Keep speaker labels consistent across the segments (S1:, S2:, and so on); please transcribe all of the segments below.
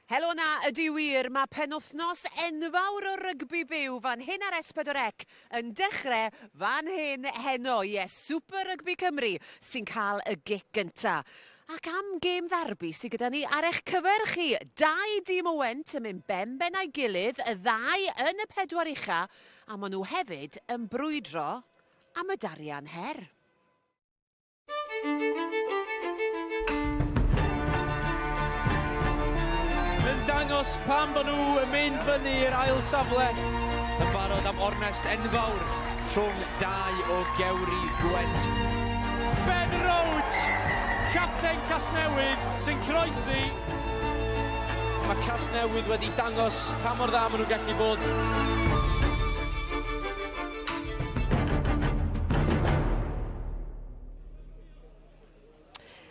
S1: Helo na, ydy wir, mae penwythnos enfawr o rygbi byw fan hyn ar S4C yn dechrau fan hyn heno. Ie, Super Rygbi Cymru sy'n cael y gic gynta. Ac am gêm ddarbi sydd gyda ni ar eich cyfer chi. Dau dîm o Went yn mynd ben ben a'i gilydd, y ddau yn y pedwar ucha, a maen nhw hefyd yn brwydro am y darian her.
S2: Yn dangos pam bod nhw yn mynd fyny i'r ail safle. Yn barod am ornest enfawr rhwng dau o gewri Gwent. Ben Rhodes, capten Casnewydd, sy'n croesi. Mae Casnewydd wedi dangos pa mor dda maen nhw'n gallu bod.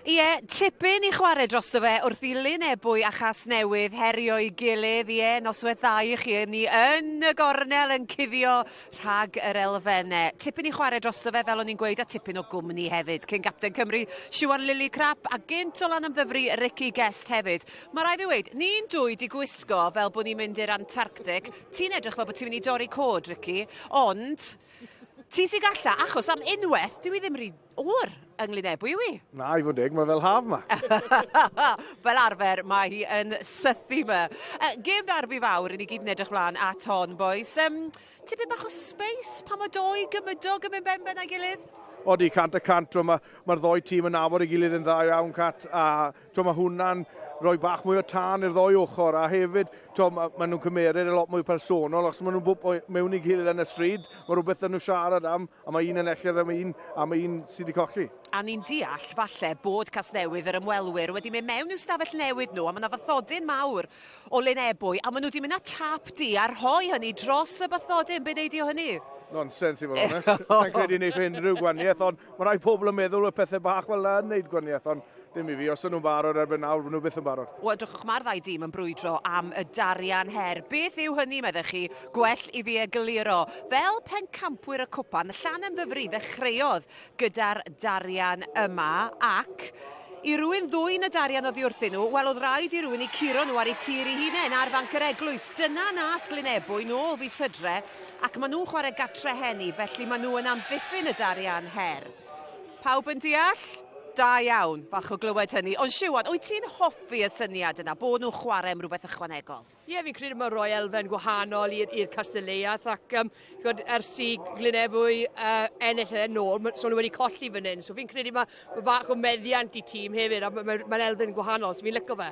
S1: Ie, tipyn i chwarae drosto fe wrth i Lyn Ebwy a Chasnewydd herio'i gilydd. Ie, noswaith dda i chi. Ni yn y gornel yn cuddio rhag yr elfennau. Tipyn i chwarae drosto fe, fel o'n i'n gweud, a tipyn o gwmni hefyd. Cyn gapten Cymru, Siwan Lillicrap, a gynt o Lanymddyfri, Ricky Guest hefyd. Mae rai fi weud, ni'n dwy di gwisgo fel bod ni'n mynd i'r Antarctic. Ti'n edrych fel bod ti'n mynd i dorri cod, Ricky, ond ti sy'n galla, achos am unwaith, dyw i ddim rhy oer yng Nglynebwy, yw i?
S3: Na, i fod yn deg, mae fel haf ma.
S1: Fel arfer, mae hi yn sythu ma. Gêm ddarbi fawr, i ni gyd yn edrych mlaen at hon, boys. Tipyn bach o space pa mae doi gymydog yn mynd ben ben a'i gilydd?
S3: Odi, 100%. Mae'r ma ddoi tîm yn nabod ei gilydd yn dda iawn, Cat, a mae hwnna'n rhoi bach mwy o tân i'r ddoi ochr, a hefyd ma, ma nhw'n cymeryd y lot mwy personol, os maen nhw'n bwp mewn i gilydd yn y stryd, mae rhywbeth yn nhw siarad am, a mae un yn ellydd am un, a mae un sydd wedi colli.
S1: A ni'n deall, falle, bod Casnewydd yr ymwelwyr wedi mynd mewn i'w stafell newid nhw, a mae yna fathodyn mawr o Lyn Ebwy, a maen nhw wedi mynd â tap du a rhoi hynny dros y bathodyn. Be wneud i o hynny?
S3: Nonsens i fod yn onest. Sa'n credu wneud unrhyw gwaniaeth, ond mae rai pobl yn meddwl bod pethau bach fel yna yn neud gwaniaeth, ond dim i fi, os ydyn nhw'n barod erbyn nawr, maen nhw byth yn barod.
S1: Wel, drychwch, mae'r ddau dîm yn brwydro am y darian her. Beth yw hynny, meddech chi? Gwell i fi egluro. Fel pencampwyr y cwpan, Llanymddyfri ddechreuodd gyda'r darian yma, ac i rywun ddwyn y darian oddi wrthyn nhw, wel, oedd rhaid i rywun i curo nhw ar eu tir eu hunain ar fanc yr eglwys. Dyna nath Glynebwy nôl fis Hydre, ac maen nhw'n chwarae gatre heni, felly maen nhw yn amddiffyn y darian her. Pawb yn deall? Da iawn, falch o glywed hynny. Ond Siwan, wyt ti'n hoffi y syniad yna, bod nhw'n chwarae am rhywbeth ychwanegol?
S4: Ie, yeah, fi'n credu mae'n rhoi elfen gwahanol i'r castelleuaeth ac ch'od, ers i Glynebwy ennill e nôl, so nhw wedi colli fan hyn. So fi'n credu mae ma bach o meddiant i tîm hefyd a mae'n ma, ma elfen gwahanol, so fi'n licio fe.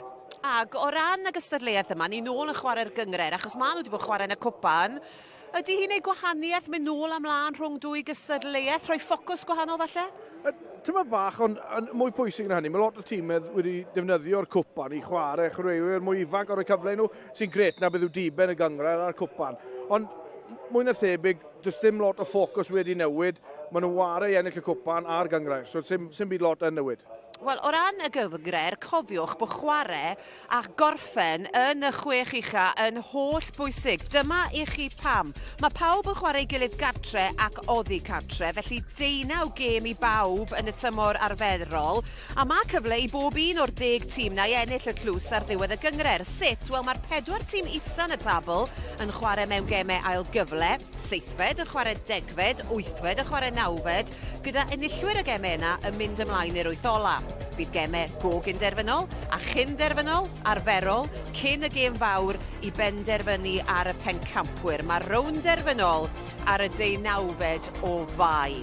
S1: Ac o ran y gystadleuaeth yma, ni nôl yn chwarae'r gynghrair, achos maen nhw wedi bod yn chwarae yn y cwpan. Ydy hi'n ei gwahaniaeth mynd nôl a mlaen rhwng dwy gystadleuaeth, rhoi ffocws gwahanol falle?
S3: Tyma bach, ond mwy pwysig na hynny, mae lot o tîmedd wedi defnyddio'r cwpan i chwarae chwaraewyr mwy ifanc o'r cyfle nhw, sy'n gret na bydd yw diben y gynghrair a'r cwpan. Ond mwy na thebyg, does dim lot o ffocws wedi newid, maen nhw'n ware i ennill y cwpan a'r gynghrair, so sim, sim byd lot yn newid.
S1: Wel, o ran y gynghrair, cofiwch bod chwarae a gorffen yn y chwech ucha yn holl bwysig. Dyma i chi pam. Mae pawb yn chwarae gilydd gartre ac oddi cartre, felly 19 gêm i bawb yn y tymor arferol, a mae cyfle i bob un o'r 10 tîm na i ennill y tlws ar ddiwedd y gynghrair. Sut? Wel, mae'r 4 tîm isa yn y tabl yn chwarae mewn gemau ail gyfle, seithfed yn chwarae degfed, wythfed yn chwarae nawfed, gyda enillwyr y gemau yna yn mynd ymlaen i'r wyth ola. Bydd gemau go gynderfynol a chynderfynol arferol cyn y gêm fawr i benderfynu ar y pencampwyr. Mae'r rownd derfynol ar y 19fed o Fai.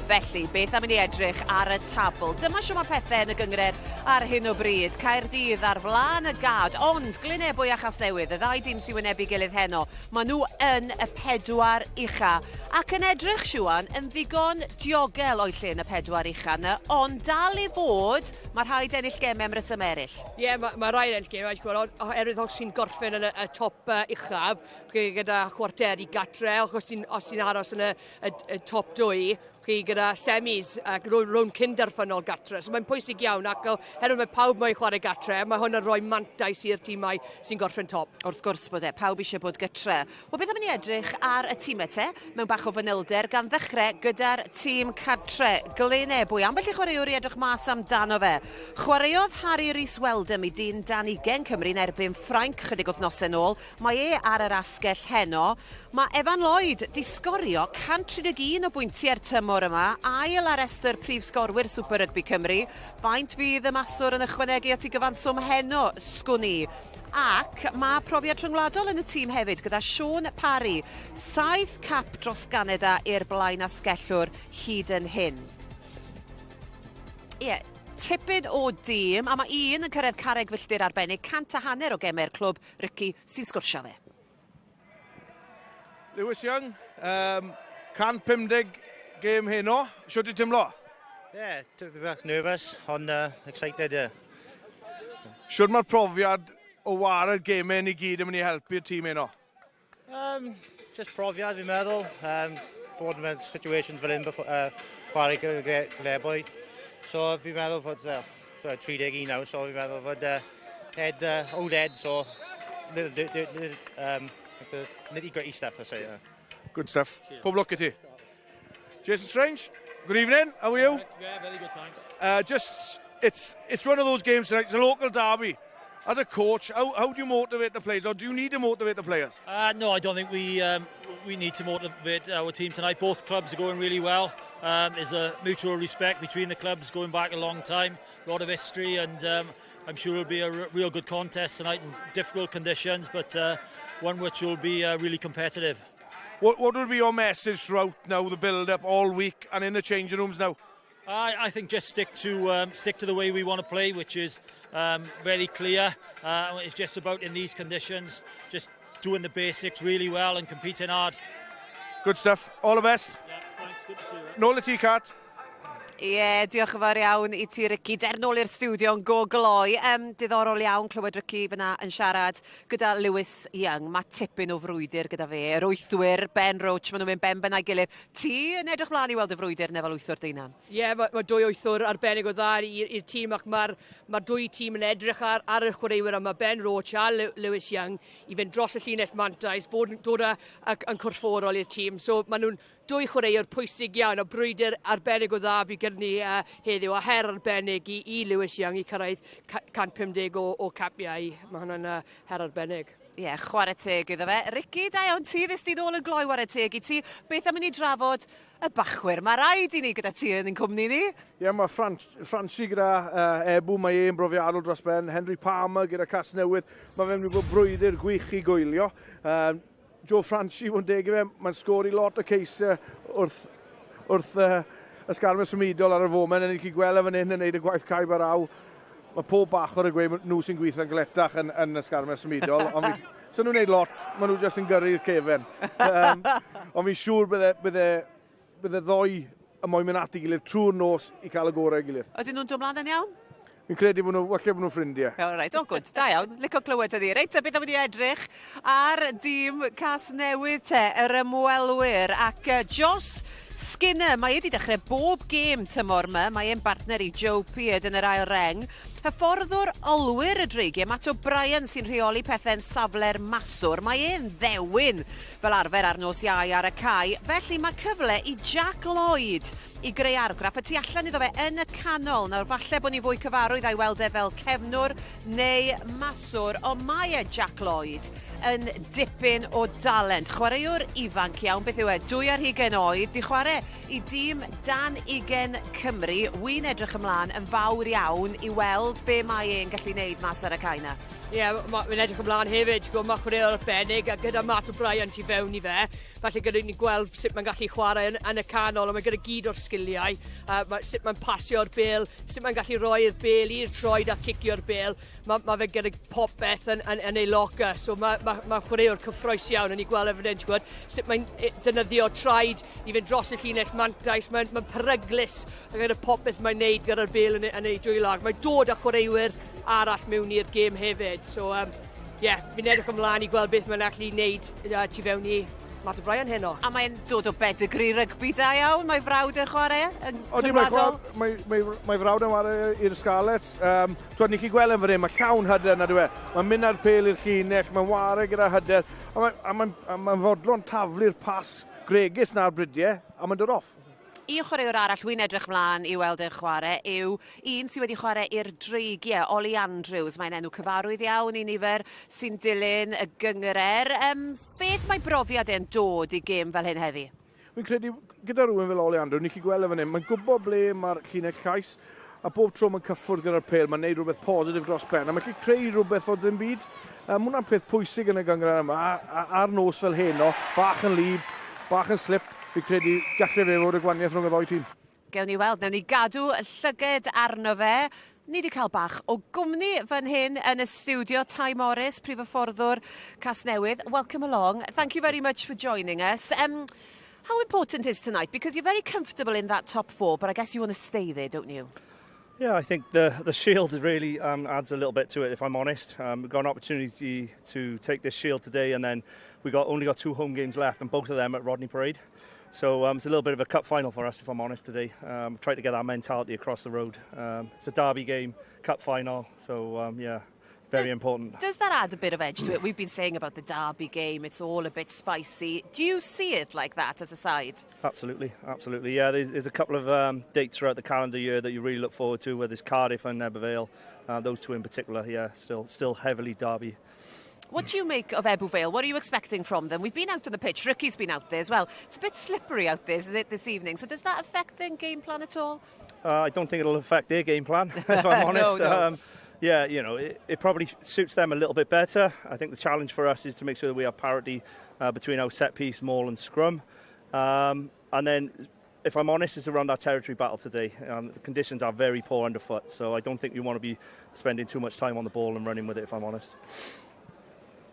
S1: Felly, beth am i ni edrych ar y tabl? Dyma siw mae pethau yn y gynghrair ar hyn o bryd. Caerdydd ar flaen y gad, ond Glynebwy a Chasnewydd, y ddau dîm sy'n wynebu gilydd heno, maen nhw yn y 4 ucha. Ac yn edrych, Siwan, yn ddigon diogel o'i lle yn y 4 ucha yna, ond dal i fod, mae rhaid ennill gemau am resymau eraill.
S4: Ie, yeah, mae ma rhaid ennill gemau, oherwydd os ti'n gorffen yn y top uchaf, gyda chwarteri gatre, os ti'n aros yn y top 2, Chi gyda semis ac rownd cyn-derfynol gatre. So mae'n pwysig iawn ac oherwydd mae pawb moyn chwarae gatre, mae hwn yn rhoi mantais i'r tîmau sy'n gorffen top.
S1: Wrth gwrs bod e, pawb eisiau bod gytre. Wel, beth am i ni edrych ar y tîmau te, mewn bach o fanylder, gan ddechrau gyda'r tîm cartre, Glyn Ebwy. Ambell i chwaraewr i edrych mas amdano fe. Chwaraeodd Harry Rhys Weldom i dîm dan 20 Cymru yn erbyn Ffrainc chydig wythnosau nôl. Mae e ar yr asgell heno. Mae Evan Lloyd di sgorio 131 o bwyntiau'r tymor yma, ail ar restr prif sgorwyr Super Rugby Cymru. Faint fydd y maswr yn ychwanegu at ei gyfanswm heno, sgwn i? Ac mae profiad rhyngwladol yn y tîm hefyd gyda Sean Parry. 7 cap dros Ganada i'r blaen asgellwr hyd yn hyn. Ie, yeah, tipyn o dîm, a mae un yn cyrraedd carreg filltir arbennig, 150 o gemau'r clwb, Ricky, sy'n sgwrsio fe.
S3: Lewis Young, 150 gêm heno, siwt ti'n teimlo?
S5: Yeah, tipyn bach nervous, ond excited, yeah.
S3: Siwt mae'r profiad o ware'r gemau ni gyd yn mynd i helpu'r tîm heno?
S5: Just profiad, fi'n meddwl. Bod mewn situations fel un before, chwarae gyda Glebwy. So fi'n meddwl fod 31 nawr, so fi'n meddwl fod head, old head, so little, like the nitty gritty stuff, I say. Yeah.
S3: Good stuff. Pob lwc i ti. Jason Strange, good evening. How are you?
S2: Yeah, very good, thanks.
S3: Just, it's one of those games tonight. It's a local derby. As a coach, how do you motivate the players, or do you need to motivate the players?
S6: No, I don't think we need to motivate our team tonight. Both clubs are going really well. There's a mutual respect between the clubs going back a long time, a lot of history, and I'm sure it'll be a real good contest tonight in difficult conditions, but one which will be really competitive.
S3: What would be your message throughout now, the build-up all week and in the changing rooms now?
S6: I think just stick to the way we want to play, which is very clear. It's just about, in these conditions, just doing the basics really well and competing hard.
S3: Good stuff. All the best.
S6: Yeah, thanks. Good to see you.
S3: Nôl i ti, Cat.
S1: Ie, yeah, diolch yn fawr iawn i ti, Ricky. Der nôl i'r stiwdio yn go gloi. Diddorol iawn clywed Ricky fyna yn siarad gyda Lewis Young. Mae tipyn o frwydr gyda fe. Yr wythwyr, Ben Roach, maen nhw'n mynd ben ben a'i gilydd. Ti yn edrych mlaen i weld y frwydr neu fel wythwr dy hunan?
S4: Ie, yeah, mae dwy wythwr arbennig o dda i'r tîm ac mae'r ma dwy tîm yn edrych ar y chwaraewyr yma, Ben Roach a Lewis Young, i fynd dros y llinell mantais, fod, dod â, yn corfforol i'r tîm. So maen nhw'n dwy chwaraewr pwysig iawn o brwydr arbennig o dda fi gyda ni heddiw a her arbennig i Lewis Young i cyrraedd 150 o capiau. Mae hwnna'n her arbennig.
S1: Ie, yeah, chwarae teg iddo fe. Ricky, da iawn ti, ddys di nôl yn gloi, chwarae teg i ti. Beth am i ni drafod y bachwyr? Mae rhaid i ni gyda ti yn ein cwmni ni.
S3: Ie, yeah, mae Franchi gyda Ebu, mae e'n brofiadol dros ben. Henry Palmer gyda Casnewydd. Mae fe'n mynd i fod brwydr gwych i gwylio. Joe Franchi, fod yn deg i fe, mae'n sgori lot o ceisau wrth ysgarmes symudol ar y foment, yn ni'n gweld e fan hyn yn neud y gwaith caib ar aw. Mae pob bachwr yn gweud nhw sy'n gweithio'n gletach yn ysgarmes symudol, ond so nhw'n neud lot, maen nhw jyst yn gyrru'r cefen. Ond fi'n siŵr bydde ddoi y moyn mynd at ei gilydd trwy'r nos i cael y gorau ei gilydd.
S1: Ydyn nhw'n dod mlaen yn iawn?
S3: Fi'n credu bod nhw, falle bod nhw'n ffrindiau.
S1: O, reit, o, good, da iawn. Licio clywed hynny. Reit, a beth am i ni edrych ar dîm Casnewydd te, yr ymwelwyr. Ac Joss Skinner, mae wedi dechrau bob gêm tymor yma. Mae e'n bartner i Joe Peard yn yr ail reng. Hyfforddwr olwyr y Dreigiau, Matt O'Brien, sy'n rheoli pethau'n safle'r maswr. Mae e'n ddewin fel arfer ar nos Iau ar y cae. Felly mae cyfle i Jack Lloyd i greu argraff y tu allan iddo fe yn y canol. Nawr falle bod ni fwy cyfarwydd a'i weld e fel cefnwr neu maswr, ond mae e, Jack Lloyd, yn dipyn o dalent. Chwaraewr ifanc iawn, beth yw e, 22 oed, di chwarae i dîm dan 20 Cymru. Wy'n edrych ymlaen yn fawr iawn i weld be mae e'n gallu wneud mas ar y cae 'na.
S4: Ie, yeah, mae'n edrych ymlaen hefyd. Mae chwaraewr arbennig a gyda Matt O'Brien tu fewn i fe. Falle gyda ni gweld sut mae'n gallu chwarae yn y canol, ond mae gyda gyd o'r sgiliau. Sut mae'n pasio'r bêl, sut mae'n gallu roi'r bêl i'r troed a cicio'r bêl. Mae fe gyda popeth yn ei locker. So mae chwaraewr cyffrous iawn yn ei gweld e fan hyn, ti'n gwybod, sut mae'n defnyddio traed i fynd dros y llinell mantais. Mae'n peryglus a gyda popeth mae'n neud gyda'r bêl yn ei dwylo. Mae'n dod â chwaraewyr arall mewn i'r gêm hefyd. So, yeah, fi'n edrych ymlaen i gweld beth mae'n allu wneud tu fewn i Matt O'Brien heno.
S1: A mae'n dod o bedigri rygbi da iawn, mae frawd yn chwarae yn
S3: Odi, mae frawd yn chwarae i'r Scarlets. Twyd, ni chi gweld yn fan hyn, mae llawn hyder na dwi. Mae'n mynd ar pêl i'r llinell, mae'n ware gyda hyder, a mae'n fodlon taflu'r pas gregus na'r brydiau, a mae'n dod off.
S1: Un chwaraewr arall wy'n edrych mlaen i weld e'n chwarae yw un sydd wedi chwarae i'r Dreigiau, Ollie Andrews. Mae'n enw cyfarwydd iawn i nifer sy'n dilyn y gynghrair. Beth mae brofiad e'n dod i gêm fel hyn heddi?
S3: Fi'n credu gyda rhywun fel Ollie Andrews, ni chi gweld e fan hyn, mae'n gwybod ble mae'r llinell cais, a bob tro mae'n cyffwrdd gyda'r pêl, mae'n neud rhywbeth positif dros ben, a mae'n gallu creu rhywbeth o ddim byd. Mae hwnna'n peth pwysig yn y gynghrair yma, a ar nos fel heno, bach yn wlyb, bach yn slip, fi credu gallai fe fod y gwahaniaeth rhwng y ddou tîm.
S1: Gewn ni weld, newn ni gadw llyged arno fe. Ni wedi cael bach o gwmni fan hyn yn y stiwdio. Ty Morris, prif hyfforddwr Casnewydd. Welcome along. Thank you very much for joining us. How important is tonight? Because you're very comfortable in that top four, but I guess you want to stay there, don't you?
S5: Yeah, I think the shield really adds a little bit to it, if I'm honest. We've got an opportunity to take this shield today, and then we got only got two home games left, and both of them at Rodney Parade. So it's a little bit of a cup final for us, if I'm honest, today. Try to get that mentality across the road. It's a derby game, cup final, so yeah, very important.
S1: Does that add a bit of edge to it? We've been saying about the derby game, it's all a bit spicy. Do you see it like that as a side?
S5: Absolutely, absolutely. Yeah, there's a couple of dates throughout the calendar year that you really look forward to, whether it's Cardiff and Ebbw Vale. Those two in particular, yeah, still heavily derby.
S1: What do you make of Ebbw Vale? What are you expecting from them? We've been out on the pitch. Ricky's been out there as well. It's a bit slippery out there, isn't it, this evening? So does that affect their game plan at all?
S5: I don't think it'll affect their game plan, if I'm honest.
S1: No.
S5: Yeah, it probably suits them a little bit better. I think the challenge for us is to make sure that we have parity between our set piece, maul and scrum. And then, if I'm honest, it's around our territory battle today. The conditions are very poor underfoot, so I don't think you want to be spending too much time on the ball and running with it, if I'm honest.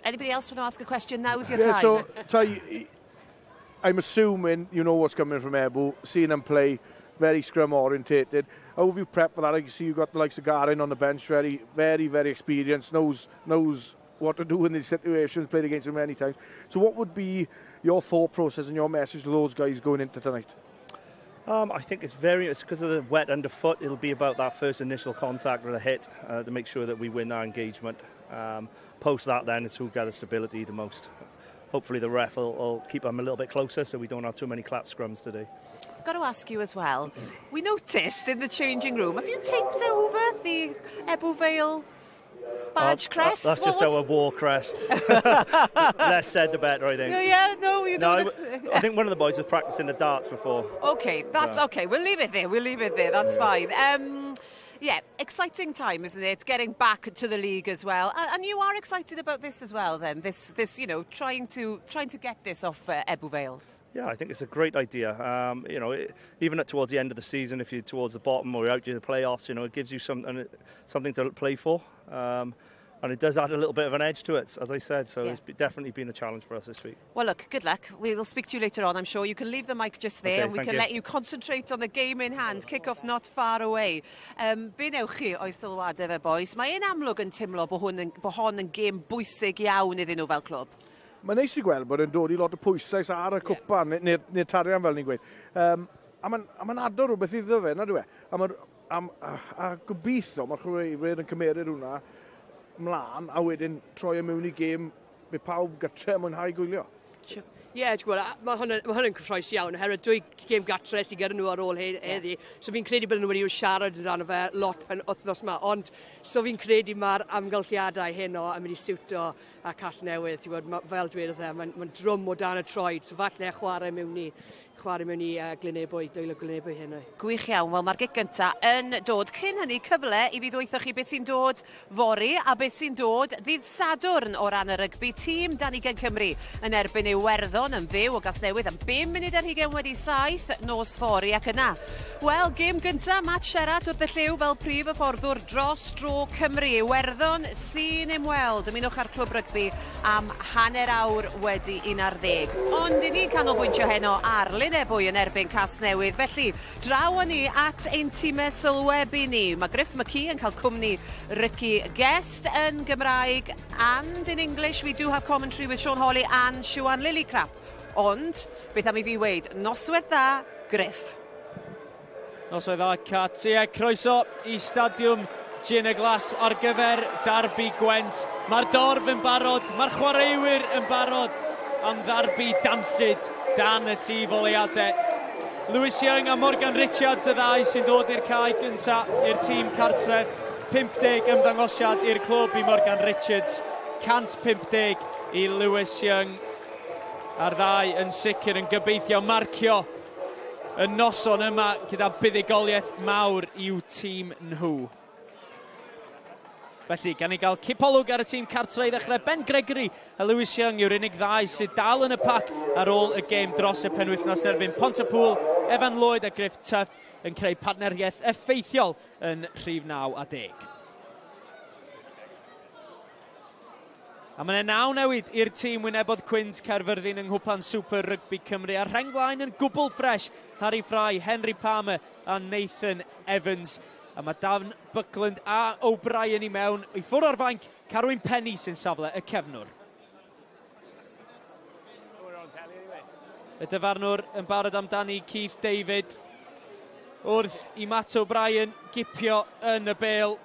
S1: Anybody else want to ask a question? Now's your
S3: Yeah,
S1: time.
S3: So, Ty, I'm assuming you know what's coming from Ebbw, seeing them play very scrum orientated. How have you prepped for that? I can see you've got the likes of Garin on the bench, very, very, very experienced, knows what to do in these situations, played against them many times. So what would be your thought process and your message to those guys going into tonight?
S5: I think it's because of the wet underfoot, it'll be about that first initial contact with a hit to make sure that we win that engagement. Post that then, it's who gathers stability the most. Hopefully the ref will keep them a little bit closer so we don't have too many clap scrums today.
S1: I've got to ask you as well, we noticed in the changing room, have you taped over the Ebbw Vale badge crest?
S5: That's just our war crest. Less said, the better, I think.
S1: Yeah, no, you
S5: No,
S1: don't.
S5: I think one of the boys was practicing the darts before.
S1: Okay, that's okay. We'll leave it there. We'll leave it there. That's fine. Yeah, exciting time, isn't it? Getting back to the league as well, and you are excited about this as well. Then this, trying to get this off Ebbw Vale.
S5: Yeah, I think it's a great idea. Even at towards the end of the season, if you're towards the bottom or you're out of the playoffs, it gives you something to play for. And it does add a little bit of an edge to it, as I said. So it's definitely been a challenge for us this week.
S1: Well, look, good luck. We'll speak to you later on, I'm sure. You can leave the mic just there
S5: Okay,
S1: and we
S5: thank
S1: can
S5: you.
S1: let you concentrate on the game in hand. Kick-off not far away. Be newch chi o'i sylwadau fe, boys? Mae e'n amlwg yn teimlo bod hon yn gêm bwysig iawn iddyn nhw fel clwb.
S3: Mae'n neis i gweld bod e'n dod i lot o pwyslais ar y cwpan, neu tarian fel ni'n gweud. A mae'n ado rhywbeth iddo fe, na dwi e? A gobeithio mae'r chwaraewyr yn cymeryd hwnna mlaen, a wedyn troi e mewn i gêm fe pawb gatre mwynhau gwylio.
S4: Ie, yeah, ti'n gwybod, ma hwn yn cyffrous iawn, oherwydd dwy gêm gatre sydd gyda nhw ar ôl heddi. So fi'n credu bod nhw wedi siarad amdano fe lot pen wythnos yma, ond so fi'n credu mae'r amgylchiadau heno yn mynd i siwto a Casnewydd, ti'n gwybod, fel dweud e, mae'n ma drwm o dan y troed, so falle chwarae mewn i Glynebwy, dwylo Glynebwy heno.
S1: Gwych iawn. Wel, mae'r gic gynta yn dod. Cyn hynny, cyfle i fi ddweutho chi beth sy'n dod fory a beth sy'n dod ddydd Sadwrn o ran y rygbi. Tîm dan ugain Cymru yn erbyn Iwerddon yn fyw o Gasnewydd am 7:05 nos fory ac yna. Wel, gêm gynta, Matt Sherratt wrth y llyw fel prif hyfforddwr dros dro Cymru. Iwerddon sy'n ymweld. Ymunwch ar Clwb Rygbi am 11:30. Ond i ni'n canolbwyntio heno ar Lynebwy yn erbyn Casnewydd. Felly, draw â ni at ein tîmau sylwebu ni. Mae Griff McKee yn cael cwmni Ricky Guest yn Gymraeg and in English. We do have commentary with Sean Holley and Siwan Lillicrap. Ond, beth am i fi weud, noswaith dda, Griff.
S2: Noswaith dda, Cat. Ie, croeso i Stadiwm Gina Glas ar gyfer Darbi Gwent. Mae'r dorf yn barod, mae'r chwaraewyr yn barod am ddarbi danllyd dan y llif oleuadau. Lewis Young a Morgan Richards y ddau sy'n dod i'r cae gyntaf i'r tîm cartref. 50 ymddangosiad i'r clwb i Morgan Richards, 150 i Lewis Young. A'r ddau yn sicr yn gobeithio marcio y noson yma gyda buddugoliaeth mawr i'w tîm nhw. Felly, gan i gael cipolwg ar y tîm cartre i ddechrau, Ben Gregory a Lewis Young yw'r unig ddau sydd dal yn y pac ar ôl y gêm dros y penwythnos yn erbyn Pontypool, Evan Lloyd a Griff Tuff yn creu partneriaeth effeithiol yn rhif 9 a 10. A mae'n naw newid i'r tîm wynebodd Cwins Caerfyrddin yng Nghwpan Super Rygbi Cymru a'r rheng flaen yn gwbl ffres Harry Fry, Henry Palmer a Nathan Evans. A mae Dan Buckland a O'Brien i mewn i ffwrdd o'r fainc, Carwyn Penny sy'n safle y cefnwr. Y dyfarnwr yn barod amdani Keith David wrth i Matt O'Brien gipio yn y bêl.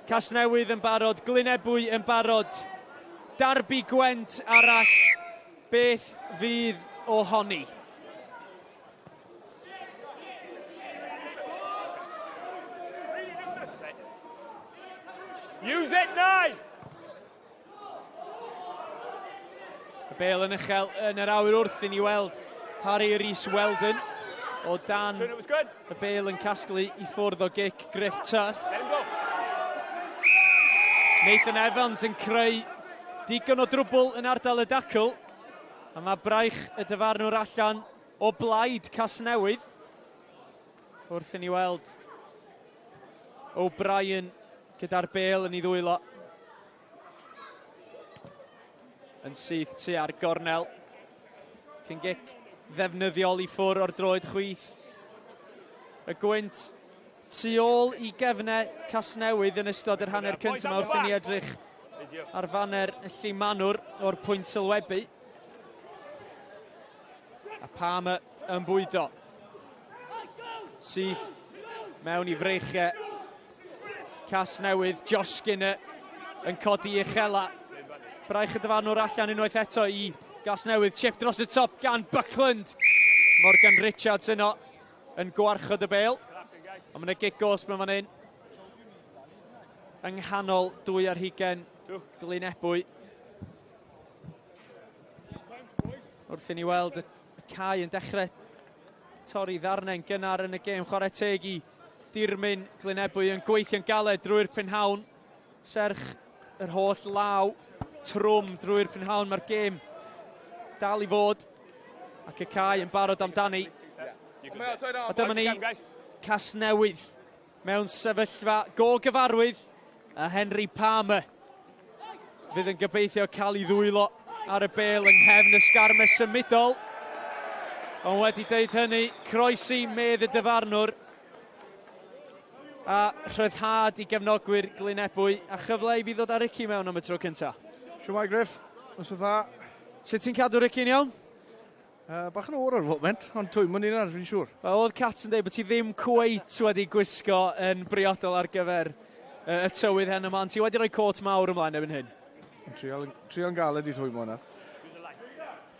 S2: Casnewydd yn barod, Glynebwy yn barod, Darbi Gwent arall, beth fydd ohoni?
S7: Use it, nine!
S2: Y bêl yn uchel yn yr awyr wrth i ni weld Harry Rhys Weldon o dan y bêl yn casglu i ffwrdd o gic Griff Tuff. Nathan Evans yn creu digon o drwbl yn ardal y dacl. A mae braich y dyfarnwr allan o blaid Casnewydd. Wrth i ni weld O'Brien gyda'r bêl yn ei ddwylo. Yn syth tua'r gornel. Cyn gic ddefnyddiol i ffwr o'r droed chwith. Y gwynt tu ôl i gefnau Casnewydd yn ystod yr hanner cyntaf wrth i ni edrych ar faner y Llumanwr o'r pwynt sylwebu. A Palmer yn bwydo. Syth mewn i freichiau Casnewydd, Josh Skinner yn codi uchela. Braich y dyfarnwr allan unwaith eto i Gasnewydd. Chip dros y top gan Buckland. Morgan Richards yno yn gwarchod y bêl. Ond mae'n gic gosb yn fan hyn. Yng nghanol 22 Glynebwy. Wrth i ni weld y cae yn dechrau torri ddarnau'n gynnar yn y gêm. Chwarae teg i Dirmyn Glynebwy yn gweithio'n galed drwy'r prynhawn. Serch yr holl law trwm drwy'r prynhawn. Mae'r gêm dal i fod ac y cae yn barod amdani. A dyma ni Casnewydd mewn sefyllfa go gyfarwydd a Henry Palmer fydd yn gobeithio cael ei ddwylo ar y bêl yng nghefn y sgarmes symudol. Ond wedi deud hynny, croesi medd y dyfarnwr a rhyddhad i gefnogwyr Glynebwy a chyfle i fi ddod â Ricky mewn am y tro cyntaf.
S3: Shwmae Griff, noswaith dda.
S2: Sut ti'n cadw Ricky'n iawn?
S3: Bach yn oer ar y foment, ond twymo ni nawr, fi'n siŵr.
S2: Wel, oedd Cat yn dweud bod ti ddim cweit wedi gwisgo yn briodol ar gyfer y tywydd hen yma, ond ti wedi rhoi cot mawr ymlaen erbyn hyn.
S3: Trial, trial galed i twymo yna.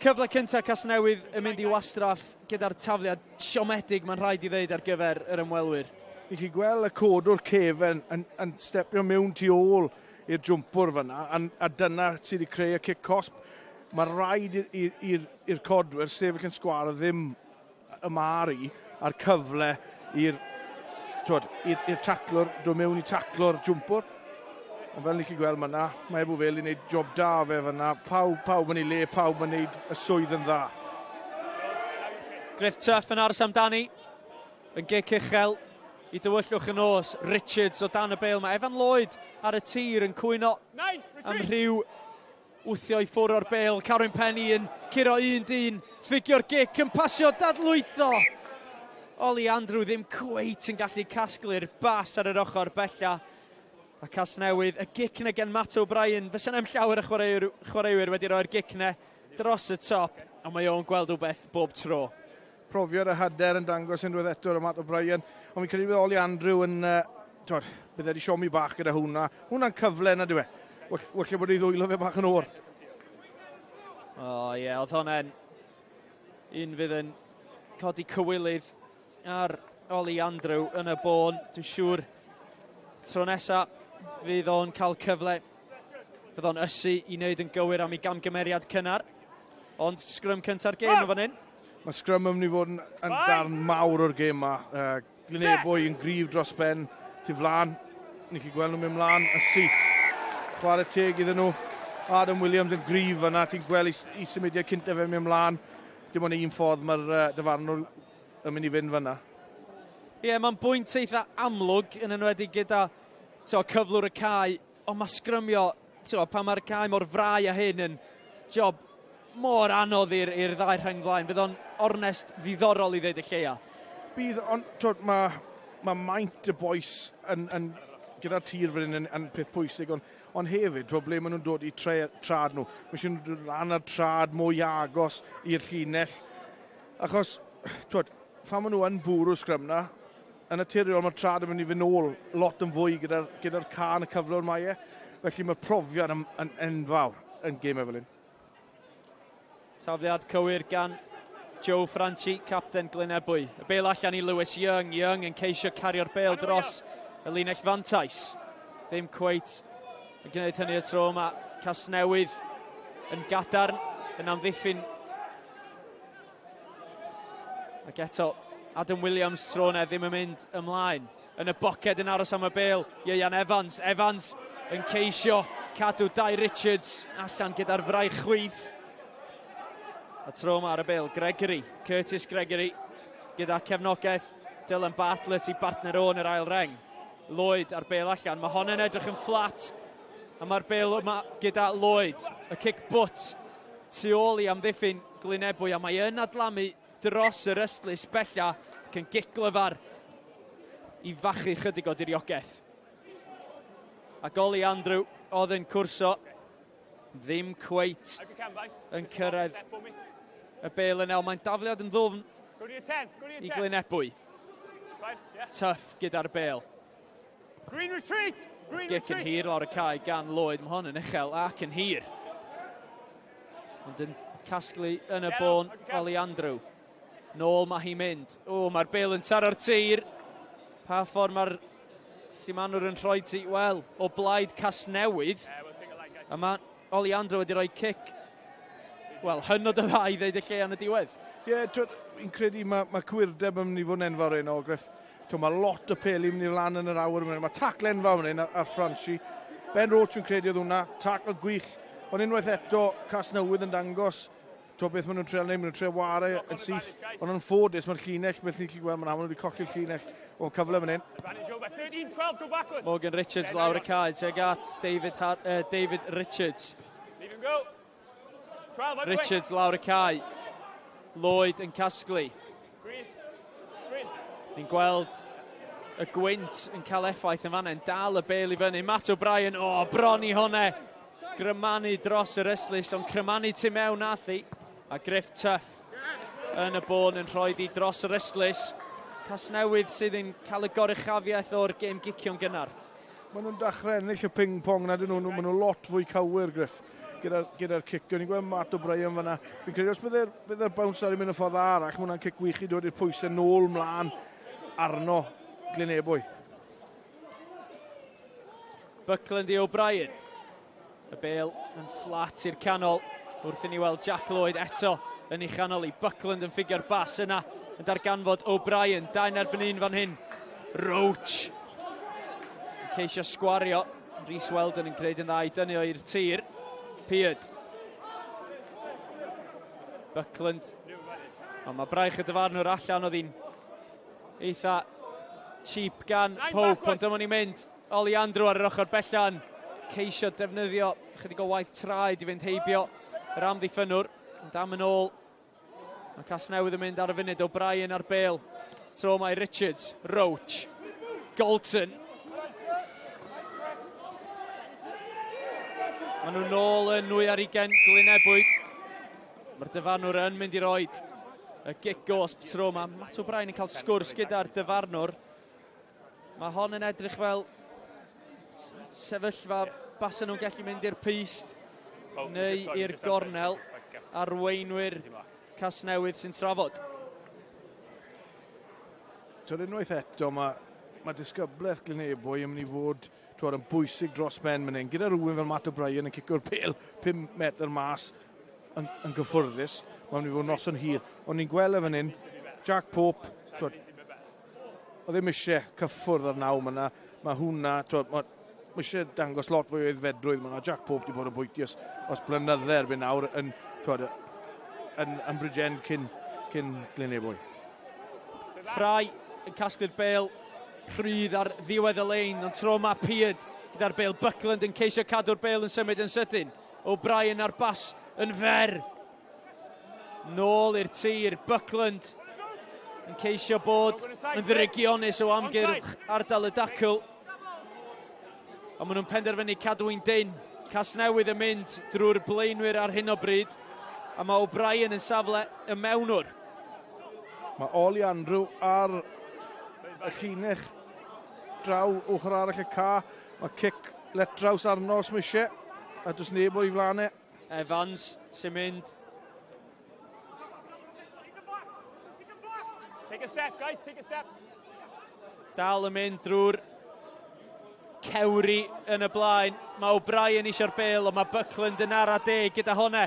S2: Cyfle cyntaf Casnewydd yn mynd i wastraff gyda'r tafliad siomedig, mae'n rhaid i ddeud, ar gyfer yr ymwelwyr.
S3: I chi gweld y codwr cefen yn, yn stepio mewn tu ôl i'r jwmpwr fyna, a, a dyna sydd wedi creu y cic cosb. Mae rhaid i'r codwyr sefyll yn sgwâr a ddim ymaru a'r cyfle i'r i'r taclwr, dod mewn i taclo'r jwmpwr. Ond fel ni chi gweld mae yna, mae Ebw Fel i wneud job da fe fyna. Pawb, pawb yn ei le, pawb yn wneud y swydd yn dda.
S2: Griff Tuff yn aros amdani. Yn gic uchel i dywyllwch y nos. Richards o dan y bêl. Mae Evan Lloyd ar y tir yn cwyno am rhyw wthio i ffwrdd o'r bêl. Carwyn Penny yn curo un dyn. Ffigio'r gic yn pasio dadlwytho. Oli Andrew ddim cweit yn gallu casglu'r bas ar yr ochr bella. A Casnewydd, y gic na gan Matt O'Brien. Fysa na'm llawer o chwaraewyr, chwaraewyr wedi rhoi'r gic na dros y top, ond mae o'n gweld rhywbeth bob tro.
S3: Profiad a hyder yn dangos unwaith eto ar Matt O'Brien, ond fi'n credu bydd Oli Andrew yn, twod, bydd wedi siomi bach gyda hwnna. Hwnna'n cyfle na dyw e. Walle bod ei ddwylo fe bach yn o'r.
S2: O ie, yeah, oedd hwnna'n un fydd yn codi cywilydd ar Oli Andrew yn y bôn. Dwi'n siŵr tro nesa fydd o'n cael cyfle. Fydd o'n ysu i wneud yn gywir am ei gamgymeriad cynnar. Ond sgrym cynta'r gêm o fan hyn.
S3: Mae sgrym yn mynd i fod yn, yn darn mawr o'r gêm yma. Glynebwy yn gryf dros ben tu flaen. Ni'n gallu gweld nhw'n mynd mlaen yn syth. Chwarae teg iddyn nhw. Adam Williams yn gryf yna. Ti'n gweld i, i symudiad cyntaf fe'n mynd mlaen. Dim ond un ffordd mae'r dyfarnwr yn mynd i fynd fyna.
S2: Ie, yeah, mae'n bwynt eitha amlwg yn enwedig gyda to, cyflwr y cae, ond mae sgrymio, to, pan mae'r cae mor frau a hyn yn job mor anodd i'r ddau rheng flaen. Bydd o'n ornest ddiddorol i ddeud y lleia.
S3: Bydd, ond twod, mae ma maint y boes yn, yn, gyda'r tir fan hyn yn, yn peth pwysig, ond on hefyd, twod, ble maen nhw'n dod i tre, trad nhw. Mae eisiau nhw dod lan ar trad mwy agos i'r llinell. Achos, twod, phan maen nhw yn bwrw sgrym na, yn naturiol mae'r trad yn mynd i fynd nôl lot yn fwy gyda'r gyda can y cyflwr mae e. Felly mae'r profiad yn, yn enfawr yn gêm fel hyn.
S2: Tafliad cywir gan Joe Franchi, capten Glynebwy. Y bel allan i Lewis Young. Young yn ceisio cario'r bel dros y linell fantais. Ddim cweit yn gwneud hynny y tro yma. Casnewydd yn gadarn, yn amddiffyn. Ac eto, Adam Williams tro yna ddim yn mynd ymlaen. Yn y boced yn aros am y bel, Ieuan Evans. Evans yn ceisio cadw Dai Richards allan gyda'r fraich chwith. A tro yma ar y bel, Gregory, Curtis Gregory, gyda cefnogaeth Dylan Bartlett i bartner o yn yr ail reng. Lloyd ar bel allan, mae hon yn edrych yn fflat. A mae'r bel yma gyda Lloyd, y cic bwt tu ôl i amddiffyn Glynebwy, a mae yn adlamu dros yr ystlys bella ac yn gic glyfar i fachu chydig o diriogaeth. Ac Oli Andrew oedd yn cwrso, ddim cweit yn cyrraedd y bel yna, ond mae'n dafliad yn ddwfn i Glynebwy. Tuff gyda'r bel.
S7: Green retreat! Green
S2: Gic yn hir lawr y cae gan Lloyd. Mae hon yn uchel ac yn hir. Ond yn casglu yn y bôn, Oli Andrew. Nôl mae hi'n mynd. O, mae'r bel yn taro'r tir. Pa ffordd mae'r Llimanwr yn rhoi ti? Wel, o blaid Casnewydd. A mae Oli Andrew wedi rhoi cic. Wel, hynod o dda i ddeud y lle yn y diwedd.
S3: Ie, yeah, fi'n credu mae, mae cywirdeb yn mynd i fod yn enfawr heno, Griff. Twyd, mae lot o peli mynd i lan yn yr awyr. Mae tacl enfawr yn hyn ar, ar Franchi. Ben Roach yn credu oedd hwnna, tacl gwych. Ond unwaith eto, Casnewydd yn dangos to beth maen nhw'n treial wneud, maen nhw'n treial ware yn syth. Ond yn ffodus, mae'r llinell, beth ni'n gallu gweld, maen nhw wedi colli'r llinell o'n cyfle fan hyn.
S2: Morgan Richards lawr y cae, tuag at David, Har David Richards. Richards lawr y cae. Lloyd yn casglu. Ni'n gweld y gwynt yn cael effaith yn fan hyn. Dal y bel i fyny. Matt O'Brien, o, oh, bron i hwnna. Grymanu dros yr ystlys, ond crymanu tu mewn nath hi. A Griff Tuff yn y bôn yn rhoi di dros yr ystlys. Casnewydd sydd yn cael y goruchafiaeth o'r gêm gicio'n gynnar.
S3: Maen nhw'n dechrau ennill y ping-pong na dyn nhw, maen nhw lot fwy cywir, Griff, gyda'r gyda cicio. Ni'n gweld Matt O'Brien fyna. Fi'n credu os bydde'r bydde bounce ar i mynd y ffordd arall, mae hwnna'n cic wych i dod i'r pwysau nôl mlaen arno Glynebwy.
S2: Buckland i O'Brien. Y bel yn fflat i'r canol wrth i ni weld Jack Lloyd eto yn ei chanol i. Buckland yn ffigio'r bas yna yn darganfod O'Brien. Dau'n erbyn un fan hyn. Roach yn ceisio sgwario. Rhys Weldon yn gwneud yn dda i dynnu o i'r tir. Peard. Buckland. Ond mae braich y dyfarnwr allan, oedd hi'n eitha cheap gan Pope, ond dyma ni'n mynd. Oli Andrew ar yr ochr bellan, ceisio defnyddio chydig o waith traed i fynd heibio yr amddiffynnwr. Ond am yn ôl, mae Casnewydd yn mynd ar y funud, O'Brien ar bel. Tro mae Richards, Roach, Galton. Maen nhw nôl yn 2 ar 20, Glynebwy. Mae'r dyfarnwr yn mynd i roed y gic gosb tro yma. Matt O'Brien yn cael sgwrs gyda'r dyfarnwr. Mae hon yn edrych fel sefyllfa basen nhw'n gallu mynd i'r pyst neu i'r gornel. Arweinwyr Casnewydd sy'n trafod.
S3: Twyd, unwaith eto, mae disgyblaeth Glynebwy yn mynd i fod, twyd, yn bwysig dros ben fan hyn. Gyda rhywun fel Matt O'Brien yn cico'r bêl 5 metr mas yn gyffwrddus, mae'n mynd i fod noson hir. Ond ni'n gweld e fan hyn, Jack Pope, twyd, oedd ddim eisiau cyffwrdd ar naw yna. Mae hwnna, twyd, mae eisiau dangos lot fwy o aeddfedrwydd. Mae Jack Pope wedi bod yn bwyty os blynydde erbyn nawr yn, twyd, yn Bridgend cyn Glynebwy.
S2: Fry yn casglu'r bêl rhydd ar ddiwedd y lein, ond tro mae Peard gyda'r bêl. Buckland yn ceisio cadw'r bêl yn symud yn sydyn. O'Brien ar bas yn fer. Nôl i'r tir, Buckland yn ceisio bod yn ddrygionus o amgylch ardal y dacl. Ond maen nhw'n penderfynu cadw un dyn. Casnewydd yn mynd drwy'r blaenwyr ar hyn o bryd. A mae O'Brien yn safle y mewnwr.
S3: Mae Oli Andrew ar y llinell draw ochr arall y ca. Mae cic letraws arno os mae eisiau. A does neb o'i flaenau.
S2: Evans sy'n mynd.
S7: Take a step, guys, take a step.
S2: Dal yn mynd drwy'r cewri yn y blaen. Mae O'Brien eisiau'r bêl, ond mae Buckland yn ara deg gyda hwnna.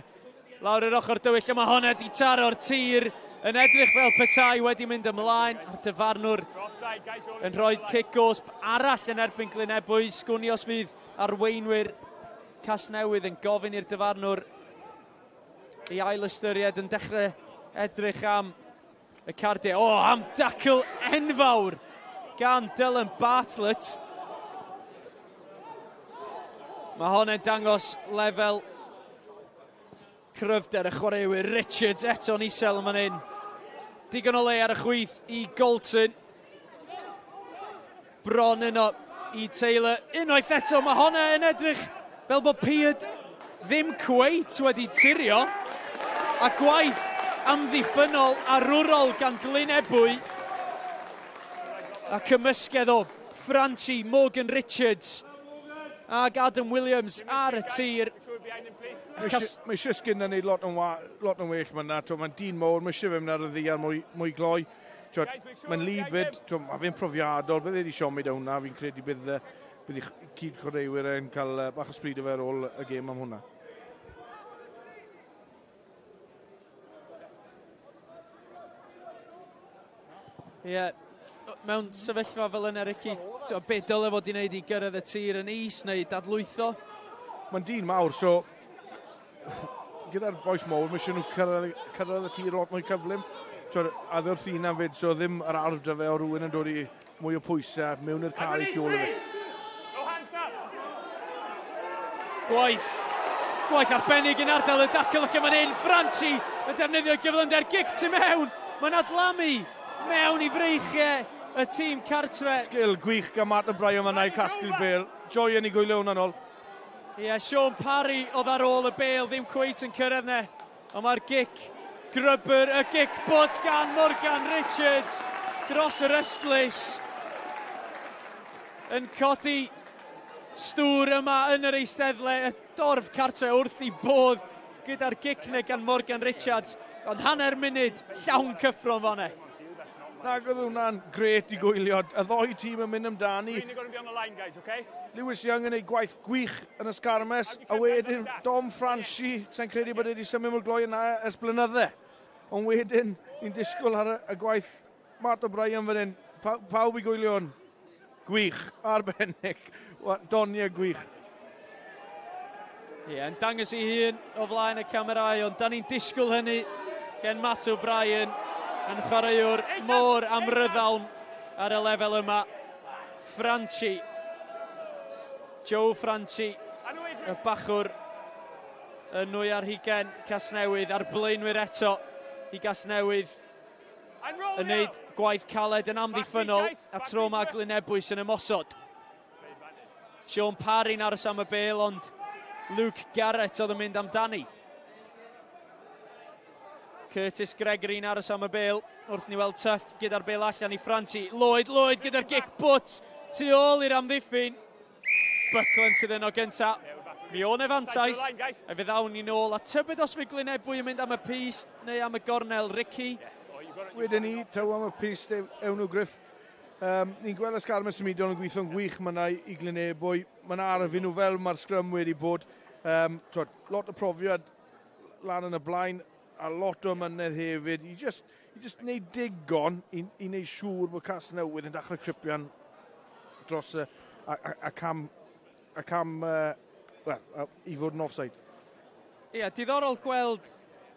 S2: Lawr yr ochr dywyll, a mae hwnna di taro'r tir yn edrych fel petai wedi mynd ymlaen. A'r dyfarnwr yn rhoi cic gosb arall yn erbyn Glynebwy. Sgwn i os fydd arweinwyr Casnewydd yn gofyn i'r dyfarnwr i ail ystyried yn dechrau edrych am y cardiau. O, am dacl enfawr gan Dylan Bartlett. Mae hon yn dangos lefel cryfder y chwaraewyr. Richards eto'n isel yn fan hyn. Digon o le ar y chwith i Golton. Bron yno i Taylor. Unwaith eto, mae honna yn edrych fel bod Peard ddim cweit wedi tirio. A gwaith amddiffynnol arwrol gan Glynebwy. A cymysgedd o Franchi, Morgan Richards ag Adam Williams ar y tir.
S3: Mae eisiau Skinner wneud lot yn well yna. Mae'n dyn mawr, mae eisiau fe mynd ar y ddiar mwy gloi. Mae'n lib fyd, mae fe'n profiadol, bydd wedi siomi da hwnna, fi'n credu bydd ei cyd chwaraewyr yn cael bach o sbryd o fe ar ôl y gêm am hwnna.
S2: Ie, mewn sefyllfa fel yna, Ricky, be dyle fod i wneud i gyrraedd y tir yn is neu dadlwytho?
S3: Mae'n dyn mawr, so gyda'r boes mawr, mae eisiau nhw cyrraedd y tir lot mwy cyflym. A wrth un am fyd, so ddim yr arf da fe o rhywun yn dod i mwy o pwysau mewn i'r car i tu ôl i fe.
S2: Gwaith arbennig yn ardal y dacl ac yma'n un. Franchi yn defnyddio gyflymder, gic tu mewn. Mae'n adlamu mewn i freichiau y tîm cartre.
S3: Sgil gwych gan Matt O'Brien fan'na i casglu bêl. Joio ni gwylio hwnna'n ôl.
S2: Ie, Sean Parry oedd ar ôl y bêl, ddim cweit yn cyrraedd ne. Ond mae'r gic grybr, y gic bod gan Morgan Richards dros yr ystlys yn codi stŵr yma yn yr eisteddle, y dorf cartre wrth i bodd gyda'r gic ne gan Morgan Richards, ond hanner munud llawn cyffro yn fan'na.
S3: Nag oedd hwnna'n gret i gwylio, y ddoi tîm yn mynd amdani. Lewis Young yn ei gwaith gwych yn y sgarmes, a wedyn Dom Franchi, sa'n credu bod wedi symud mor gloi yna ers blynydde. Ond wedyn, ni'n disgwyl ar y gwaith Matt O'Brien fan hyn, pawb i gwylio hwn. Gwych, arbennig, doniau gwych.
S2: Ie, yn dangos ei hun o flaen y camerau, ond da ni'n disgwyl hynny gen Matt O'Brien, yn chwaraewr mor amryddawn ar y lefel yma. Franchi, Joe Franchi, y bachwr yn 22 Casnewydd, a'r blaenwyr eto i Gasnewydd yn wneud gwaith caled yn amddiffynnol, a tro ma Glynebwy sy'n ymosod. Sean Parry'n aros am y bêl, ond Luke Garrett oedd yn mynd amdani. Curtis Gregory'n aros am y bêl wrth ni weld Tuff gyda'r bêl allan i Franchi. Lloyd, Lloyd gyda'r gic bwt tu ôl i'r amddiffyn. Buckland sydd yno gynta. Mi o'n efantais, a fe ddawn ni nôl. A tybed os fydd Glynebwy yn mynd am y pyst neu am y gornel, Ricky?
S3: Wedyn ni, taw am y pyst ewn nhw, Griff. Ni'n gweld y sgarmes symudol yn gweithio'n gwych myna i Glynebwy. Mae'n araf i nhw fel mae'r sgrym wedi bod. Twod, lot o profiad lan yn y blaen a lot o ymynedd hefyd. I just wneud digon i wneud siŵr bod Casnewydd yn dechrau cripian dros y, a cam, well, i fod yn offside.
S2: Ie, yeah, diddorol gweld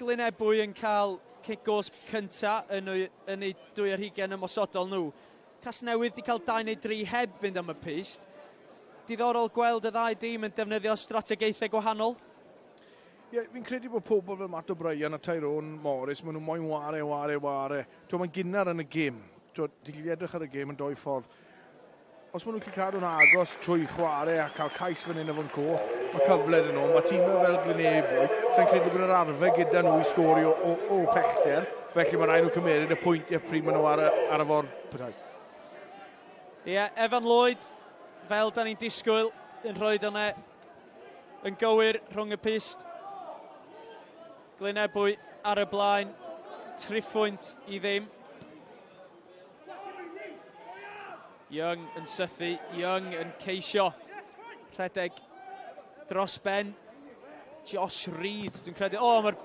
S2: Glynebwy yn cael cic gosb cynta yn eu 22 ymosodol nhw. Casnewydd wedi cael dau neu dri heb fynd am y pyst. Diddorol gweld y ddau dîm yn defnyddio strategaethau gwahanol.
S3: Ie, yeah, fi'n credu bod pobl fel Matt O'Brien a Tyrone Morris, maen nhw moyn ware, ware, ware. Ti'n, mae'n gynnar yn y gêm. Ti'n gallu edrych ar y gêm yn doi ffordd. Os maen nhw'n gallu cadw'n agos trwy chwarae a cael cais fan hyn a fan co, mae cyfle iddyn nhw. Mae tîmau fel Glynebwy, sy'n credu bod yr arfer gyda nhw i sgorio o pellter, felly mae rhaid nhw cymeryd y pwyntiau pryd maen nhw ar y ffordd.
S2: Ie, yeah, Evan Lloyd, fel da ni'n disgwyl, yn rhoi yna yn gywir rhwng y pyst. Glynebwy ar y blaen, 3-0. Young yn sythu, Young yn ceisio rhedeg dros ben. Josh Reid, dwi'n credu, o, oh, mae'r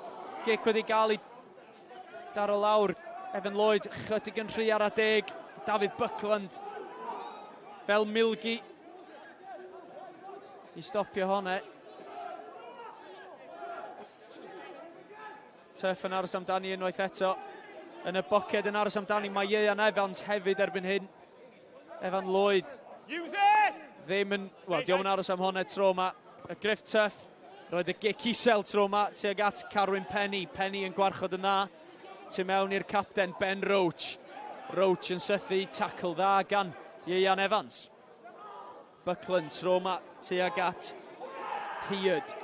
S2: gic wedi gael ei daro lawr. Evan Lloyd, chydig yn rhy ar adeg. David Buckland, fel milgi i stopio hwnna. Tuff yn aros amdani unwaith eto. Yn y boced yn aros amdani mae Ieuan Evans hefyd erbyn hyn. Evan Lloyd. Ddim yn... Wel, diolch yn aros am hwnna tro yma. Y Griff Tuff. Roedd y gic isel tro yma tuag at Carwyn Penny. Penny yn gwarchod yn dda. Tu mewn i'r capten Ben Roach. Roach yn sythu. Tackle dda gan Ieuan Evans. Buckland tro yma tuag at Peard.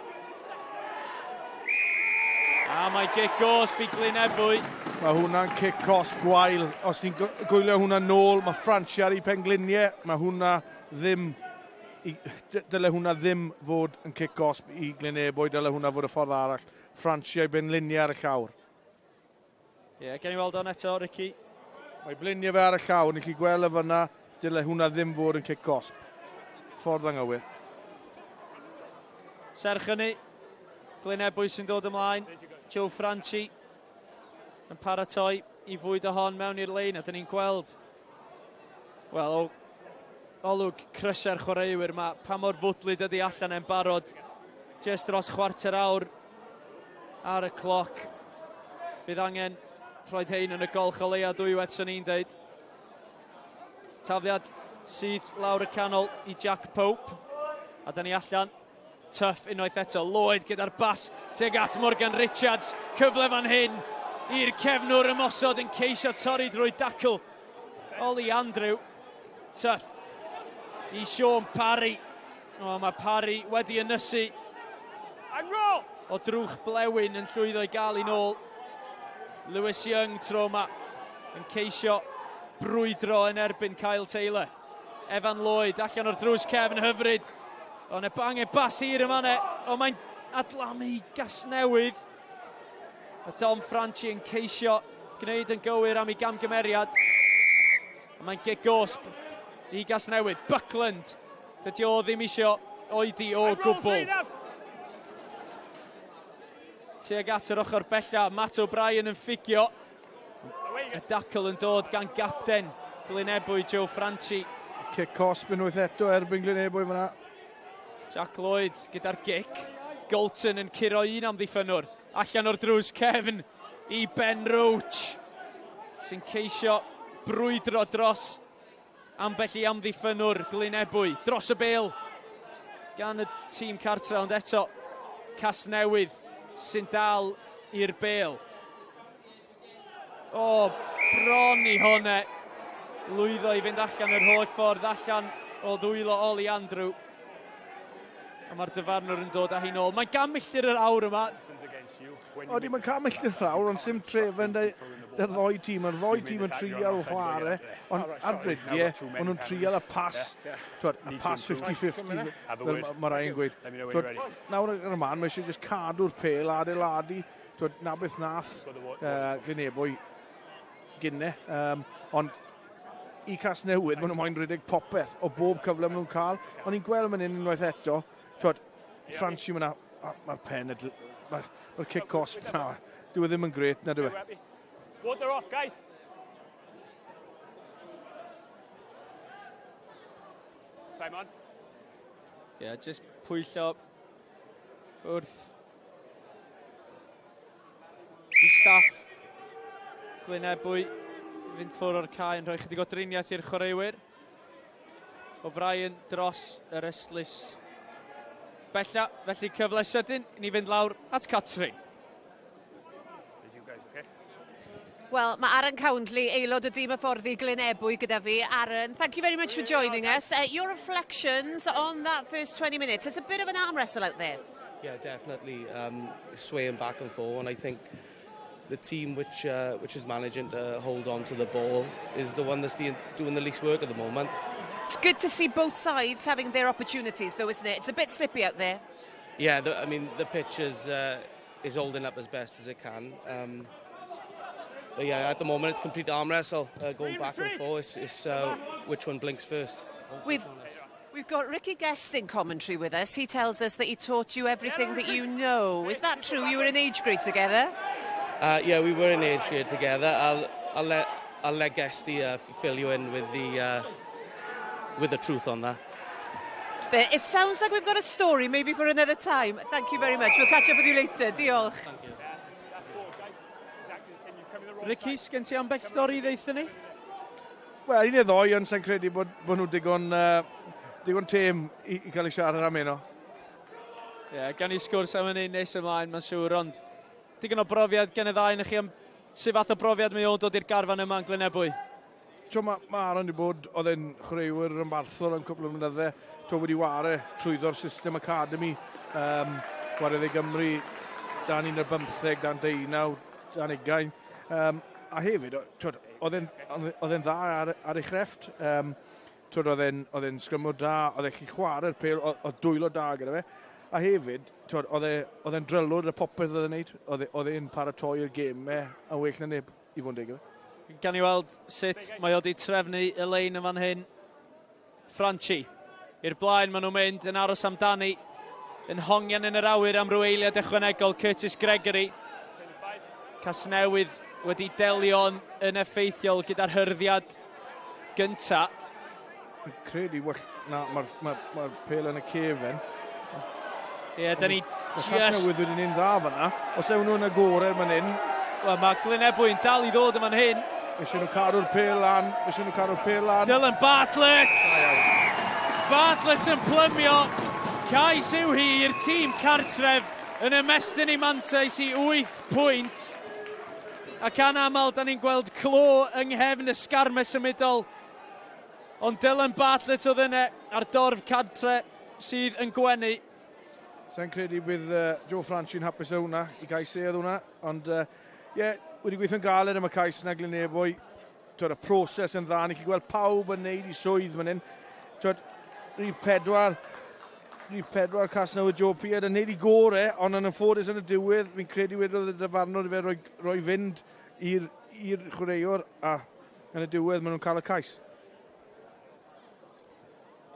S2: A mae gic gosb i Glynebwy.
S3: Mae hwnna'n cic cosb gwael. Os ni'n gwylio hwnna nôl, mae Franchi ar ei pengliniau. Mae hwnna ddim... I, dyle hwnna ddim fod yn cic gosb i Glynebwy. Dyle hwnna fod y ffordd arall. Franchi a'i bengliniau ar y llawr.
S2: Ie, yeah, gen i weld o'n eto, Ricky.
S3: Mae bliniau fe ar y llawr. Ni'n gallu gweld y fyna. Dyle hwnna ddim fod yn cic gosb. Ffordd anghywir.
S2: Serch hynny, Glynebwy sy'n dod ymlaen. Joe Franchi yn paratoi i fwyd o hon mewn i'r lein, a dyn ni'n gweld, wel, o olwg crysa'r chwaraewyr yma, pa mor fwdlyd ydi allan e'n barod. Just dros chwarter awr ar y cloc. Fydd angen troed hein yn y golch o leia dwywaith, sy'n ni'n deud. Tafliad sydd lawr y canol i Jack Pope. A da ni allan. Tuff unwaith eto. Lloyd gyda'r bas tuag at Morgan Richards. Cyfle fan hyn i'r cefnwr ymosod yn ceisio torri drwy dacl. Oli Andrew. Tuff i Sean Parry. O, mae Parry wedi ynysu o drwch blewyn yn llwyddo i gael ei nôl. Lewis Young tro yma yn ceisio brwydro yn erbyn Kyle Taylor. Evan Lloyd allan o'r drws cefn hyfryd. O, ne angen bas hir yma ne. O, mae'n adlamu Gasnewydd. A Dom Franchi yn ceisio gwneud yn gywir am ei gamgymeriad. A mae'n gic gosb i Gasnewydd. Buckland. Dydy o ddim isio oedi o gwbl. Tuag at yr ochr bella, Matt O'Brien yn ffugio. Y dacl yn dod gan gapten Glynebwy, Joe Franchi.
S3: Cic cosb unwaith eto erbyn Glynebwy fyna.
S2: Jack Lloyd gyda'r gic. Golton yn curo un am ddiffynwr. Allan o'r drws cefn i Ben Roach, sy'n ceisio brwydro dros ambell i amddiffynwr Glynebwy. Dros y bêl gan y tîm cartre, ond eto Casnewydd sy'n dal i'r bêl. O, bron i hwnne lwyddo i fynd allan yr holl ffordd, allan o ddwylo Oli Andrew. A mae'r dyfarnwr yn dod â hi nôl. Mae'n 100 milltir yr awr yma.
S3: Odi, mae'n cael milltir llawr, ond sim trefen dy'r ddoi tîm. Mae'r ddoi tîm yn trial chwarae, ond ar brydiau, maen nhw'n trial y pas, twyd, y pas 50-50, fel mae rai yn gweud. Twyd, nawr ar y man, mae eisiau just cadw'r pel, adeiladu, twyd, na beth nath Glynebwy gynne. Ond i Casnewydd, maen nhw'n moyn rhedeg popeth o bob cyfle maen nhw'n cael. Ond ni'n gweld mynd unwaith eto, twyd, Franchi mae'r pen, mae'r ma cic cosp na, dyw e ddim yn gret na dyw e.
S7: Water off, guys. Simon.
S2: Yeah, just pwyllo wrth i staff Glynebwy fynd ffwrdd o'r cae yn rhoi chydig o driniaeth i'r chwaraewyr. O'Brien dros yr ystlys bella, felly cyfle sydyn i ni fynd lawr at Catrin.
S1: Wel, mae Aaron Coundley, aelod o dîm hyfforddi Glynebwy gyda fi. Aaron, thank you very much for joining us. Your reflections on that first 20 minutes. It's a bit of an arm wrestle out there.
S8: Yeah, definitely. Swaying back and forth, and I think the team which is managing to hold on to the ball is the one that's doing the least work at the moment.
S1: It's good to see both sides having their opportunities, though, isn't it? It's a bit slippy out there.
S8: Yeah, I mean, the pitch is holding up as best as it can. But yeah, at the moment it's complete arm wrestle, going back and forth. It's which one blinks first.
S1: We've got Ricky Guest in commentary with us. He tells us that he taught you everything that you know. Is that true? You were in age grade together?
S8: Yeah, we were in age grade together. I'll let Guesty fill you in with the truth on that.
S1: It sounds like we've got a story maybe for another time. Thank you very much. We'll catch up with you later. Diolch.
S8: Thank you.
S2: Ricky, sgen ti ambell stori ddeithio ni?
S3: Wel, un neu ddoi, ond sa'n credu bod nhw digon têm i cael ei siarad am heno.
S2: Ie, yeah, gan i sgwrs am hynny nes ymlaen, mae'n siŵr, ond digon o brofiad gen y ddau yn chi am sut fath o brofiad mae o'n dod i'r garfan yma yn Glynebwy?
S3: Tro, ma Aaron wedi bod, oedd e'n chwaraewyr rhanbarthol am cwpl o mlynydde, tro wedi ware trwyddo'r system academy, wareodd i Gymru dan 15, dan 19, dan 20. A hefyd, oedd e'n dda ar ei chrefft. Twyd, oedd e'n sgrymwr da, oedd e'n gallu chwarae'r pêl, oedd dwylo da gyda fe. A hefyd, oedd e'n drylwr y popeth oedd e'n neud. Oedd e'n paratoi'r gemau yn well na neb, i fod yn deg.
S2: Gan i weld sut mae o wedi trefnu y lein yn fan hyn. Franchi. I'r blaen maen nhw'n mynd yn aros amdani. Yn hongian yn yr awyr am ryw eiliad ychwanegol Curtis Gregory. Casnewydd wedi delio'n yn effeithiol gyda'r hyrddiad gynta.
S3: Fi'n credu, well, na, mae'r ma pêl yn y cefen.
S2: Ie, yeah, da ni
S3: just Casnewydd wedi neud dda fanna. Os ewn nhw'n agored fan hyn.
S2: Wel, mae Glynebwy'n dal i ddod yn fan hyn.
S3: Eisiau nhw cadw'r pêl lan. Eisiau nhw cadw'r pêl lan.
S2: Dylan Bartlett! Bartlett yn plymio. Cais yw hi i'r tîm cartref yn ymestyn i mantais i 8 pwynt. Ac anaml, da ni'n gweld clo yng nghefn y sgarme symudol. Ond Dylan Bartlett oedd yna ar dorf cartre sydd yn gwenu.
S3: Sa'n credu bydd Joe Franchi'n hapus o hwnna, i gais e oedd hwnna. Ond, ie, yeah, wedi gweithio'n galed am y cais yna Glynebwy. Twyd, y proses yn dda, ni'n gweld pawb yn neud i swydd fan hyn. Twyd, rhif 4 Casnewydd Joe Peard yn neud i gore, ond yn anffodus yn y diwedd, fi'n credu wedodd y dyfarnwr i fe roi fynd i'r chwaraewr, a yn y diwedd maen nhw'n cael y cais.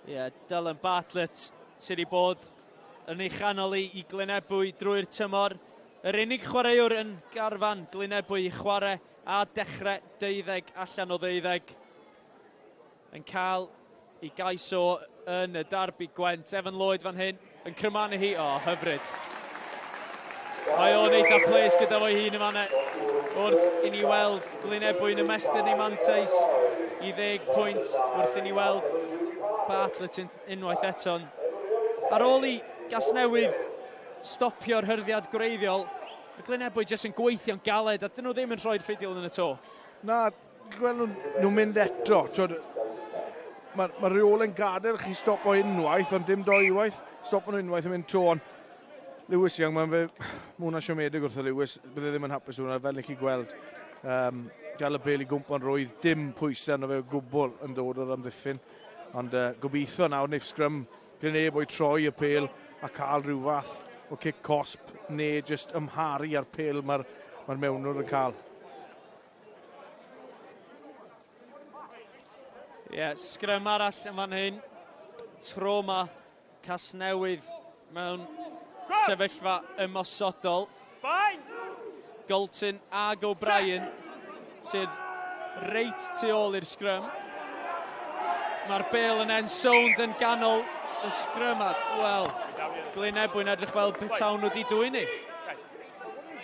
S2: Ie, yeah, Dylan Bartlett sydd wedi bod yn ei chanol i Glynebwy drwy'r tymor. Yr unig chwaraewr yn garfan Glynebwy i chwarae a dechrau 12 allan o 12. Yn cael i gais o yn y darbi Gwent. Evan Lloyd fan hyn yn crymanu hi. O, oh, hyfryd. Mae o'n eitha ples gyda fo'i hun yma wrth i ni weld Glynebwy'n ymestyn ei mantais i 10 pwynt wrth i ni weld Bartlett unwaith eto. Ar ôl i Gasnewydd stopio'r hyrddiad gwreiddiol, mae Glynebwy jyst yn gweithio'n galed a dyn nhw ddim yn rhoi'r ffidil yn y to.
S3: Na, gweld nhw'n mynd eto. Mae'r ma reol yn gadael chi stopo unwaith, ond dim dwywaith. Stopo nhw unwaith yn mynd to, ond Lewis Young, mae'n fe, mae hwnna siomedig wrth y Lewis, bydde ddim yn hapus hwnna, fel ni chi gweld. Um, gael y bel i gwmpo'n rwydd, dim pwysau arno fe o gwbl yn dod o'r amddiffyn. Ond uh, gobeithio nawr wneud sgrym Glynebwy troi y pel a cael rhyw fath o cic cosp neu jyst ymharu ar pel mae'r mae mewnwr yn cael.
S2: Ie, yeah, sgrym arall yn fan hyn. Tro ma Casnewydd mewn sefyllfa ymosodol. Galton ag O'Brien sydd reit tu ôl i'r sgrym. Mae'r bel yn en sownd yn ganol y sgrym a, wel, Glyn Ebwyn edrych fel petawn nhw wedi dwyn ni.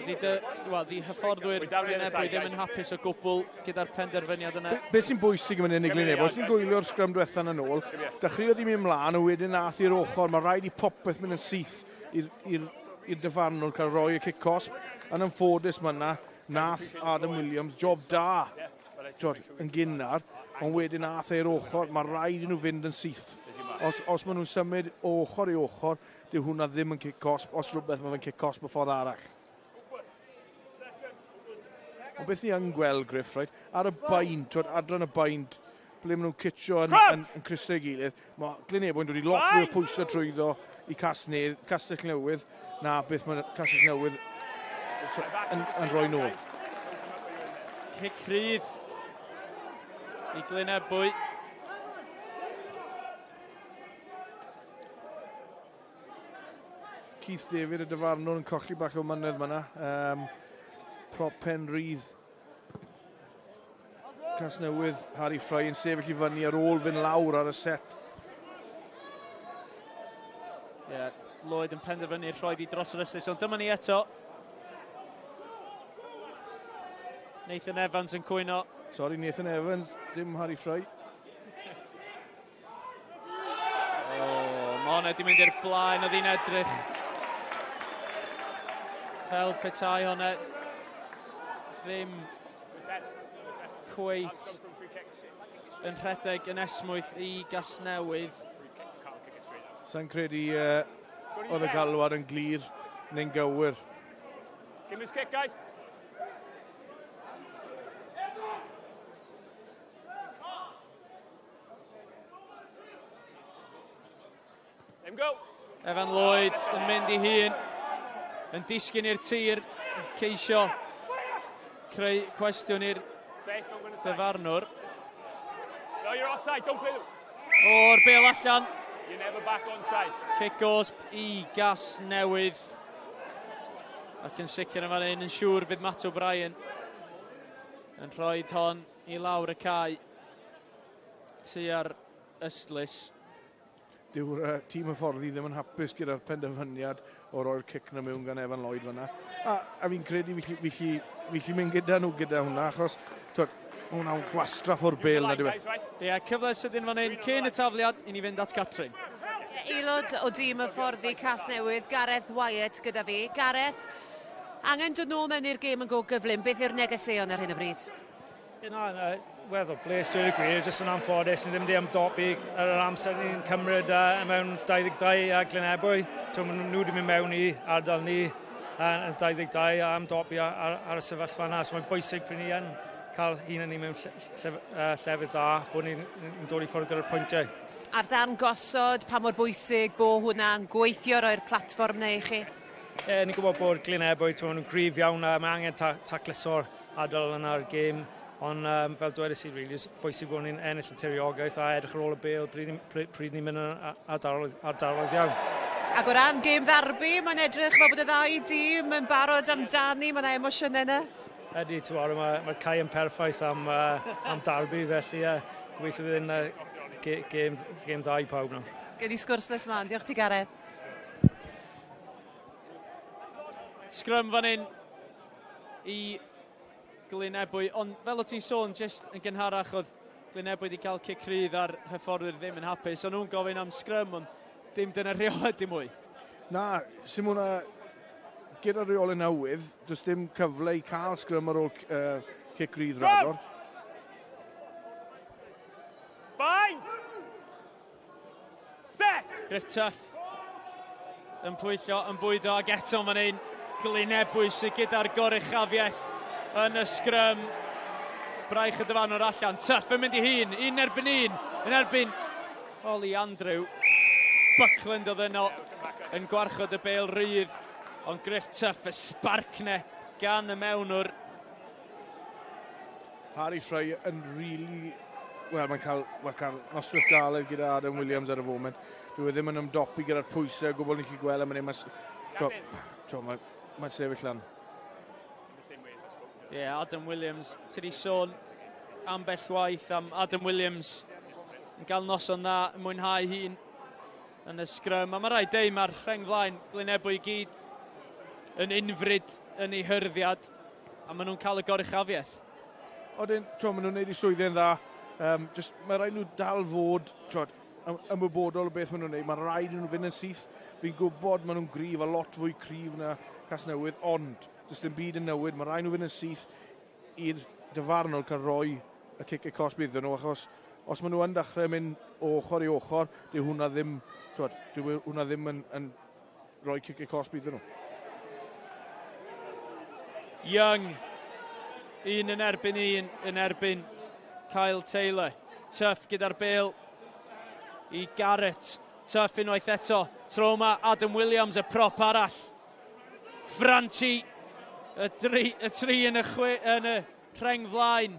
S2: Di, dy, wel, di hyfforddwyr Glyn Ebwy ddim yn hapus o gwbl gyda'r penderfyniad yna.
S3: Be, be sy'n bwysig yn mynd i Glyn Ebwy, os ni'n gwylio'r sgrym diwetha yn ôl, dechreuodd i mynd mlaen a wedyn nath i'r ochr, mae rhaid i popeth mynd yn syth i'r dyfarnwr cael rhoi y cic cosp. Yn anffodus mae yna, nath Adam Williams, job da, twod, yn gynnar, ond wedyn nath e'r ochr, mae rhaid i nhw fynd yn syth. Os, os maen nhw'n symud o ochr i ochr, dyw hwnna ddim yn cic cosp, os rhywbeth mae fe'n cic cosp y ffordd arall. Ond beth ni yn gweld, Griff, right, ar y bind, twod, adran y bind, ble maen nhw'n citsio yn, yn, yn crysau gilydd, mae Glyn Ebwy'n dod i lot fwy o pwysau trwyddo i Casnewydd, Castell Newydd, na beth mae Castell Newydd yn, yn rhoi nôl.
S2: Cic rhydd i Glyn Ebwy.
S3: Keith David y dyfarnwr yn colli bach o mynedd fyna. Um, prop pen rydd. Casnewydd, Harry Fry yn sefyll i fyny ar ôl fynd lawr ar y set.
S2: Ie, yeah, Lloyd yn penderfynu rhoi di dros yr ysys, ond dyma ni eto. Nathan Evans yn cwyno.
S3: Sorry, Nathan Evans, dim Harry Fry.
S2: O, mae hwnna wedi mynd i'r blaen, oedd hi'n edrych fel petai hwnna ddim cweit yn rhedeg yn esmwyth i Gasnewydd.
S3: Sa'n credu uh, oedd y galwad yn glir neu'n gywir.
S7: Give me his kick, guys.
S2: Evan Lloyd yn mynd i hun, yn disgyn i'r tir, yn ceisio creu cwestiwn i'r dyfarnwr.
S7: No, you're offside, don't play them.
S2: O'r bel allan.
S7: You're never back onside.
S2: Cic gosb i gas newydd. Ac yn sicr yn fan hyn, yn siŵr bydd Matt O'Brien yn rhoi hon i lawr y cae tua'r ystlys.
S3: Dyw'r uh, tîm hyfforddi ddim yn hapus gyda'r penderfyniad o roi'r cic na mewn gan Evan Lloyd fyna. A, a fi'n credu fi, fi, fi, fi, fi mynd gyda nhw gyda hwnna, achos twyd, mae hwnna'n gwastraff o'r bel na, dyw e.
S2: Ie, cyfle sydyn fan hyn cyn y tafliad i ni fynd at Catrin.
S1: Aelod o dîm hyfforddi Casnewydd, Gareth Wyatt gyda fi. Gareth, angen dod nôl mewn i'r gêm yn go gyflym. Beth yw'r negeseuon ar hyn o bryd?
S9: Ie, na, na, weddol bles, dweud y gwir, jyst yn anffodus, ni ddim wedi ymdopi ar yr amser ni'n cymryd uh, mewn 22 a Glynebwy. So, maen nhw wedi mynd mewn i ardal ni uh, yn 22 a ymdopi ar, ar, ar y sefyllfa yna. So mae'n bwysig pryd ni yn cael hun ni mewn lle, lle, uh, llefydd dda, bod ni'n ni dod i ffwrdd gyda'r pwyntiau.
S1: A'r darn gosod, pa mor bwysig bo hwnna'n gweithio roi'r platfform neu i chi?
S9: E, ni'n gwybod bod Glynebwy, maen nhw'n gryf iawn a mae angen ta tacluso'r ardal yna'r gêm. Ond um, fel dwedais i, really, bwysig bod ni'n ennill y tiriogaeth a edrych ar ôl y bêl pryd, pryd, pryd ni'n mynd yn ardaloedd, ardaloedd iawn.
S1: Ac o ran gêm ddarbi, mae'n edrych fel bod y ddau dîm yn barod amdani, mae yna emosiynau yna.
S9: Ydy, ti'n gwybod, mae'r mae cae yn perffaith am, uh, am darbi, felly uh, gobeithio bydd yn uh, gêm, gêm dda i pawb nawr.
S1: Gen i sgwrs nes mlaen, diolch ti Gareth.
S2: Sgrym fan hyn i Glyn Ebwy, ond fel o ti'n sôn jyst yn gynharach oedd Glyn Ebwy wedi cael cic rhydd a'r hyfforddwyr ddim yn hapus. O'n nhw'n gofyn am sgrym, ond dim dyna rheolau dim mwy.
S3: Na, sy'n hwnna gyda'r rheolau newydd, does dim cyfle i cael sgrym ar ôl uh, cic rhydd rhagor.
S7: Bind! Set!
S2: Griff Tuff Yn pwyllo, yn bwydo ac eto fan hyn. Glynebwy sydd gyda'r goruchafiaeth yn y sgrym. Braich y dyfarnwr allan. Tuff yn mynd i hun. Un erbyn un. Yn erbyn Ollie Andrew. Buckland oedd yno yn gwarchod y bêl rydd. Ond Griff Tuff y sbarcne gan y mewnwr.
S3: Harry Fry yn really... Wel, mae'n cael, mae cael noswaith galed gyda Adam Williams ar y foment. Dwi e ddim yn ymdopi gyda'r pwysau o gwbl ni'n gallu gweld am hynny. Mae'n mae sefyll lan.
S2: Ie, yeah, Adam Williams, ti di sôn ambell waith am Adam Williams yn cael noson dda, yn mwynhau hun yn y sgrym. A mae rhaid deud mae'r rheng flaen Glynebwy i gyd yn unfryd yn ei hyrddiad a maen nhw'n cael y goruchafiaeth.
S3: Odyn, tro, maen nhw'n neud eu swyddi'n dda. Just, mae rhaid nhw dal fod twod, ymwybodol o beth maen nhw'n neud. Mae rhaid nhw fynd yn syth. Fi'n gwybod maen nhw'n gryf, a lot fwy cryf na Casnewydd, ond does dim byd yn newid. Mae rhaid nhw fynd yn syth i'r dyfarnwr cael rhoi y cic y cosb iddyn nhw, achos os maen nhw yn dechrau mynd o ochr i ochr, dyw hwnna ddim, twod, dyw hwnna ddim yn, yn rhoi cic y cosb iddyn nhw.
S2: Young, un yn erbyn un, yn erbyn Kyle Taylor. Tuff gyda'r bêl i Garrett. Tuff unwaith eto. Tro yma Adam Williams, y prop arall. Franchi, y tri, y tri yn y, chwe, yn y rheng flaen.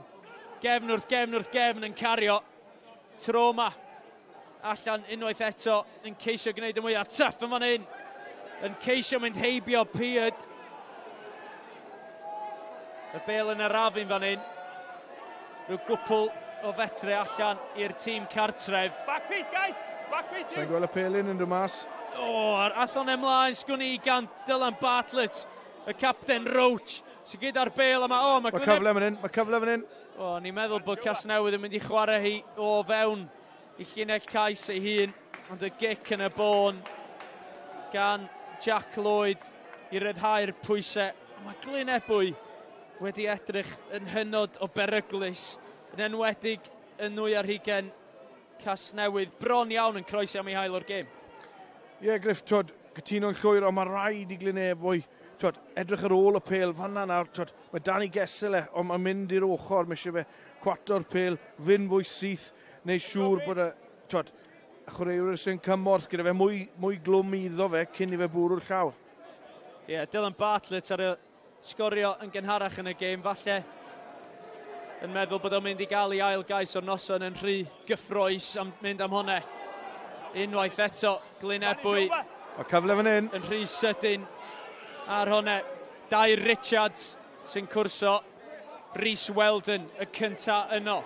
S2: Gefn wrth gefn wrth gefn yn cario. Tro yma allan unwaith eto yn ceisio gwneud y mwyaf. Tuff yn fan hyn yn ceisio mynd heibio Peard. Y bêl yn arafu'n fan hyn. Rhyw gwpl o fetre allan i'r tîm cartref.
S7: Back feet, guys! Back feet,
S3: Sa'n gweld y pelyn yn dod mas.
S2: O, a'r allan ymlaen, sgwn i gan Dylan Bartlett, y capten Roach, sy'n gyda'r bêl yma. O,
S3: mae cyfle fan hyn, mae cyfle fan hyn.
S2: O, ni'n meddwl bod Casnewydd yn mynd i chwarae hi o fewn i llinell cais ei hun, ond y gic yn y bôn gan Jack Lloyd i ryddhau'r pwysau. Mae Glyn Ebwy wedi edrych yn hynod o beryglus, yn enwedig yn 22 Casnewydd, bron iawn yn croesi am ei hail o'r gêm.
S3: Ie, yeah, Griff, twod, cytuno'n llwyr, ond mae rhaid i Glyn Ebwy, twod, edrych ar ôl y pêl, fanna nawr, twod, mae Danny Gessel e, ond mae'n mynd i'r ochr, mae eisiau fe cwato'r pêl, fynd fwy syth, neu siŵr bod y, twod, y chwaraewyr sy'n cymorth gyda fe mwy, mwy glwm iddo fe cyn i fe bwrw'r llawr.
S2: Ie, yeah, Dylan Bartlett ar y sgorio yn gynharach yn y gêm, falle yn meddwl bod o'n mynd i gael ei ail gais o'r noson yn rhy gyffrous am mynd am hwnna. Unwaith eto, Glyn Ebwy.
S3: Mae cyfle fan hyn.
S2: Yn rhy sydyn ar hwnna. Dai Richards sy'n cwrso. Rhys Weldon y cynta yno.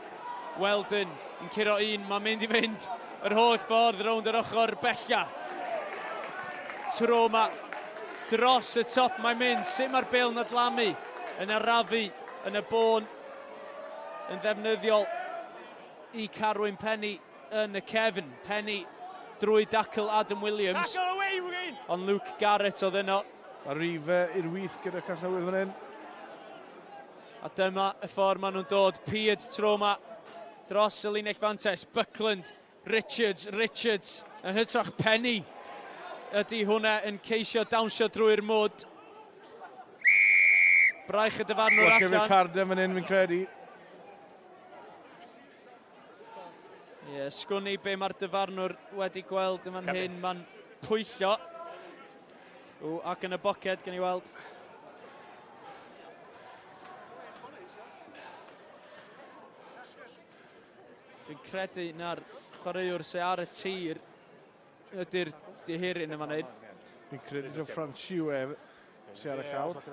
S2: Weldon yn curo un, mae'n mynd i fynd yr holl ffordd rownd yr ochr bella. Tro yma dros y top mae'n mynd. Sut mae'r bêl yn adlamu yn arafu yn y bôn yn ddefnyddiol i Carwyn Penny yn y cefn. Penny drwy dacl Adam Williams. Ond Luke Garrett oedd yno.
S3: Mae rife i'r wyth gyda Casnewydd fan hyn.
S2: A dyma y ffordd maen nhw'n dod. Peard tro yma dros y linell fantes. Buckland, Richards, Richards yn hytrach Penny ydy hwnna yn ceisio dawnsio drwy'r mwd. Braich y dyfarnwr allan.
S3: Wel, carden fan hyn, fi'n credu.
S2: Ie, yeah, sgwn i be mae'r dyfarnwr wedi gweld yn fan hyn. Mae'n pwyllo. O, ac yn y boced, gen i weld. Dwi'n credu na'r chwaraewr sy'n ar y tir ydy'r dihiryn yn fan hyn.
S3: Fi'n credu taw Franchi yw e sy'n ar y llawr.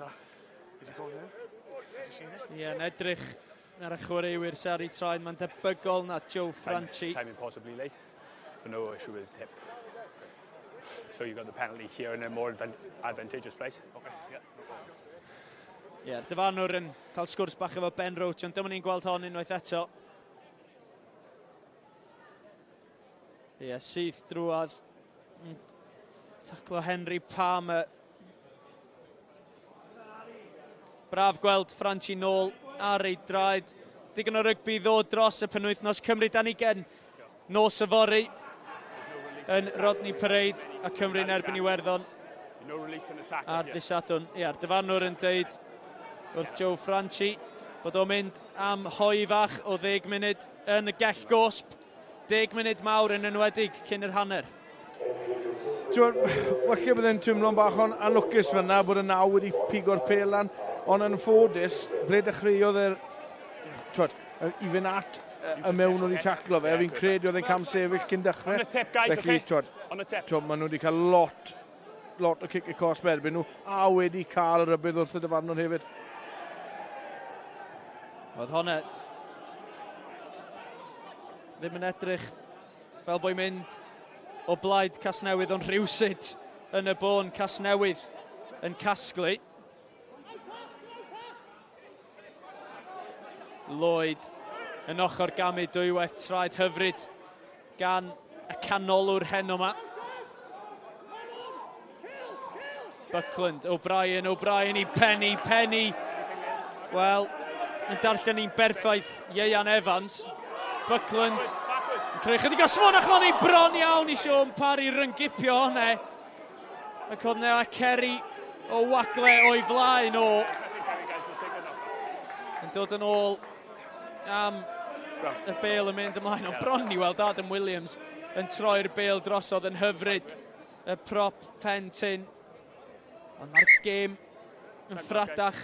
S2: Ie, yeah, yn edrych ar y chwaraewyr sy'n ar ei traed. Mae'n debygol na Joe Franchi.
S7: Timing possibly late, but no issue with hip. So you got the penalty here in a more advantageous place. Okay, yeah.
S2: Ie, yeah, dyfarnwr yn cael sgwrs bach efo Ben Roach, ond dyma ni'n gweld hon unwaith eto. Ie, yeah, syth drwadd. Taclo Henry Palmer. Braf gweld Franchi nôl ar ei draed. Digon o rygbi ddod dros y penwythnos. Cymru dan ugen nos yfory yn Rodney Parade a Cymru'n erbyn Iwerddon.
S10: Ar ddydd Sadwrn. Ia'r dyfarnwr yn deud wrth Joe Franchi bod o'n mynd am hoe fach o 10 munud yn y gell gosb. 10 munud mawr yn enwedig cyn yr hanner.
S3: Falle byddai'n teimlo'n bach o'n anlwcus fyna bod y naw wedi pigo'r pêl lan, ond yn ffodus, ble dechreuodd e'r, twod, i fynd at y mewn wedi taclo fe, fi'n credu oedd e'n cam sefyll cyn dechrau. Felly, twod, twod, maen nhw wedi cael lot, lot o cic y cosb erbyn nhw, a wedi cael y rybudd wrth y dyfarnwr hefyd.
S10: Oedd hwnna ddim yn edrych fel bo'i mynd o blaid Casnewydd, ond rhywsut yn y bôn Casnewydd yn casglu. Lloyd yn ochr gamu dwywaith, traed hyfryd gan y canolwr heno yma. Buckland, O'Brien, O'Brien i Penny, Penny. Wel, yn darllen ni'n berffaith Ieuan Evans. Buckland yn creu chydig o sbon ac o'n i bron iawn i Sean Parry ryngipio hwnna. Ac oedd a Kerry o wagle o'i flaen o. Yn dod yn ôl am y bêl yn mynd ymlaen. Ond bron ni weld Adam Williams yn troi'r bêl drosodd yn hyfryd. Y prop pen tyn. Ond mae'r gêm yn ffradach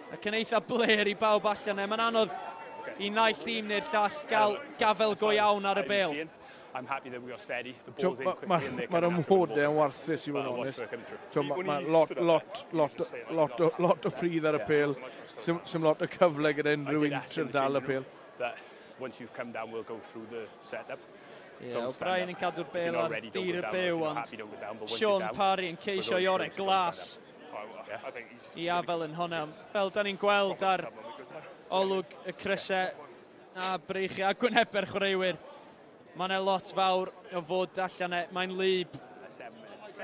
S10: ac yn eitha blêr i bawb allan e. Mae'n anodd i naill dîm neu'r llall gael gafel go iawn ar y bêl.
S3: Mae'r ymwodau yn warthus i fod yn onest. Mae lot, lot, lot, lot, lot o pridd ar y pêl. Sim lot o cyfle gyda unrhyw un trio dal y pêl.
S7: Once you've come down, we'll go through the setup.
S10: Ie, yeah, O'Brien yn cadw'r bêl ar dir y byw, ond Sean Parry yn ceisio i orau glas i afel yn hwnna. Fel da ni'n gweld ar olwg y crysau a breichiau a gwynebau'r chwaraewyr, mae yna lot fawr o fod allan e. Mae'n lyb,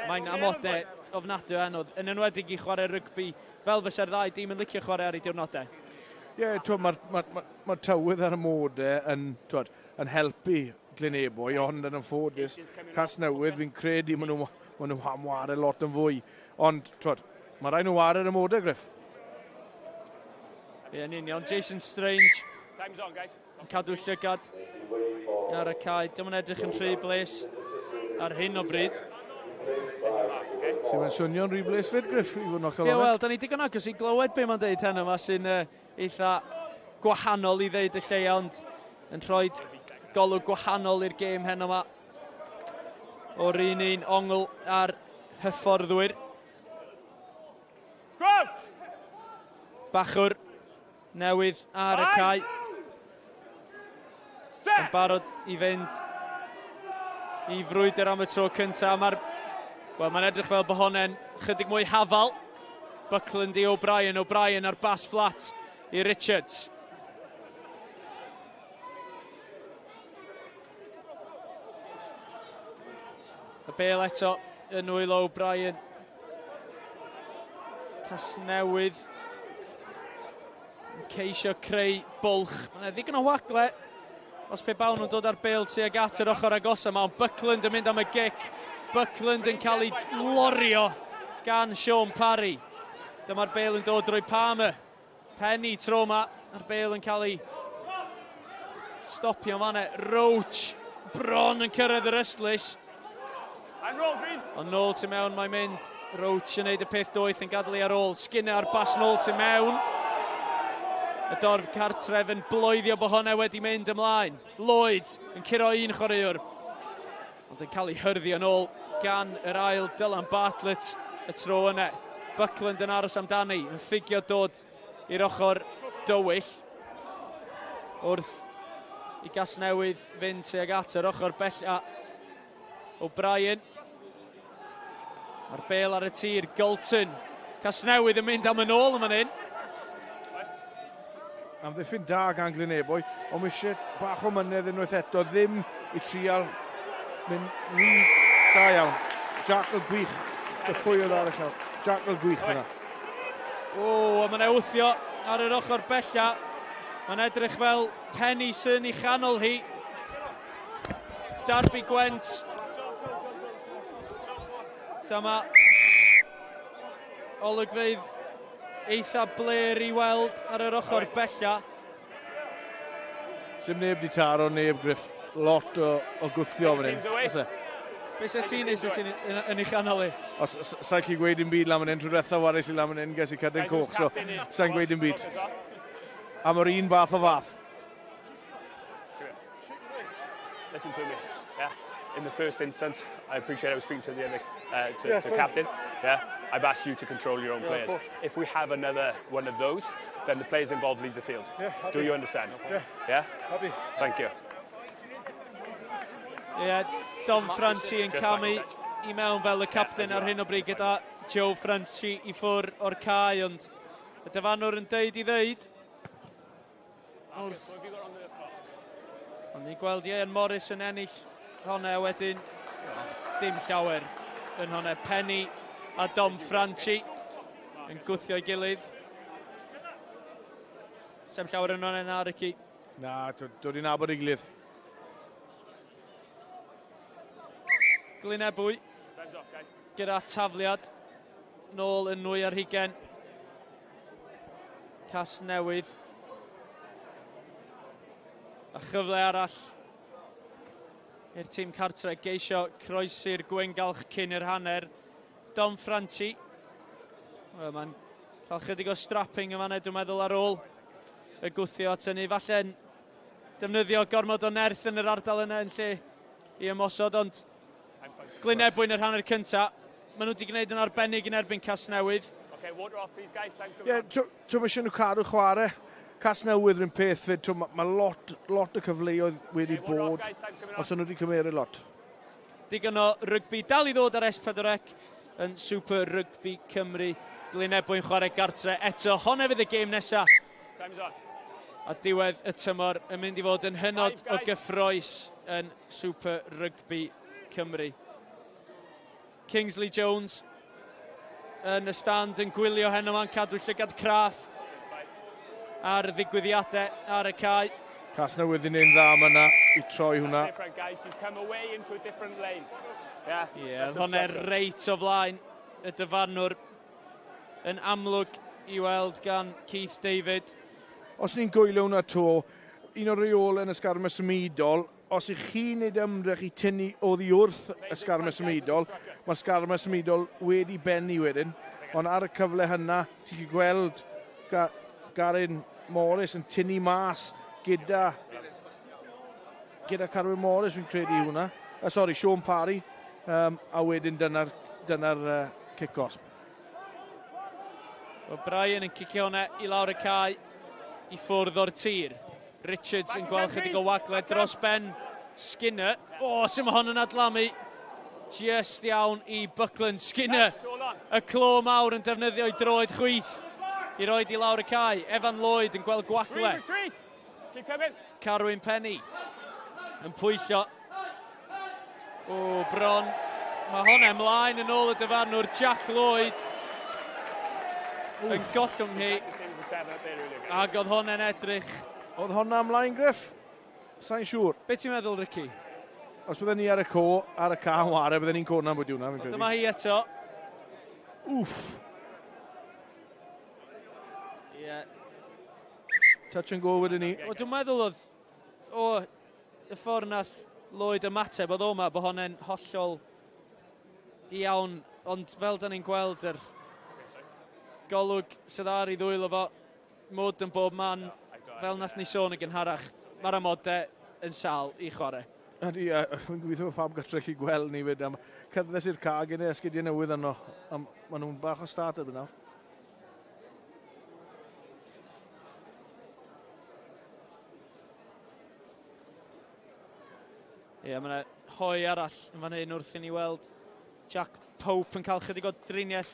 S10: mae'n amodau ofnadwy anodd, yn enwedig i chwarae rygbi fel fysa'r ddau dîm yn licio chwarae ar ei diwrnodau.
S3: Ie, yeah, mae'r ma, ma, ma tywydd ar amodau yn, twod, yn helpu Glynebwy, ond yn anffodus, Casnewydd, fi'n credu maen nhw, ma nhw am ware lot yn fwy. Ond, twod, mae rhaid nhw ware'r amodau, Griff.
S10: Ie, yn union. Jason Strange yn cadw llygad ar y cae. Dim yn edrych yn rhy bles ar hyn o bryd.
S3: Sy'n mynd swnio'n rhy bles fyd, Griff, i fod yn
S10: hollol. Ie, wel, da ni digon agos i glywed be mae'n deud heno yma sy'n eitha gwahanol i ddeud y lleia, ond yn rhoi golwg gwahanol i'r gêm heno yma. O'r un un ongl ar hyfforddwyr. Bachwr newydd ar y cae. Yn barod i fynd i frwydr am y tro cyntaf. Mae'r, wel, mae'n edrych fel bod honne'n chydig mwy hafal. Buckland i O'Brien, O'Brien ar bas fflat i Richards. Y bêl eto yn nwylo O'Brien. Casnewydd yn ceisio creu bwlch. Mae'n ddigon o wagle os pe bawn nhw'n dod ar bêl tuag at yr ochr agosa yma, ond Buckland yn mynd am y gic. Buckland yn cael ei lorio gan Sean Parry. Dyma'r bêl yn dod drwy Palmer. Penny tro yma, a'r bêl yn cael ei stopio fan'na. Roach bron yn cyrraedd yr ystlys. Ond nôl tu mewn mae'n mynd. Roach yn neud y peth doeth yn gadael ei ar ôl. Skinner ar bas nôl tu mewn. Y dorf cartref yn bloeddio bod hwnna wedi mynd ymlaen. Lloyd yn curo un chwaraewr, ond yn cael ei hyrddio yn ôl gan yr ail Dylan Bartlett y tro yna. Buckland yn aros amdani, yn ffugio dod i'r ochr dywyll wrth i Gasnewydd fynd tuag at yr ochr bella. O'Brien. Mae'r bêl ar y tir, Galton. Casnewydd yn mynd am yn ôl yn fan hyn.
S3: Amddiffyn da gan Glynebwy, ond mae eisiau bach o mynedd unwaith eto, ddim i trial mynd rhy da iawn. Jackal gwych, y pwy oedd ar y llaw. Jackal gwych fyna.
S10: O, a mae'n wthio ar yr ochr bella. Mae'n edrych fel Penny sy'n ei chanol hi. Derby Gwent. Dyma Olygfeydd eitha bler i weld ar yr ochr bella.
S3: Sim neb di taro neb, Griff. Lot o gwthio fan hyn.
S10: Be sy'n ti'n neud sy'n yn ei chanol i?
S3: Os sa'n gallu gweud dim byd lan fan hyn, tro diwetha wares i lan fan hyn, ges i cerdyn coch, so sa'n gweud dim byd. Am yr un fath o fath.
S7: Listen to me, yeah? In the first instance, I appreciate I was speaking to the other, to captain, yeah? I've asked you to control your own players. If we have another one of those, then the players involved leave the field.
S3: Yeah, happy.
S7: Do you understand?
S3: Yeah.
S7: Yeah?
S3: Happy.
S7: Thank you.
S10: Yeah, Dom Franchi yn camu i mewn fel y captain ar hyn o bryd gyda Joe Franchi i ffwr o'r cae, ond y dyfanwr yn deud i ddeud. Ond ni'n gweld Ian Morris yn ennill hwnna wedyn. Dim llawer yn hwnna. Penny a Dom Franchi yn gwthio'i gilydd. Sem llawer yn hwnna na, Ricky.
S3: Na, dod i'n nabod ei gilydd.
S10: Glynebwy gyda tafliad nôl yn 22. Casnewydd. A chyfle arall i'r tîm cartre geisio croesi'r gwyngalch cyn yr hanner. Dom Franchi. Wel, mae'n cael chydig o strapping yma, dwi'n meddwl, ar ôl y gwthio at hynny. Falle'n defnyddio gormod o nerth yn yr ardal yna yn lle i ymosod, ond Glynebwy yn yr hanner cynta, maen nhw wedi gwneud yn arbennig yn erbyn Casnewydd.
S3: Ie, ti'n eisiau nhw cadw chwarae. Casnewydd rhywun peth fyd, mae lot o cyfleoedd wedi bod, os nhw wedi cymryd lot.
S10: Digon o rygbi dal i ddod ar S4C yn Super Rugby Cymru. Glynebwy'n chwarae gartre eto. Honna fydd y gêm nesaf. A diwedd y tymor yn mynd i fod yn hynod o gyffrous yn Super Rugby Cymru. Kingsley Jones yn y stand yn gwylio heno ma'n cadw llygad craff ar ddigwyddiadau ar y cae.
S3: Casnewydd yn un dda yma yna i troi hwnna.
S10: Ie, hwnna reit o flaen y dyfarnwr yn amlwg i weld gan Keith David.
S3: Os ni'n gwylio hwnna to, un o'r reolau yn y sgarmes symudol, os ych chi'n neud ymdrech i tynnu oddi wrth y sgarmes symudol, mae'r sgarmes symudol wedi bennu wedyn, ond ar y cyfle hynna, ti'n gallu gweld Garin Morris yn tynnu mas gyda Carwyn Morris, fi'n credu hwnna. Sorry, Sean Parry, a wedyn dyna'r kick-off.
S10: O'Brien yn cicio hwnna i lawr y cae i ffwrdd o'r tir. Richards yn gweld chydig o wagle dros ben Skinner. O, sy'n mae hon yn adlamu. Just iawn i Buckland. Skinner, y clo mawr yn defnyddio ei droed chwith i roed i lawr y cae. Evan Lloyd yn gweld gwagle. Carwyn Penny yn pwyllo. O, bron. Mae hon ymlaen yn ôl y dyfarnwr Jack Lloyd yn gollwng hi. Ac oedd hon yn edrych.
S3: Oedd honna ymlaen, Griff? Sa'n siŵr.
S10: Be ti'n meddwl, Ricky?
S3: Os bydden ni ar y co, ar y ca yn ware, bydden ni'n cona bod hwnna, fi'n credu.
S10: Dyma hi eto.
S3: Wff.
S10: Ie.
S3: Touch and go wedyn ni.
S10: O, dwi'n meddwl oedd, o, y ffordd nath Lloyd ymateb, oedd o'ma, bod honna'n hollol iawn, ond fel da ni'n gweld yr golwg sydd ar ei ddwylo fo, mwd yn bob man, fel nath ni sôn yn gynharach, mae'r amodau yn sâl i chwarae.
S3: Ydy, fi'n gobeithio bod pawb gartre gallu gweld ni fyd. Am cerdded i'r ca gyda esgidiau newydd yno. Maen nhw'n bach o start erbyn nawr.
S10: Ie, mae yna hoi arall yn fan hyn wrth i ni weld Jack Pope yn cael chydig o driniaeth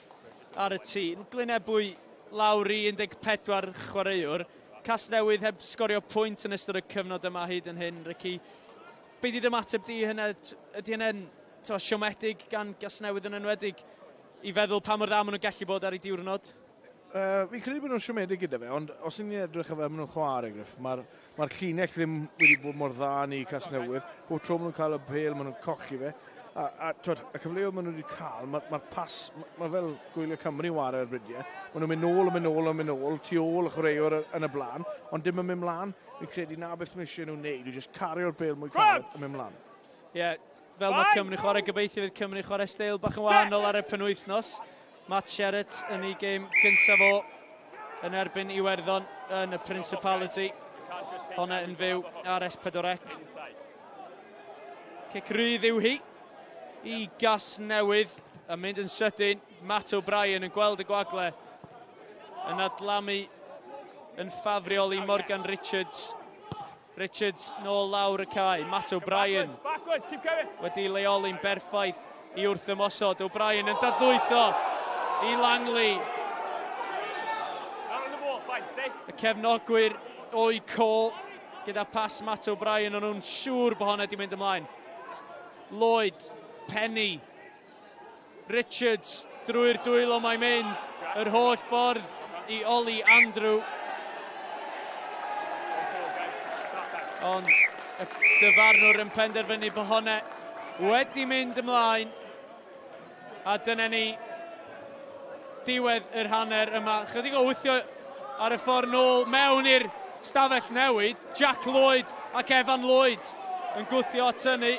S10: ar y tîm. Glynebwy lawr i 14 chwaraewr. Casnewydd heb sgorio pwynt yn ystod y cyfnod yma hyd yn hyn, Ricky. Be di ymateb di hynna? Ydy hynny'n siomedig gan Gasnewydd yn enwedig i feddwl pa mor dda maen nhw'n gallu bod ar ei diwrnod?
S3: Fi'n credu bod nhw'n siomedig gyda fe, ond os ni'n edrych ar fel maen nhw'n chwarae, Griff, mae'r llinell ddim wedi bod mor dda ni Casnewydd. Bob tro maen nhw'n cael y pêl, maen nhw'n colli fe. A, a twod, y cyfleoedd maen nhw wedi cael, mae'r ma pas, mae ma fel gwylio Cymru wario ar brydiau. Maen nhw'n mynd nôl, yn mynd nôl, yn mynd nôl, tu ôl y chwaraewr yn y blaen, ond dim yn mynd mlaen. Fi'n credu na beth mae eisiau nhw wneud, yw just cario'r bêl mwy caled yn mynd mlaen.
S10: Ie, yeah, fel mae Cymru chwarae, gobeithio fydd Cymru chwarae steil bach yn wahanol ar y penwythnos. Matt Sherratt yn ei gêm gyntaf o yn erbyn Iwerddon yn y Principality. Honna yn fyw ar S4C. Cic rydd yw hi i Gasnewydd a mynd yn sydyn. Matt O'Brien yn gweld y gwagle yn adlamu yn ffafriol i Morgan Richards. Richards nôl lawr y cae. Matt O'Brien wedi leoli'n berffaith i wrth ymosod. O'Brien yn dadlwytho i Langley. Y cefnogwyr o'i co gyda pas Matt O'Brien, ond nhw'n siŵr bod honna wedi mynd ymlaen. Lloyd, Penny, Richards, drwy'r dwylo mae'n mynd, yr holl ffordd i Oli Andrew. Ond y dyfarnwr yn penderfynu bod honna wedi mynd ymlaen. A dyna ni diwedd yr hanner yma. Chydig o wthio ar y ffordd nôl mewn i'r stafell newid. Jack Lloyd ac Evan Lloyd yn gwthio at hynny.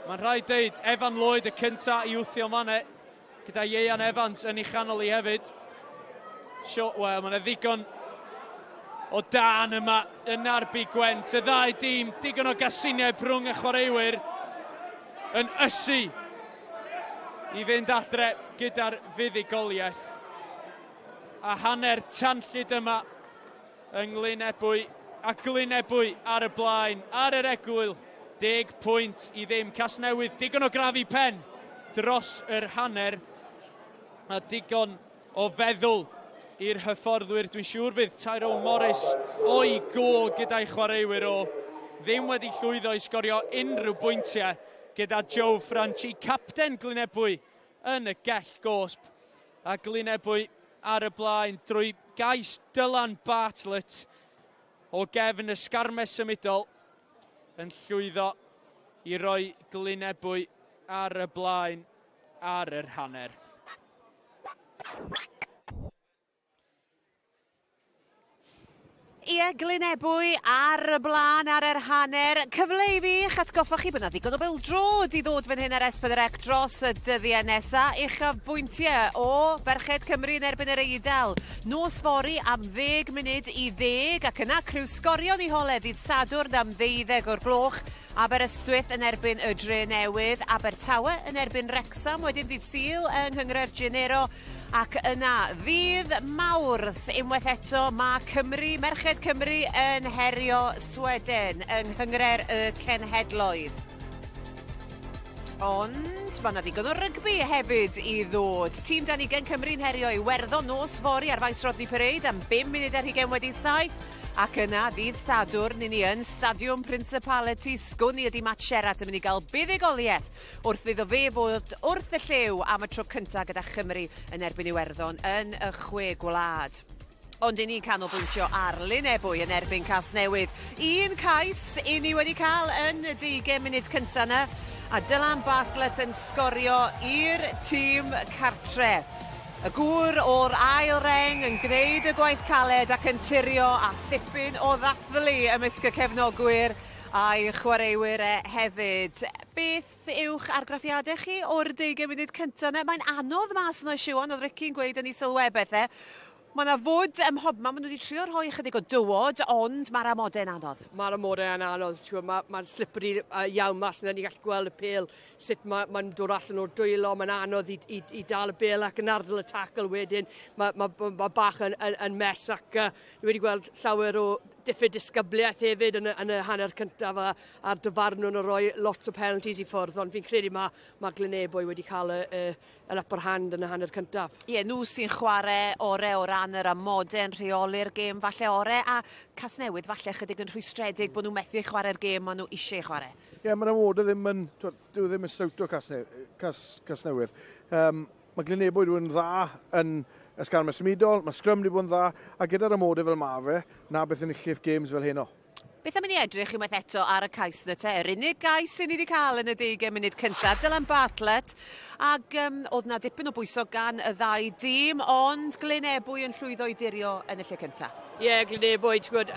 S10: Mae'n rhaid deud, Evan Lloyd y cynta i wthio manne, gyda Ieuan Evans yn ei chanol i hefyd. Wel, mae yna ddigon o dan yma yn Arbi Gwent. Y ddau dîm, digon o gasiniau rhwng y chwaraewyr yn ysu i fynd adre gyda'r fuddugoliaeth. A hanner tanllyd yma yng Nglynebwy, a Glynebwy ar y blaen, ar yr egwyl, 10 pwynt i ddim. Casnewydd, digon o grafu pen dros yr hanner, a digon o feddwl i'r hyfforddwyr. Dwi'n siŵr fydd Tyrone Morris o'i go gyda'i chwaraewyr o ddim wedi llwyddo i sgorio unrhyw bwyntiau gyda Joe Franchi, capten Glynebwy yn y gell gosb. A Glynebwy ar y blaen drwy gais Dylan Bartlett o gefn y sgarmes symudol yn llwyddo i roi Glynebwy ar y blaen ar yr hanner.
S1: Ie, Glynebwy ar y blaen ar yr hanner. Cyfle i fi eich atgoffa chi bod yna ddigon o bêl-droed i ddod fan hyn ar S4C dros y dyddiau nesa. Uchaf bwyntiau o Ferched Cymru yn erbyn yr Eidal. Nos fory am 9:50 ac yna criw Sgorion i hole ddydd Sadwrn am 12 o'r gloch. Aberystwyth yn erbyn y Dre Newydd, Abertawe yn erbyn Wrexham, wedyn ddydd Sul yng Nghynghrair Genero. Ac yna, ddydd Mawrth, unwaith eto, mae Cymru, Merched Cymru yn herio Sweden yng Nghynghrair y Cenhedloedd. Ond mae yna ddigon o rygbi hefyd i ddod. Tîm dan ugain Cymru'n herio Iwerddon nos fory ar faes Rodney Parade am 7:05. Ac yna, ddydd Sadwrn, ni yn Stadiwm Principality. Sgwn i ydy Matt Sherratt yn mynd i gael buddugoliaeth wrth iddo fe fod wrth y llew am y tro cyntaf gyda Chymru yn erbyn Iwerddon yn y chwe gwlad. Ond i ni'n canolbwyntio ar Lynebwy yn erbyn Casnewydd. Un cais i ni wedi cael yn y 20 munud cyntaf yna, a Dylan Bartlett yn sgorio i'r tîm cartre. Y gŵr o'r ail reng yn gwneud y gwaith caled ac yn tirio a thipyn o ddathlu ymysg y cefnogwyr a'i chwaraewyr e hefyd. Beth yw'ch argraffiadau chi o'r 20 munud cyntaf yna? Mae'n anodd mas yna, Siwan, oedd Ricky'n gweud yn ei sylwebaeth e. Mae yna fwd ym mhobman, maen nhw wedi trio rhoi ychydig o dywod, ond mae'r amodau yn anodd.
S4: Mae'r amodau yn anodd, mae'n ma slippery iawn mas yna, ni'n gallu gweld y pêl, sut mae'n ma dod allan o'r dwylo, mae'n anodd i dal y bêl ac yn ardal y tackle wedyn, mae ma, ma, ma bach yn mess ac ni wedi gweld llawer o diffyg disgybliaeth hefyd yn y hanner cyntaf a'r dyfarnwr yn rhoi lot o penalties i ffwrdd, ond fi'n credu mae ma Glynebwy wedi cael y upper hand yn y hanner cyntaf.
S1: Ie, nhw sy'n chwarae ore o ran yr amodau yn rheoli'r gêm falle ore, a Casnewydd falle chydig yn rhwystredig bod nhw methu chwarae'r gêm maen nhw eisiau chwarae.
S3: Ie, mae'r amodau ddim yn, dyw ddim yn sawto Casnewydd. Mae Glynebwy wedi bod yn dda yn ysgarmes symudol, mae Scrum wedi bod yn dda, a gyda'r amodau fel ma fe, na beth yn enillif games fel heno.
S1: Beth am i ni edrych unwaith eto ar y cais 'na te? Yr unig gais i ni wedi cael yn y 20 munud cyntaf, Dylan Bartlett. Ag oedd 'na dipyn o bwyso gan y ddau dîm, ond Glyn Ebwy yn llwyddo i dirio yn y lle cyntaf.
S4: Ie, yeah, Glyn Ebwy, ti'n gwybod,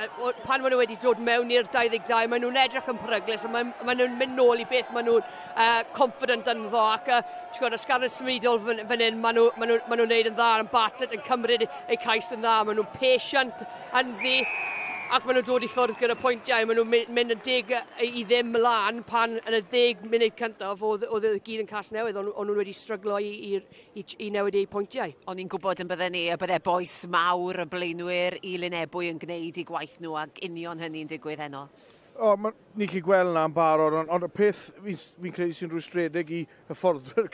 S4: pan maen nhw wedi dod mewn i'r 22, maen nhw'n edrych yn peryglus, a maen nhw'n mynd nôl i beth maen nhw'n confident ynddo, ac ti'n gwybod, y sgarled symudol fan hyn, maen nhw'n neud yn dda, yn Bartlett yn cymryd eu cais yn dda, maen nhw'n patient ynddi, ac maen nhw'n dod i ffwrdd gyda pwyntiau, maen nhw'n mynd yn 10-0 mlaen pan yn y 10 munud cyntaf oedd y gyd yn Casnewydd, ond nhw wedi stryglo i newid eu pwyntiau.
S1: O'n i'n gwybod yn bydden ni, y bydde bois mawr y blaenwyr i Lynebwy yn gwneud eu gwaith nhw ac union hynny'n digwydd heno.
S3: O, ni'n gallu gweld na'n barod, ond y peth fi'n credu sy'n rwystredig i hyfforddwyr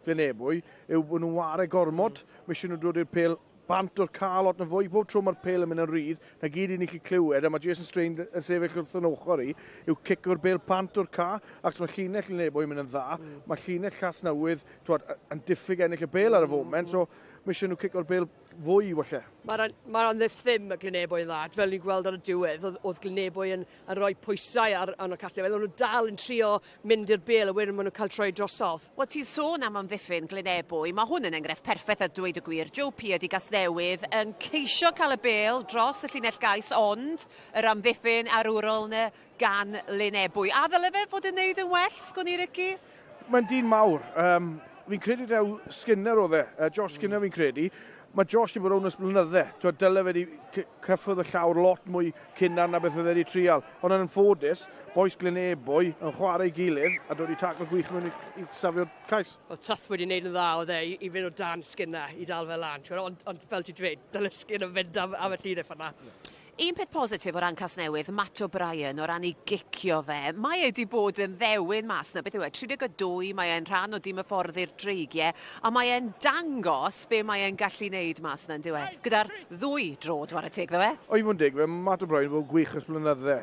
S3: Glynebwy yw bod nhw'n ware gormod. Mae eisiau nhw dod i'r pêl bant o'r cael lot na fwy. Bob tro mae'r pêl yn mynd yn rhydd, na gyd i ni gallu clywed, a mae Jason Strain yn sefyll wrth yn ochr i, yw cico'r bêl bant o'r ca, ac mae llinell Lynebwy yn mynd yn dda, mae llinell Casnewydd, twod, yn diffyg ennill y bêl ar y foment, so mae eisiau nhw cico'r bêl fwy, falle.
S4: Mae'r ma amddiffyn y Glynebwy yn dda, fel ni'n gweld ar y diwedd, oedd Glynebwy yn rhoi pwysau ar y Casnewydd, oedd nhw dal yn trio mynd i'r bêl a wedyn maen nhw'n cael troi drosodd.
S1: Wel, ti'n sôn am amddiffyn Glynebwy, mae hwn yn enghraifft perffaith a dweud y gwir. Joe Peard i Gasnewydd yn ceisio cael y bêl dros y llinell gais, ond yr amddiffyn arwrol yna gan Lynebwy. A ddyle fe fod yn neud yn well, sgwn i, Ricky?
S3: Mae'n dyn mawr. Fi'n credu dew Skinner oedd e, Josh Skinner fi'n credu. Mae Josh wedi bod rownd ers blynydde. Twod, dyle fe wedi cyffwrdd y llawr lot mwy cynnar na beth oedd wedi trial. Ond yn anffodus, bois Glynebwy yn chwarae ei gilydd a dod i taclo gwych mewn i safio'r cais.
S4: Oedd Tuff wedi wneud yn dda oedd e i fynd o dan Skinner i dal fe lan. Ond fel ti'n dweud, dyle Skinner fynd am y llinell fan'na.
S1: Un peth positif o ran Casnewydd, Matt O'Brien, o ran ei gicio fe, mae e wedi bod yn ddewin mas na, beth yw e, 32, mae e'n rhan o dîm y ffordd i'r Dreigiau, a mae e'n dangos be mae e'n gallu neud mas na, yndyw e? Gyda'r ddwy droed, whare teg ddo fe.
S3: O, i fod yn deg, fe, Matt O'Brien bod gwych ers blynydde.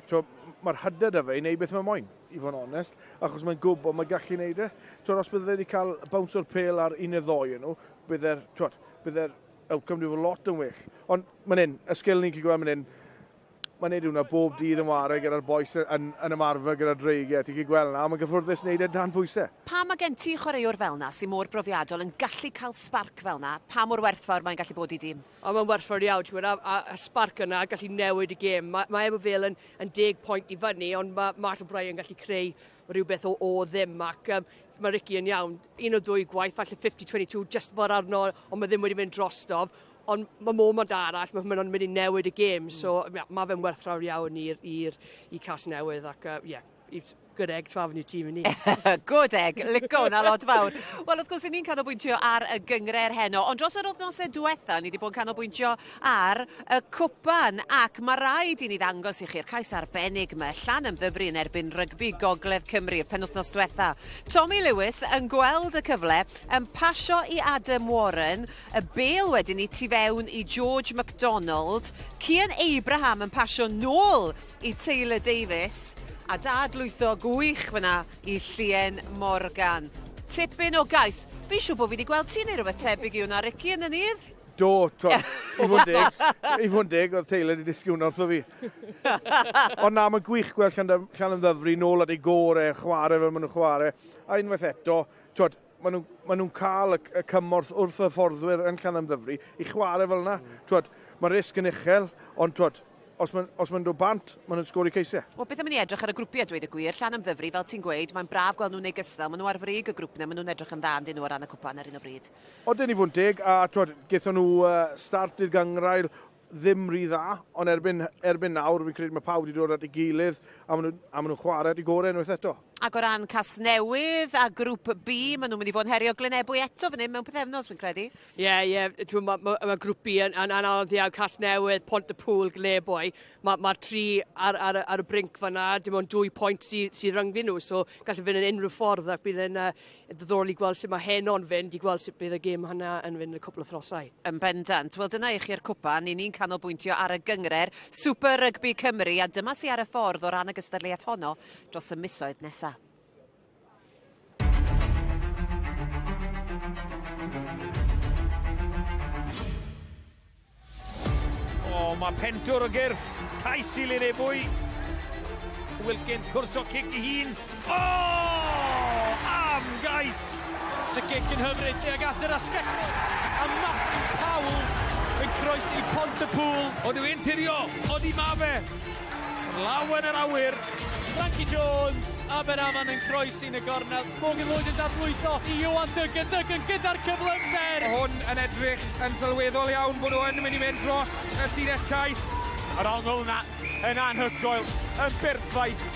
S3: Mae'r hyder 'da fe i wneud beth mae'n moyn, i fod yn onest, achos mae'n gwybod mae'n gallu wneud e. Twod, os bydde wedi cael bounce o'r pêl ar un neu ddoi yn nhw, bydde'r outcome wedi fod lot yn well. Ond mae'n hyn, y sgil ni'n gallu gweld mae'n hyn, mae'n neud hwnna bob dydd yn ware gyda'r bois yn ymarfer gyda'r Dreigiau. Ti'n gallu gweld na, mae'n gyffwrddus wneud e dan pwysau.
S1: Pa mae gen ti chwaraewr fel na sy'n mor brofiadol yn gallu cael spark fel na, pa mor werthfawr mae'n gallu bod i dîm?
S4: O, mae'n werthfawr iawn, ti'n gwybod, a spark yna gallu newid y gêm. Mae Ebbw Vale yn 10 pwynt i fyny, ond mae Matt O'Brien gallu creu rhywbeth o ddim, ac mae Ricky yn iawn. Un o ddwy gwaith, falle 50-22, just mor arno, ond mae ddim wedi mynd drostof. Ond mae moment arall, mae hwnna'n mynd i newid y gêm, so yeah, mae fe'n werthfawr iawn i Casnewydd ac yeah, it's good egg to have in your team ni.
S1: Good egg, lico hwnna lot fawr. Wel, wrth gwrs, ni'n canolbwyntio ar y gynghrair heno, ond dros yr wythnosau diwetha, ni wedi bod yn canolbwyntio ar y cwpan, ac mae rhaid i ni ddangos i chi'r cais arbennig yma, Llanymddyfri yn erbyn Rygbi Gogledd Cymru, y penwythnos diwetha. Tommy Lewis yn gweld y cyfle, yn pasio i Adam Warren, y bêl wedyn i tu fewn i George MacDonald, Cian Abraham yn pasio nôl i Taylor Davis, a dadlwytho gwych fyna i Llien Morgan. Tipyn o gais. Fi'n siŵr bod fi wedi gweld ti'n neud rhywbeth tebyg i hwnna, Ricky, yn y nydd?
S3: Do, to, i fod yn deg, oedd Taylor wedi disgyn hwnna wrtho fi. Ond na, mae'n gwych gweld Llanymddyfri nôl at ei gore, chwarae fel maen nhw'n chwarae. A unwaith eto, twod, maen nhw'n cael y cymorth wrth y fforddwyr yn Llanymddyfri i chwarae fel yna. Twod, mae'r risg yn uchel, ond twod, os ma'n dod bant, maen nhw'n sgori ceisiau.
S1: Wel, beth am i ni edrych ar y grwpiau, dweud y gwir? Llanymddyfri, fel ti'n gweud, mae'n braf gweld nhw'n neud gystal. Maen nhw ar frig y grŵp 'na, maen nhw'n edrych yn dda yndyn nhw ar ran y cwpan ar un o bryd.
S3: O, dyn ni fod yn deg, a twod, gaethon nhw start i'r gynghrair ddim rhy dda, ond erbyn nawr, fi'n credu mae pawb wedi dod at ei gilydd, a maen nhw'n chwarae at ei gorau unwaith eto.
S1: Ac o ran Casnewydd a grŵp B, maen nhw'n mynd i fod yn herio Glynebwy eto fan hyn mewn pythefnos, fi'n credu.
S4: Ie, yeah, ma grŵp B yn anodd iawn, Casnewydd, Pont-y-pŵl, Glynebwy. Mae tri ar y brink fan'na, dim ond 2 pwynt sy rhyngddyn nhw, so gallu fynd yn unrhyw ffordd ac bydd yn diddorol i gweld sut mae heno'n fynd, i gweld sut bydd y gêm hynna yn fynd y cwpl o throsau.
S1: Yn bendant. Wel, dyna i chi'r cwpan. Ni'n canolbwyntio ar y gynghrair Super Rygbi Cymru, a dyma sy'n ar y ffordd o ran y gystadleuaeth honno dros y misoedd nesaf.
S2: O, mae pentwr o gyrff. Cais i Lynebwy. Wilkins, cwrso cic i hun. O! Oh! Am gais!
S10: Y gic yn hyfryd tuag at yr asgell. A Matthew Powell yn croesi Pont-y-pŵl.
S2: Ond yw e'n tirio? Odi ma fe? Law yn yr awyr.
S10: Frankie Jones, Aberafan yn croesi yn y gornel. Morgan Lloyd yn dadlwytho i Iwan Duggan. Duggan gyda'r cyflymder.
S2: Mae hwn yn edrych yn sylweddol iawn bod nhw yn mynd i mynd dros y llinell cais. Yr ongl yna yn anhygoel, yn berffaith.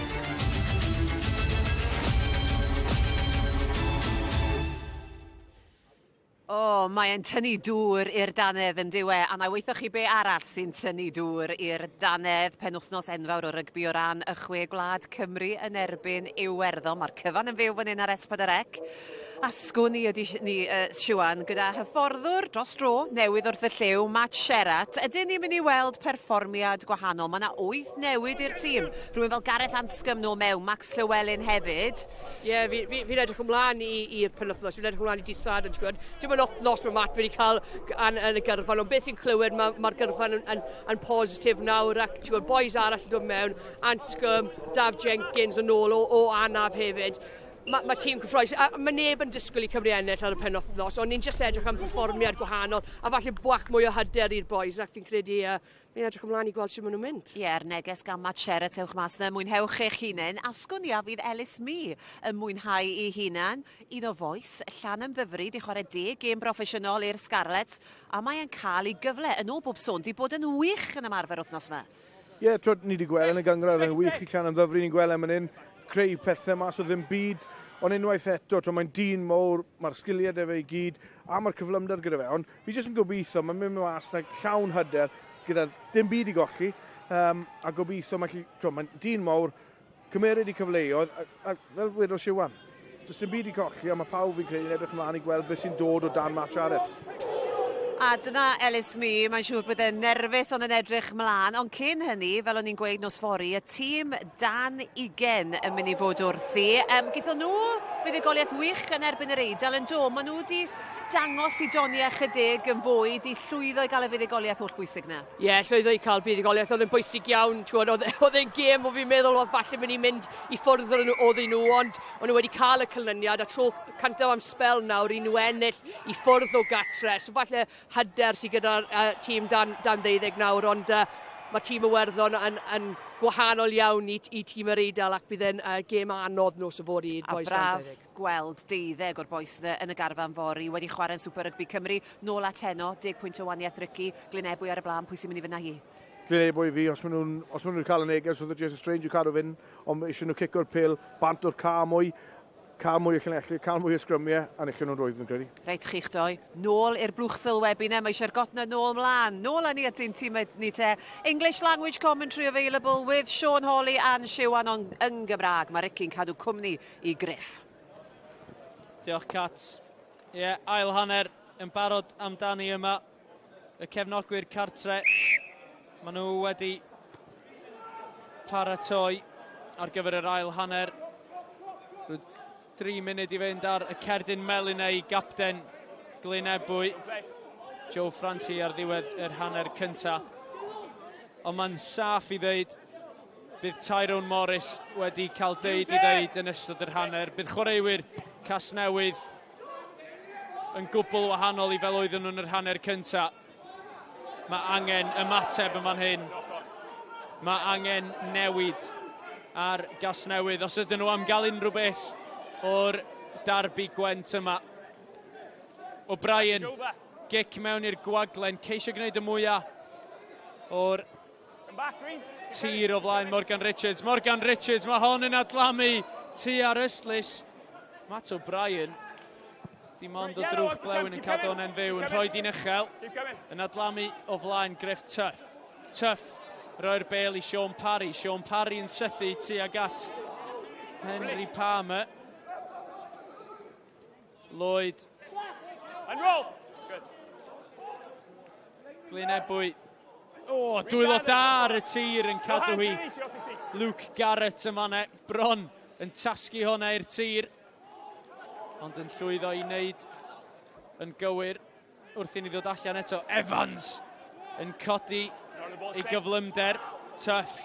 S1: O, oh, mae'n tynnu dŵr i'r dannedd yn diwe, a na weithio chi be arall sy'n tynnu dŵr i'r dannedd. Penwythnos enfawr o rygbi o ran y chwe gwlad, Cymru yn erbyn Iwerddon. Mae'r cyfan yn fyw fan hyn ar S4C. A sgwn i ydy ni, Siwan, gyda hyfforddwr dros dro newydd wrth y llyw, Matt Sherratt. Ydyn ni'n mynd i weld perfformiad gwahanol? Mae yna 8 newid i'r tîm. Rhywun fel Gareth Anscombe nôl mewn, Max Llewellyn hefyd.
S4: Ie, yeah, fi'n fi edrych ymlaen i'r penwythnos, fi'n edrych ymlaen i dydd Sadwrn, ti'n gwybod. Dim ond wythnos mae Matt wedi cael yn y gyrfa, ond beth fi'n clywed, mae'r ma gyrfa yn positif nawr, ac ti'n gwybod, boys arall yn dod mewn, Anscombe, Daf Jenkins yn ôl o anaf hefyd. Mae ma tîm cyffrous, a mae neb yn disgwyl i Cymru ennill ar y penwythnos, ond ni'n jyst edrych am perfformiad gwahanol, a falle bach mwy o hyder i'r boys, ac fi'n credu fi'n edrych ymlaen i gweld sut maen nhw'n mynd.
S1: Ie, yeah, neges gan Matt Sherratt, ewch mas na, mwynhewch eich hunain. A sgwn i a fydd Ellis Mee yn mwynhau ei hunan. Un o fois, Llanymddyfri, di chwarae 10 gêm broffesiynol i'r Scarlets, a mae'n cael ei gyfle yn ôl bob sôn, di bod yn wych yn ymarfer wythnos yma.
S3: Ie, yeah, ni wedi gweld yn y gynghrair yn wych i Llanymddyfri, ni'n gweld am hyn, creu pethau mas o ddim byd, ond unwaith eto, mae'n dyn mawr, mae'r sgiliau 'da fe i gyd, a mae'r cyflymder gyda fe, ond fi jyst yn gobeithio, mae'n mynd mas na llawn hyder, gyda dim byd i golli, a gobeithio, mae'n dyn mawr, cymeryd i cyfleoedd, a fel wedodd Siwan, does dim byd i golli, a mae pawb fi'n credu yn edrych ymlaen i gweld beth sy'n dod o dan Matt Sherratt.
S1: A dyna Ellis Mee, mae'n siŵr bod e'n nerfus ond yn edrych mlaen. Ond cyn hynny, fel o'n i'n gweud nos fory, y tîm dan 20 yn mynd i fod wrthi. Gaethon nhw fuddugoliaeth wych yn erbyn yr Eidal yn do. Maen nhw wedi dangos i doniau chydig yn fwy, di llwyddo i gael y fuddugoliaeth holl bwysig na.
S4: Ie, yeah, llwyddo i cael fuddugoliaeth. Oedd yn bwysig iawn. Oedd e'n gêm o fi'n meddwl oedd falle mynd i mynd i ffwrdd oedden nhw, ond o'n nhw wedi cael y canlyniad a tro cyntaf am sbel nawr i nhw ennill i ffwrdd o gatre. So falle hyder sydd gyda'r tîm dan 12 nawr, ond mae tîm Iwerddon yn gwahanol iawn i tîm yr Eidal, ac bydd e'n gêm anodd nos yfory i'r boys dan 12.
S1: A braf gweld 12 o'r boys yn y garfan fory wedi chwarae'n Super Rugby Cymru. Nôl at heno, 10 pwynt o waniaeth Ricky, Glynebwy ar y blaen, pwy sy'n mynd i fynd â hi?
S3: Glynebwy fi, os maen nhw'n cael y neges oedd y Jason Strange i'w cadw fynd, ond eisiau nhw cico'r pêl bant o'r ca mwy, cael mwy o llinelli, cael mwy o sgrymiau, a nechyn nhw'n rwydd yn credu.
S1: Reit, chi'ch doi, nôl i'r blwch sylwebu na, mae eisiau'r gotna nôl mlaen. Nôl â ni at ein tîm ni te. English language commentary available with Sean Holley and Siwan on, yn Gymraeg. Mae Ricky'n cadw cwmni i Griff.
S10: Diolch, Cat. Ie, yeah, ail hanner yn barod amdani yma. Y cefnogwyr cartre, maen nhw wedi paratoi ar gyfer yr ail hanner. 3 munud i fynd ar y cerdyn melyn ei gapten Glynebwy, Joe Franchi, ar ddiwedd yr hanner cynta. Ond mae'n saff i ddeud, bydd Tyrone Morris wedi cael deud i ddeud yn ystod yr hanner. Bydd chwaraewyr Casnewydd yn gwbl wahanol i fel oedden nhw'n yr hanner cynta. Mae angen ymateb yma'n hyn. Mae angen newid ar Gasnewydd. Os ydyn nhw am gael unrhyw beth o'r darbi Gwent yma. O'Brien, gic mewn i'r gwaglen, ceisio gwneud y mwyaf o'r tir o flaen Morgan Richards. Morgan Richards, mae hon yn adlamu tu ar ystlys. Matt O'Brien, dim ond o drwch blewyn yn cadw hwnna'n fyw, yn rhoi di'n uchel, yn adlamu o flaen Griff Tuff. Tuff, roi'r bel i Sean Parry. Sean Parry yn sythu tuag at Henry Palmer. Lloyd.
S7: And roll. Good.
S10: Glynebwy. O, dwylo da ar y tir yn cadw hi. Luke Garrett yma ne, bron yn tasgu hwnna i'r tir. Ond yn llwyddo i wneud yn gywir wrth i ni ddod allan eto. Evans yn codi ei gyflymder. Tuff.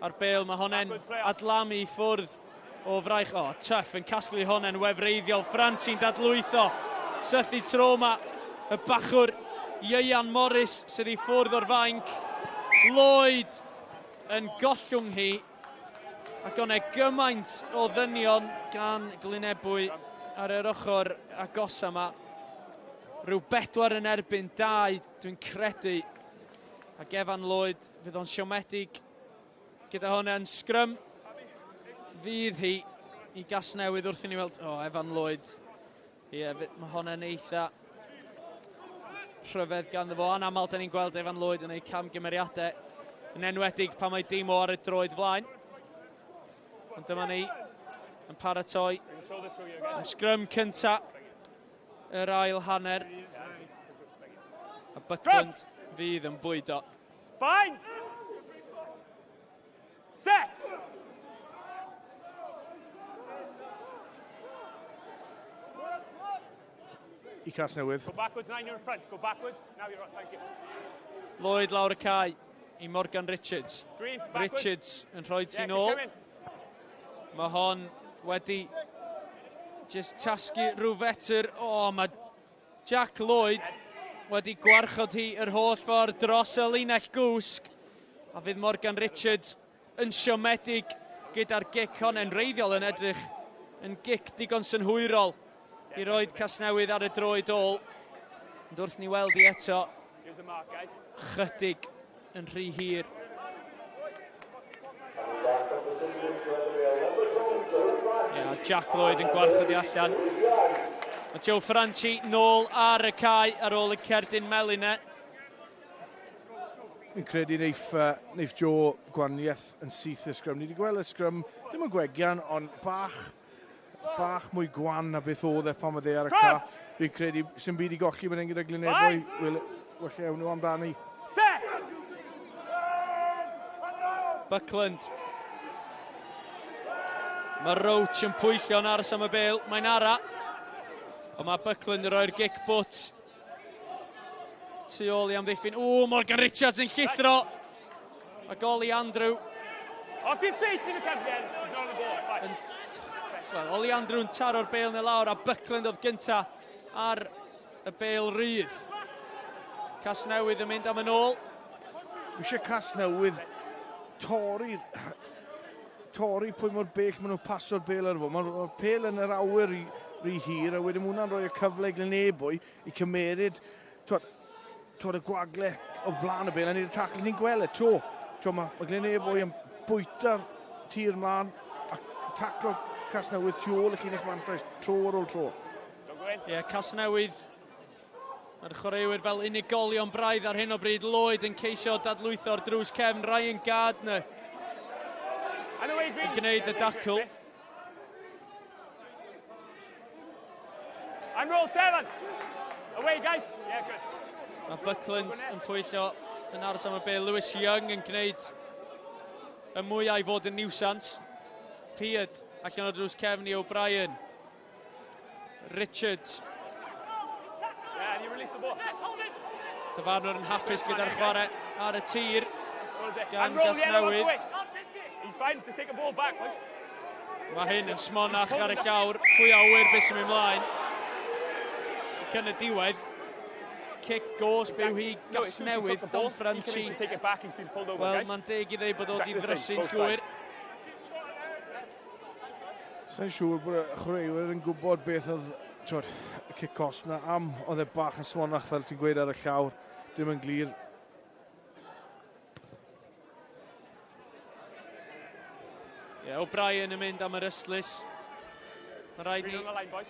S10: A'r bêl, mae honne'n adlamu i ffwrdd o fraich. O, Tuff yn casglu honne'n wefreiddiol. Ffranci'n dadlwytho. Sythu tro yma y bachwr Ieuan Morris sydd i ffwrdd o'r fainc. Lloyd yn gollwng hi. Ac o'na gymaint o ddynion gan Glynebwy ar yr ochr agosa yma. Rhyw 4 yn erbyn 2, dwi'n credu. Ac Evan Lloyd, fydd o'n siomedig gyda hwnna yn sgrym. Fydd hi i Gasnewydd wrth i ni weld... O, Evan Lloyd. Ie, yeah, mae hwnna'n eitha rhyfedd ganddo fo. Anaml, da ni'n gweld Evan Lloyd yn ei camgymeriadau, yn enwedig pan mae dim o ar y droed flaen. Ond dyma ni yn paratoi am sgrym cynta yr ail hanner. A Buckland fydd yn bwydo.
S7: Bind! Set!
S3: I Casnewydd.
S7: Go backwards, nine, you're in front. Go backwards, now you're on, thank you.
S10: Lloyd lawr y cae i Morgan Richards.
S7: Green, backwards.
S10: Richards yn rhoi ti
S7: Yeah,
S10: nôl.
S7: come in.
S10: Mae hon wedi just tasgu rhyw fetr. O, mae Jack Lloyd wedi gwarchod hi yr holl ffordd dros y linell gwsg. A fydd Morgan Richards yn siomedig gyda'r gic hon yn reiddiol yn edrych yn gic digon synhwyrol i roed Casnewydd ar y droed ôl. Ond wrth ni weld i eto,
S7: Here's the mark, guys.
S10: chydig yn rhy hir. Yeah, Jack Lloyd yn gwarchod i allan. Mae Joe Franchi nôl ar y cae ar ôl y cerdyn melyn e.
S3: Fi'n credu neiff Joe gwaniaeth yn syth i'r sgrym. Ni wedi gweld y sgrym, ddim yn gwegian, ond bach mwy gwan na beth oedd e pan oedd e ar y ca. Fi'n credu sy'n byd i golli fan hyn gyda Glynebwy. Wel, well ewn nhw amdani.
S7: Set!
S10: Buckland. Mae Roach yn pwyllio'n aros am y bêl. Mae'n ara. Ond mae Buckland yn rhoi'r gic bwt tu ôl i amddiffyn. O, Morgan Richards yn llithro. A gol i Andrew.
S7: Off your feet in the captain. He's not on the ball. Fine.
S10: Wel, Oli Andrew'n taro'r bêl yn y lawr a Buckland oedd gynta ar y bêl rydd. Casnewydd yn mynd am yn ôl.
S3: Dwi eisiau Casnewydd torri pwy mor bell maen nhw'n paso'r bêl ar fo. Mae'r ma pêl yn yr awyr rhy hir a wedyn ma' hwnna'n rhoi y cyfle i Glynebwy i cymeryd twad, y gwagle o blaen y bêl a neud y tackle. Ni'n gweld e, to. To, mae Glynebwy yn bwyta'r tir mlaen a taclo Casnewydd tu ôl y llinell fantais tro ar ôl tro.
S10: Ie, yeah, Casnewydd. Mae'r chwaraewyr fel unigolion braidd ar hyn o bryd. Lloyd yn ceisio dadlwytho'r drws cefn. Ryan Gardner
S7: And away, Green.
S10: yn gwneud y dacl.
S7: I'm roll 7. Away, guys. Yeah, good.
S10: Mae Buckland yn pwyllo yn aros am y bêl. Lewis Young yn gwneud y mwyaf i fod yn niwsans. Peard allan o drws cefn i O'Brien. Richards.
S7: Yeah, and you release the ball. Yes, hold it.
S10: Dyfarnwr yn hapus gyda'r chwarae ar y tir gan
S7: And roll the yellow
S10: Gasnewydd.
S7: away. He's fine to take a ball back. Boys.
S10: Mae hyn yn smonach ar y llawr. Pwy a wyr beth sy'n mynd mlaen. Ac yn y diwedd, cic gos byw hi
S7: No, as soon as he
S10: Gasnewydd,
S7: took the ball,
S10: Don
S7: he
S10: Franchi.
S7: can take it back. He's been pulled over,
S10: Wel,
S7: guys.
S10: mae'n deg i ddeud bod o wedi
S7: Exactly the same,
S10: ddrysu'n
S7: both
S10: llwyr.
S3: Sa'n siŵr bod y chwaraewyr yn gwybod beth oedd twod, y cic cosb na am oedd e bach yn smonach fel ti'n gweud ar y llawr. Dim yn glir.
S10: Ie, yeah, O'Brien yn mynd am yr ystlys. Mae rhaid
S7: Green
S10: ni
S7: on the line, boys.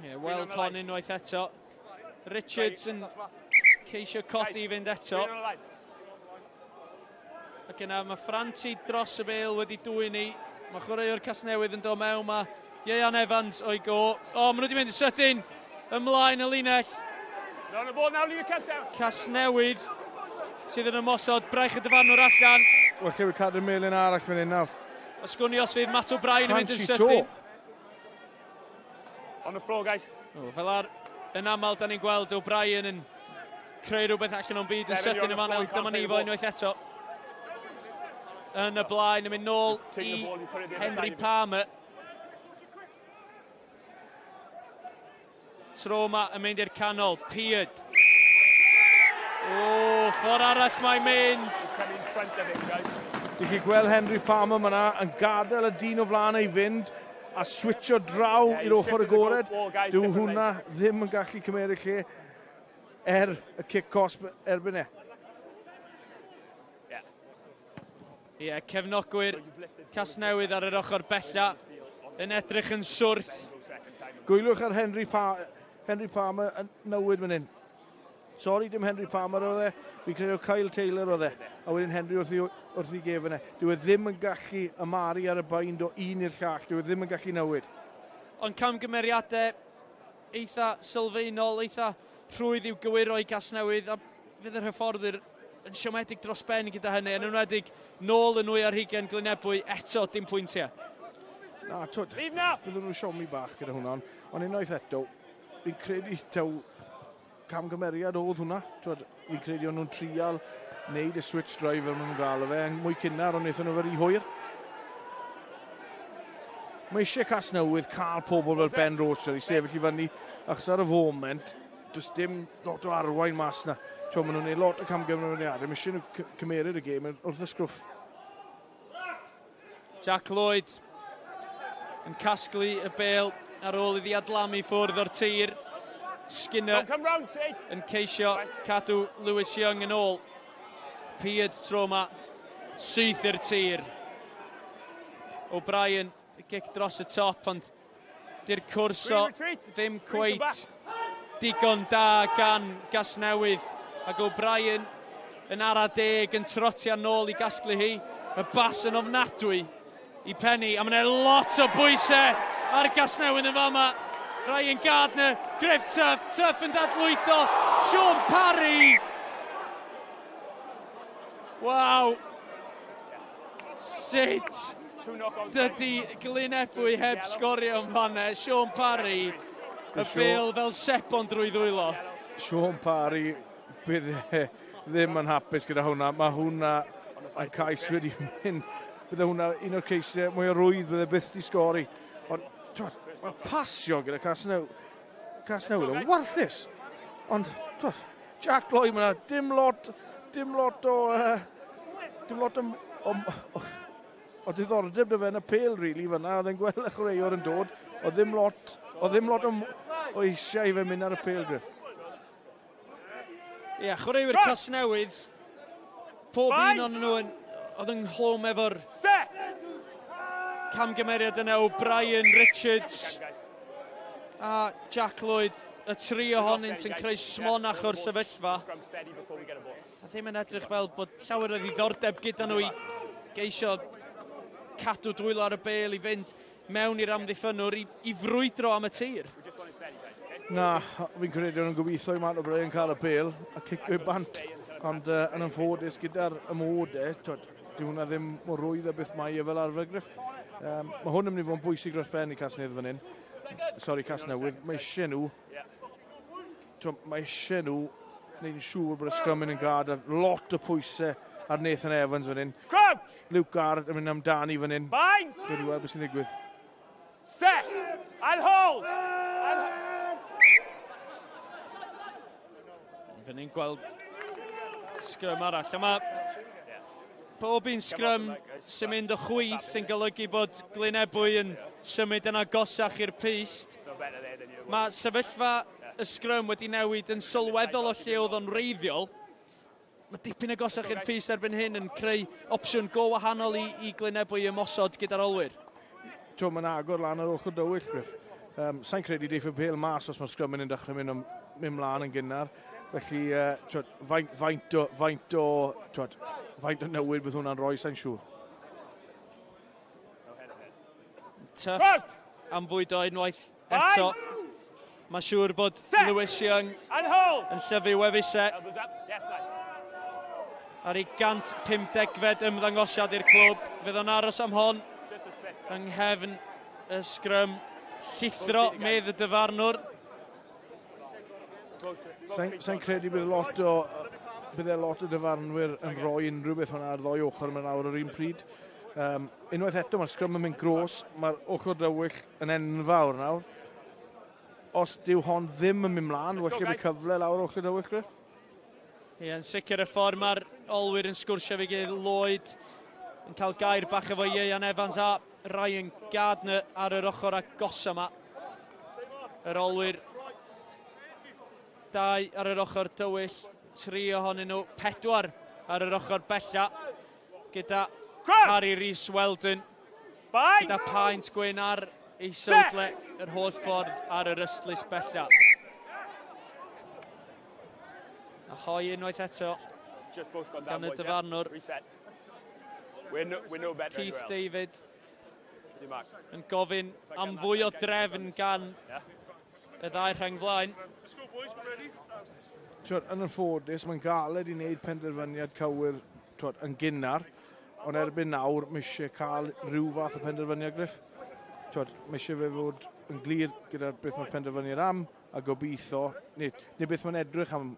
S10: yeah, weld hon unwaith eto. Richards yn ceisio codi i fynd eto.
S7: Green on the line.
S10: Ac yna mae Franchi dros y bêl wedi dwyn i. Mae chwaraewr Casnewydd yn dod mewn. Mae Ieuan Evans o'i go. O, maen nhw wedi mynd yn sydyn ymlaen y linell.
S7: They're on the ball now, leave your cuts out.
S10: Casnewydd sydd yn ymosod. Braich y dyfarnwr allan.
S3: Wel, lle wedi cadw'r melyn arall fan hyn nawr.
S10: A sgwn i os fydd Matt O'Brien yn mynd yn
S3: Franchi
S10: sydyn.
S3: to.
S7: On the floor, guys.
S10: O, fel ar, yn aml, da ni'n gweld O'Brien yn creu rhywbeth allan o'n byd yn
S7: Seven,
S10: sydyn
S7: you're
S10: yma.
S7: on the floor, you
S10: Dyma
S7: can't
S10: ni
S7: play the
S10: fo
S7: ball.
S10: unwaith eto. yn y blaen yn mynd nôl i Henry Palmer. Tro yma yn mynd i'r canol, Peard. O, ffordd arall mae'n mynd.
S3: Dych chi gweld Henry Palmer yma yn gadael y dyn o flaen ei fynd a switcho draw i'r ochr agored. Dyw hwnna ddim yn gallu cymeryd lle er y cic cosb erbyn e.
S10: Ie, yeah, cefnogwyr Casnewydd ar yr ochr bella yn edrych yn swrth.
S3: Gwylwch ar Henry, Henry Palmer yn newid fan hyn. Sori, dim Henry Palmer oedd e. Fi'n credu Kyle Taylor oedd e. A wedyn Henry wrth i gefn e. Dyw e ddim yn gallu ymaru ar y bind o un i'r llall. Dyw e ddim yn gallu newid.
S10: Ond camgymeriadau eitha sylfaenol, eitha rhwydd i'w gywiro i Casnewydd, a fydd yr hyfforddwyr yn siomedig dros ben gyda hynny, yn enwedig nôl yn 2 ar 20 Glynebwy, eto dim pwyntiau.
S3: Na, twyd, byddwn nhw'n siomi bach gyda hwnna, ond unwaith eto, fi'n credu taw camgymeriad oedd hwnna. Twyd, fi'n credu o'n nhw'n trial wneud y switch drive fel maen nhw'n gael o fe, yn mwy cynnar, ond wnaethon nhw fe rhy hwyr. Mae eisiau Casnewydd cael pobl fel Ben Roach i sefyll i fyny, achos ar y foment, does dim lot o arwain mas na. Twyd, maen nhw'n gwneud lot o camgymeriadau. Mae eisiau nhw cymeryd y gêm wrth y sgrwff.
S10: Jack Lloyd yn casglu y bêl ar ôl iddi adlamu ffwrdd o'r tir. Skinner yn ceisio cadw Lewis Young yn ôl. Peard tro yma, syth i'r tir. O'Brien, y gic dros y top, ond di'r cwrso ddim cweit digon da gan Gasnewydd. Ac O'Brien yn ara deg yn trotio nôl i gasglu hi. Y bas yn ofnadwy i Penny, a mae'n lot o bwysau ar Gasnewydd yn fama. Ryan Gardner, Griff Tuff, Tuff yn dadlwytho, Sean Parry. Waw. Sut dydy Glynebwy heb sgorio yn fanna? Sean Parry, y bêl fel sebon drwy ddwylo.
S3: Sean Parry, bydd e ddim yn hapus gyda hwnna. Mae hwnna yn cais wedi mynd. Bydde hwnna un o'r ceisiau mwy o rwydd bydde byth di sgori. Ond, twod, mae'r pasio gyda Casnewydd, Casnewydd yn warthus. Ond, twod, Jack Lloyd, mae dim lot o diddordeb 'da fe yn y pêl, really, fyna. Oedd e'n gweld y chwaraewr yn dod. Oedd ddim lot o eisiau i fe mynd ar y pêl, Griff.
S10: Ie, yeah, chwaraewyr Casnewydd, pob un o'n nhw yn, oedd ynghlwm efo'r camgymeriad yna o Brian Richards a Jack Lloyd, y tri ohonynt yn creu smonach o'r sefyllfa. A ddim yn edrych fel bod llawer o ddiddordeb gyda nhw i geisio cadw dwylo ar y bêl i fynd mewn i'r amddiffynwr i frwydro am y tir.
S3: Na, fi'n credu nhw'n gobeithio i Matt O'Brien cael y bêl a cicio i bant. Ond yn anffodus gyda'r ymodau, twod, dyw hwnna ddim mor rwydd a beth mae e fel arfer, Griff. Mae hwn yn mynd i fod yn bwysig dros ben i Casnewydd fan hyn. Sori, Casnewydd. Mae eisiau nhw wneud yn siŵr bod y scrum yn gad a lot o pwysau ar Nathan Evans fan hyn. Luke Garrett yn mynd amdani fan hyn. Dwi'n i weld beth sy'n digwydd.
S7: Set! And hold!
S10: Fan hyn gweld sgrym arall. A mae pob un sgrym sy'n mynd o chwith yn golygu bod Glynebwy yn symud yn agosach i'r pyst. Mae sefyllfa y sgrym wedi newid yn sylweddol o lle oedd o'n wreiddiol. Mae dipyn agosach i'r pyst erbyn hyn yn creu opsiwn go wahanol i Glynebwy ymosod gyda'r olwyr.
S3: Tio, mae'n agor lan ar ochr dywyll, Griff. Sa'n credu deiff y bêl mas os mae'r sgrym yn dechrau mynd mlaen yn gynnar. Felly, twod, twod, faint o newid bydd hwnna'n rhoi, sa'n siŵr.
S10: Tuff am fwydo unwaith eto. Mae siŵr bod Lewis Young yn llyfu wefusau ar ei 150fed ymddangosiad i'r clwb. Fydd o'n aros am hon yng nghefn y sgrym. Llithro medd y dyfarnwr.
S3: Sa'n credu bydd lot o bydde lot o dyfarnwyr yn rhoi unrhyw beth hwnna ar ddoi ochr yma nawr ar un pryd. Unwaith eto mae'r sgrym yn mynd gros, mae'r ochr dywyll yn enfawr nawr. Os dyw hon ddim yn mynd mlaen, felly bydd cyfle lawr ochr dywyll, Griff?
S10: Ie, yn sicr y ffordd mae'r olwyr yn sgwrsio fe gilydd. Lloyd yn cael gair bach efo Ieuan Evans a Ryan Gardner ar yr ochr agosa yma. Yr olwyr 2 ar yr ochr tywyll, 3 ohonyn nhw, 4 ar yr ochr bella, gyda Harry Rees Weldon, gyda paent gwyn ar ei sywdle yr holl ffordd ar yr ystlys bella. A hoi unwaith eto gan y dyfarnwr Keith David yn gofyn am fwy o drefn gan y ddau rheng flaen.
S3: Twod, yn anffodus, mae'n galed i wneud penderfyniad cywir, twod, yn gynnar, ond erbyn nawr mae eisiau cael rhyw fath o penderfyniad, Griff. Twod, mae eisiau fe fod yn glir gyda beth mae'r penderfyniad am, a gobeithio, neu beth mae'n edrych am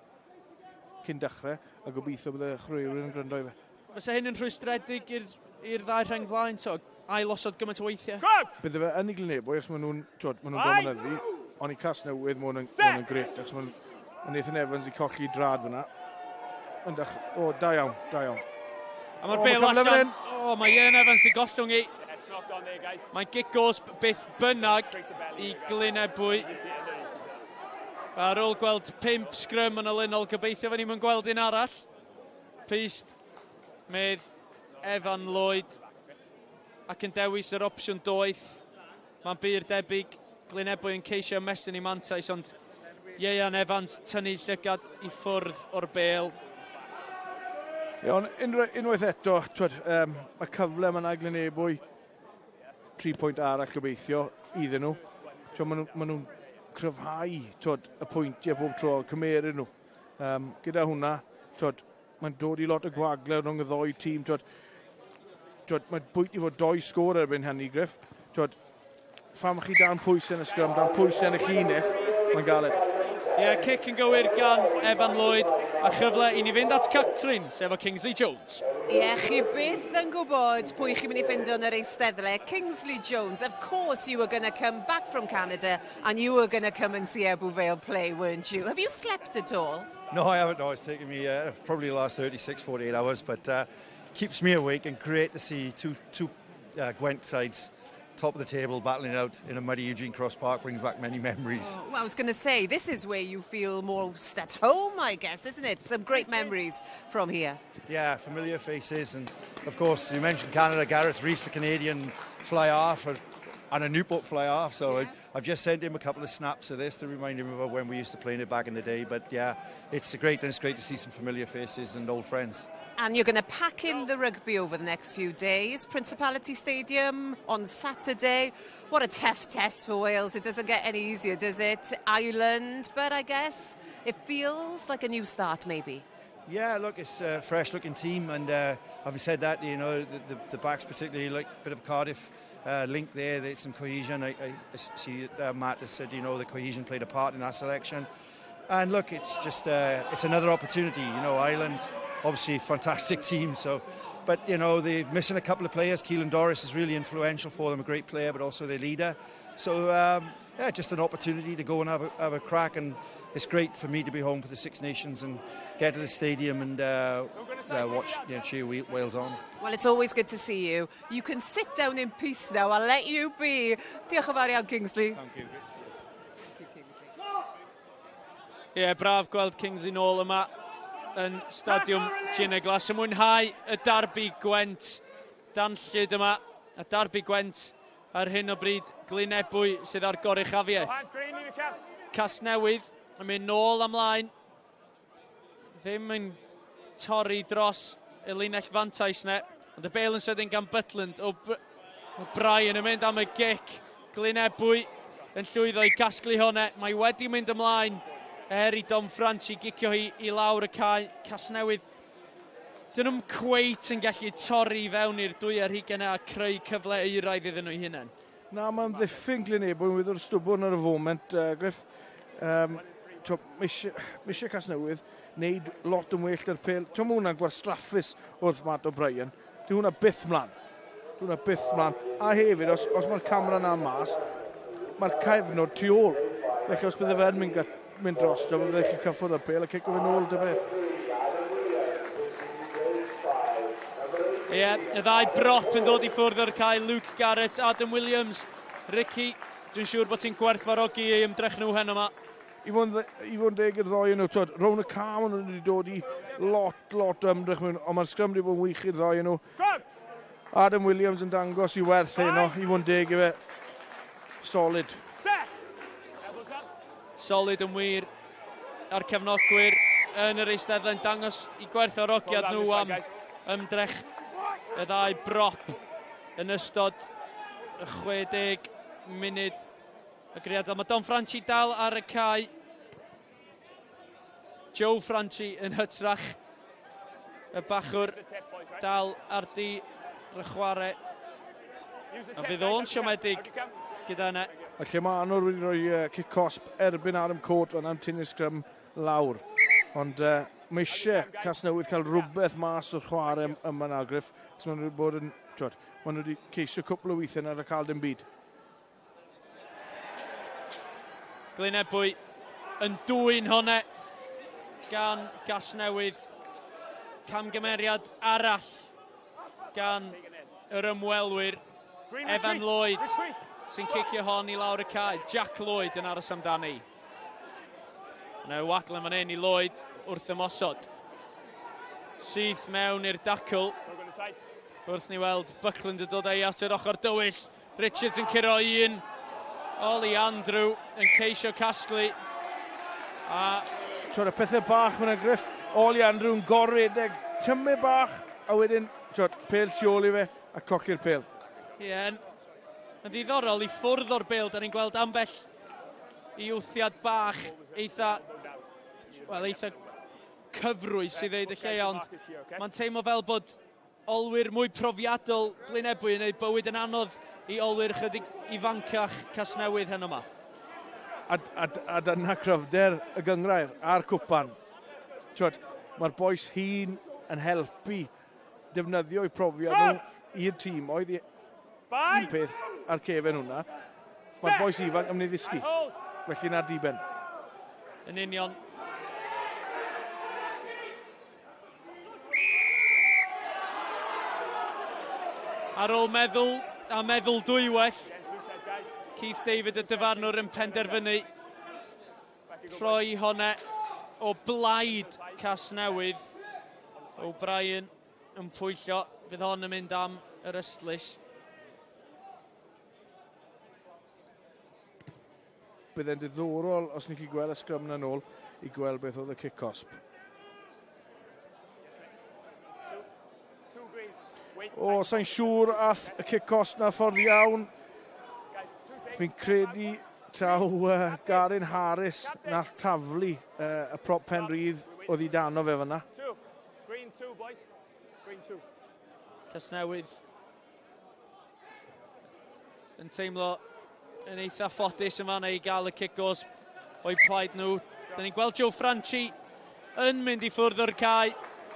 S3: cyn dechrau, a gobeithio bydd y chwaraewyr yn gwrando i fe.
S10: Fysa hyn yn rhwystredig i'r ddau rheng flaen, to, ail osod gymaint o weithiau?
S3: Bydde fe yn ei Glynebwy, achos maen nhw'n dominyddu, ond i Casnewydd mae hwn yn gret, achos mae Nathan Evans i colli drad fyna. Ond o, da iawn, da iawn.
S10: A mae'r bêl allan. O, mae Ian Evans di gollwng i. Mae'n gic gosb beth bynnag i Glynebwy. Ar ôl gweld 5 sgrym yn olynol, gobeithio fe ni'n mynd gweld un arall. Pist, medd Evan Lloyd, ac yn dewis yr opsiwn doeth. Mae'n bur debyg, Glynebwy yn ceisio ymestyn i mantais, ond Ieuan Evans tynnu llygad i ffwrdd o'r bêl.
S3: Iawn, unwaith eto, twed, mae cyfle yma na Glynebwy, 3 pwynt arall gobeithio iddyn nhw. Twed, maen nhw'n cryfhau, twed, y pwyntiau bob tro, cymeryd nhw. Gyda hwnna, twed, mae'n dod i lot o gwagle rhwng y ddoi tîm. Twed, mae'n bwynt i fod 2 sgôr erbyn hynny, Griff. Twed, pham chi dan pwysau yn y sgrym, dan pwysau yn y llinell, mae'n galed.
S10: Ie, cic yn gywir gan Evan Lloyd, a chyfle i ni fynd at Catrin, sef o Kingsley Jones.
S1: Ie, chi byth yn gwybod pwy chi'n mynd i ffindo yn yr eisteddle. Kingsley Jones, of course you were going to come back from Canada and you were going to come and see Ebbw Vale play, weren't you? Have you slept at all?
S5: No, I haven't. No, it's taken me probably the last 36, 48 hours, but keeps me awake and great to see two Gwent sides top of the table, battling out in a muddy Eugene Cross Park brings back many memories.
S1: Oh, well, I was going to say, this is where you feel most at home, I guess, isn't it? Some great memories from here.
S5: Yeah, familiar faces. And, of course, you mentioned Canada, Gareth Rees, the Canadian fly-half, and a Newport fly-half. So yeah. I've just sent him a couple of snaps of this to remind him of when we used to play in it back in the day. But, yeah, it's great, and it's great to see some familiar faces and old friends.
S1: And you're going to pack in the rugby over the next few days. Principality Stadium on Saturday. What a tough test for Wales. It doesn't get any easier, does it? Ireland, but I guess it feels like a new start, maybe.
S5: Yeah, look, it's a fresh-looking team, and having said that, you know, the backs particularly, like a bit of Cardiff link there, there's some cohesion. I see Matt has said, you know, the cohesion played a part in that selection. And look, it's just it's another opportunity, you know, Ireland, obviously fantastic team, so, but you know, they're missing a couple of players. Keelan Doris is really influential for them, a great player, but also their leader. So yeah, just an opportunity to go and have a crack, and it's great for me to be home for the Six Nations and get to the stadium and watch, you know, cheer Wales on.
S1: Well, it's always good to see you. You can sit down in peace now. I'll let you be. Diolch yn fawr iawn, Kingsley.
S5: Thank you.
S10: Ie, yeah, braf gweld Kingsley nôl yma yn Stadiwm Glas. Yn mwynhau y darbi Gwent danllyd yma. Y darbi Gwent ar hyn o bryd Glynebwy sydd ar goruchafiaeth. Casnewydd yn mynd nôl amlaen. Ddim yn torri dros y linell fantais ne. Ond y bêl yn sydyn gan Butland. O Brian yn mynd am y gic. Glynebwy yn llwyddo i gasglu hwnna. Mae wedi mynd ymlaen er i Dom Franchi gicio hi i lawr y cae. Casnewydd, dyn nhw'n cweit yn gallu torri fewn i'r 22 a creu cyfle euraidd iddyn nhw eu hunain.
S3: Na, mae'n ddiffyn Glynebwy yn weddol stwbwrn ar y foment, Griff. Mae eisiau Casnewydd wneud lot yn well dy'r pel. Ti'n hwnna'n gwastraffus wrth Matt O'Brien. Di hwnna byth mlaen. Di hwnna byth mlaen. A hefyd, os, os mae'r camera na mas, mae'r cefnod tu ôl. Felly os bydde fe'n mynd, mynd dros, bydde chi cyffwrdd y pel a cico fe nôl dy beth.
S10: Ie, yeah, y ddau brop yn dod i ffwrdd o'r cae, Luke Garrett, Adam Williams, Ricky, dwi'n siŵr bod ti'n gwerthfawrogi ei ymdrech nhw heno yma.
S3: I fod yn, i fod yn deg i'r ddoi nhw, twyd, rown y cam nhw wedi dod i lot, lot o ymdrech mewn, ond mae'r sgrym wedi bod yn wych i'r ddoi nhw. Adam Williams yn dangos i werth heno, i fod yn deg i fe. Solid.
S10: Solid yn wir. A'r cefnogwyr yn yr eisteddle'n dangos i gwerthfawrogiad nhw am ymdrech y ddau brop yn ystod y 60 munud y greadol. Mae Don Franchi dal ar y cae. Joe Franchi yn hytrach. Y bachwr dal ar di y chwarae. A fydd o'n siomedig gyda yna.
S3: A lle mae Anwr wedi rhoi uh, cic cosp erbyn Adam Court fan am tynnu'r sgrym lawr. Ond uh, mae eisiau Casnewydd cael rhywbeth mas o'r chwarae yma nawr, Griff. Os maen nhw wedi bod yn... Twod, maen nhw wedi ceisio cwpl o weithiau nawr a cael dim byd.
S10: Glyn Ebwy yn dwy'n honne gan Gasnewydd. Camgymeriad arall gan yr ymwelwyr. Evan Lloyd sy'n cicio hon i lawr y cae. Jack Lloyd yn aros amdani. Yna waglen fan hyn i Lloyd wrth ymosod. Syth mewn i'r dacl. Wrth ni weld Buckland yn dod ei at yr ochr dywyll. Richards yn curo un. Ollie Andrew yn ceisio casglu. A...
S3: Twyd, y pethau bach mae'n Griff. Ollie Andrew yn gorredeg. Tymu bach, a wedyn, twyd, pel tu ôl i fe, a colli'r pel.
S10: Ie, yeah, yn ddiddorol i ffwrdd o'r bel, da ni'n gweld ambell i wthiad bach eitha, wel, eitha cyfrwys i ddeud y lle, ond mae'n teimlo fel bod olwyr mwy profiadol Glyn Ebwy yn ei bywyd yn anodd i olwyr chydig ifancach Casnewydd heno yma.
S3: A, a, a dyna cryfder y gyngrair a'r cwpan. Twyd, mae'r boes hun yn helpu defnyddio eu profiad nhw i'r tîm. Oedd un peth ar cefen hwnna. Mae'r boes ifanc yn mynd i ddysgu. Felly na'r diben.
S10: Yn union. Ar ôl meddwl a meddwl dwywaith, Keith David y dyfarnwr yn penderfynu rhoi honne o blaid Casnewydd. O'Brien yn pwyllo, fydd hon yn mynd am yr ystlys.
S3: Bydd e'n diddorol os ni'n gweld y sgrym na nôl i gweld beth oedd y cic cosp. O, sa'n siŵr ath y cic cosp na ffordd iawn. Fi'n credu taw uh, Garin Harris nath taflu uh, y prop pen rydd oedd i dano fe fyna.
S10: Casnewydd yn teimlo yn eitha ffodus yma neu i gael y cic gosb o'i plaid nhw. Da ni'n gweld Joe Franchi yn mynd i ffwrdd o'r cae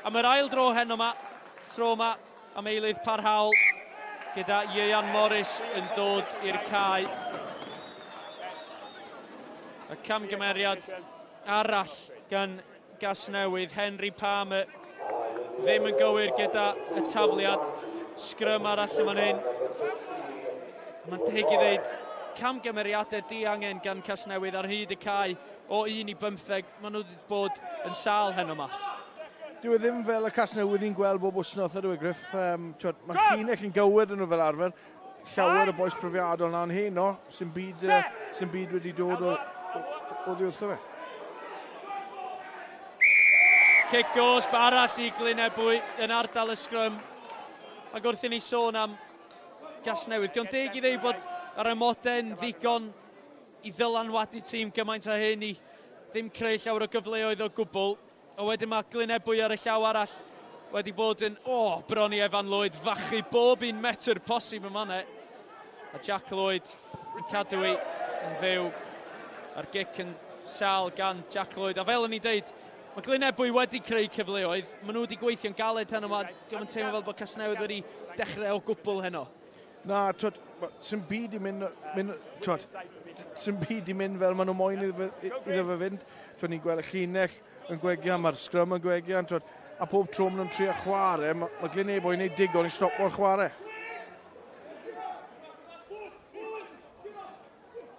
S10: am yr ail dro heno yma, tro yma am eilydd parhaol gyda Ieuan Morris yn dod i'r cae. Y camgymeriad arall gan Gasnewydd, Henry Palmer ddim yn gywir gyda y tafliad. Sgrym arall yma hyn. Mae'n teg i ddeud camgymeriadau diangen gan Casnewydd ar hyd y cae o 1 i 15. Maen nhw wedi bod yn sâl heno yma.
S3: Dyw e ddim fel y Casnewydd i'n gweld bob wythnos ar y Griff. Um, Mae'r llinell yn gywir yn nhw fel arfer. Llawer o boes profiadol na'n heno, sy'n byd, uh, sy'n byd wedi dod o, o, o ddiwrtho fe.
S10: Cic gosb arall i Glyn Ebwy yn ardal y sgrym. Ac wrth i ni sôn am Gasnewydd, diolch deg i ddeud bod yr amodau'n ddigon i ddylanwadu tîm gymaint â hyn i ddim creu llawer o gyfleoedd o gwbl. A wedyn mae Glyn Ebwy ar y llaw arall wedi bod yn, o, oh, bron i Evan Lloyd, fachu bob un metr posib yma ne. A Jack Lloyd yn cadw i yn fyw. A'r gic yn sal gan Jack Lloyd. A fel o'n i'n deud, Mae Glynebwy wedi creu cyfleoedd, maen nhw wedi gweithio'n galed heno yma, diolch yn teimlo fel bod Casnewydd wedi dechrau o gwbl heno.
S3: Na, twod, sy'n byd i mynd, mynd twod, sy'n byd i mynd fel maen nhw moyn iddo fe fynd. Twod, ni'n gweld y llinell yn gwegian, mae'r sgrym yn gwegian, twod, a pob tro maen nhw'n trio chwarae, mae, mae Glynebwy yn ei digon i stopo'r chwarae.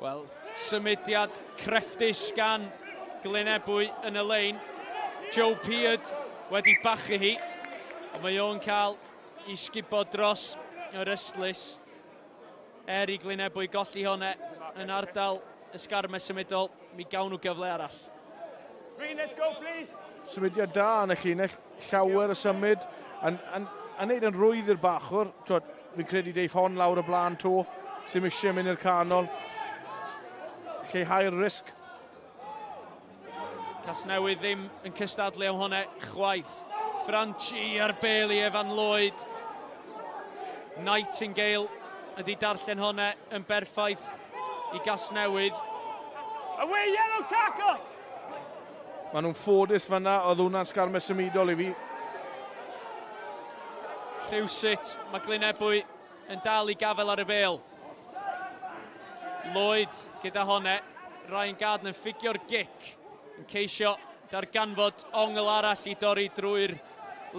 S10: Wel, symudiad crefftus gan Glynebwy yn y lein. Joe Peard wedi bachu hi, ond mae o'n cael i sgubo dros yr ystlys. Er i Glynebwy golli hwnna yn ardal y sgarmau symudol, mi gawn nhw gyfle arall.
S7: Green, let's go, please.
S3: Symudiad da yn y llinell, llawer y symud, yn, yn, yn neud yn rwydd i'r bachwr. Twod, fi'n credu deith hon lawr y blaen to, sy'n eisiau mynd i'r canol. Lleihau'r risg.
S10: Casnewydd ddim yn cystadlu am hwnna chwaith. Franchi ar bel i Evan Lloyd. Nightingale ydy darllen hwnna yn berffaith i Gasnewydd.
S7: Away, yellow tackle!
S3: Maen nhw'n ffodus fanna, oedd hwnna'n sgarmes symudol i fi.
S10: Rhywsut, mae Glynebwy yn dal i gafel ar y bel. Lloyd gyda hwnna. Ryan Gardner yn ffugio'r gic yn ceisio darganfod ongl arall i dorri drwy'r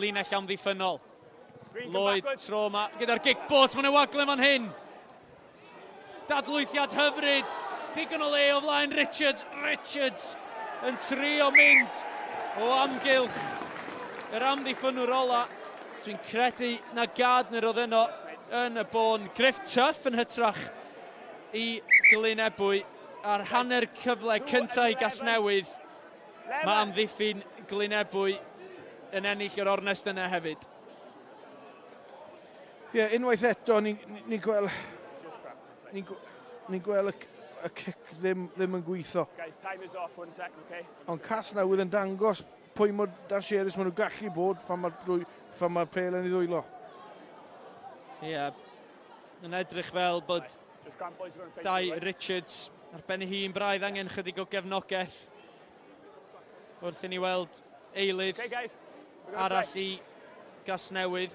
S10: linell amddiffynnol. Lloyd tro yma gyda'r gic bot, mae'n wagle fan hyn. Dadlwythiad hyfryd, digon o le o flaen Richards. Richards yn trio mynd o amgylch yr amddiffynnwr ola. Dwi'n credu na Gardner oedd yno yn y bôn. Griff Tuff yn hytrach i Glynebwy ar hanner cyfle cyntaf i Gasnewydd. Mae amddiffyn Glynebwy yn ennill yr ornest yna hefyd.
S3: Ie, yeah, unwaith eto, ni'n ni, ni gweld... Ni'n ni gweld y, y cic ddim, ddim yn gweithio.
S7: Guys, time is off, one sec, okay?
S3: Ond Casnewydd yn dangos pwy mor dangerous maen nhw gallu bod pan mae'r pan mae'r pêl yn ei ddwylo.
S10: Ie, yeah, yn edrych fel bod Dai Richards ar ben ei hun braidd angen chydig o gefnogaeth wrth i ni weld eilydd okay, guys, arall i Gasnewydd.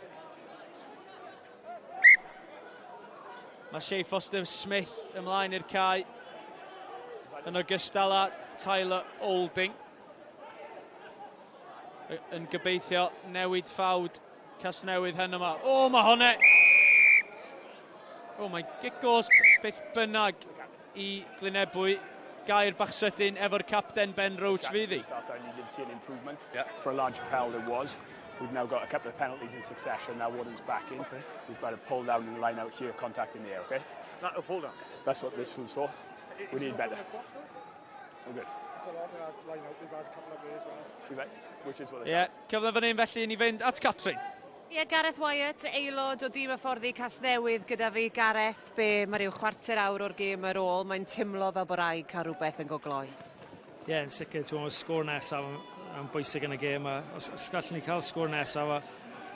S10: Mae Shea Foster Smith ymlaen i'r cae yn ogystal â Tyler Olding. Yn gobeithio newid ffawd Casnewydd hen yma. O, mae hwnna! O, mae gigos beth bynnag i Glynebwy. Gair bach sydyn efo'r capten Ben Roach fydd hi.
S7: Yeah. For a large pal there was. We've now got a couple of penalties in succession. Now Warden's back in. Okay. We've got a pull down in the line out here, contact in the air, okay?
S3: Not a pull down.
S7: That's what this was for. We need better. We're good. Which is what
S10: yeah, cyfle fan hyn felly i ni fynd at Catrin.
S1: Ie, yeah, Gareth Wyatt, aelod o dîm hyfforddi Casnewydd gyda fi. Gareth, be mae rhyw chwarter awr o'r gêm ar ôl, mae'n timlo fel bod rhaid cael rhywbeth yn gogloi.
S9: Ie, yeah, yn sicr, ti'n meddwl, sgôr nesaf yn bwysig yn y gêm. A os, os gallwn ni cael sgôr nesaf a,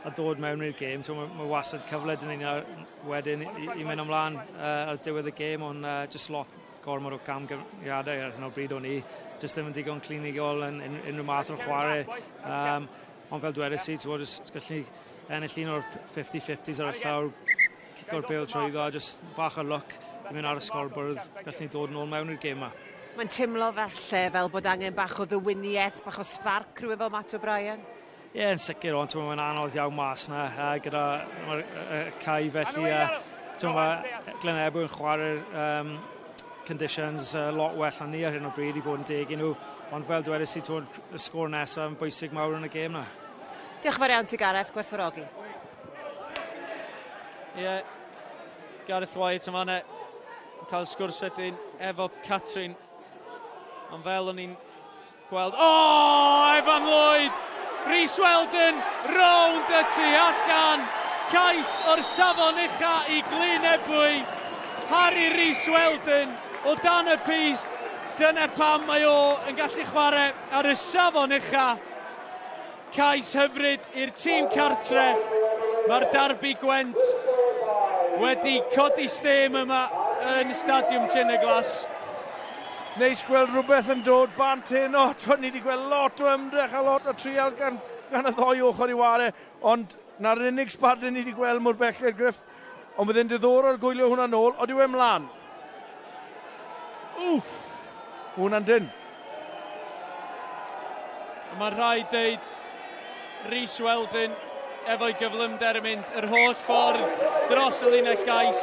S9: a dod mewn i'r gêm, ti'n meddwl, mae wastad cyfle dyn ni wedyn i, i mynd ymlaen ar diwedd y gêm, ond just lot gormod o camgymeriadau ar hyn o bryd o'n i. Just ddim yn digon clinigol yn unrhyw math o'r chwarae. Ond fel dwedais i, ti'n gwybod, os gallwn ni ennill un o'r 50-50s ar y llawr, cico'r bêl trwyddo a just bach o luck i mynd ar y sgorbwrdd, gallwn ni dod nôl mewn i'r gêm yma.
S1: Mae'n timlo falle fel bod angen bach o ddywiniaeth, bach o sparc rhywun fel Matt O'Brien?
S9: Ie, yeah, yn sicr, ond mae'n anodd iawn mas na gyda cae felly. Mae Glynebwy yn chwarae'r conditions lot well na ni ar hyn o bryd i bod yn deg i nhw. Ond fel dwedais i, y sgôr nesaf yn bwysig mawr yn y gêm na.
S1: Diolch yn fawr iawn ti Gareth, gwerthfawrogi.
S10: Ie, yeah, Gareth Wyatt yma yn cael sgwrs sydyn efo Catrin. Ond fel o'n i'n gweld... O, oh, Evan Lloyd! Rhys Weldon, rownd y tu allan! Cais o'r safon ucha i Glynebwy. Harry Rhys Weldon o dan y pys. Dyna pam mae o yn gallu chwarae ar y safon ucha. Cais hyfryd i'r tîm cartre. Mae'r Derby Gwent wedi codi stêm yma yn Stadiwm Glas.
S3: Neis gweld rhywbeth yn dod bant heno. Ni wedi gweld lot o ymdrech a lot o trial gan y ddoi ochr i ware, ond na'r unig sbardun ni wedi gweld mor belled, Griff. Ond bydd e'n diddorol gwylio hwnna nôl, ond yw e mlaen. Wff! Hwnna'n dyn.
S10: Mae rhaid deud Rhys Weldon efo'i gyflymder yn mynd yr holl ffordd dros y linell gais.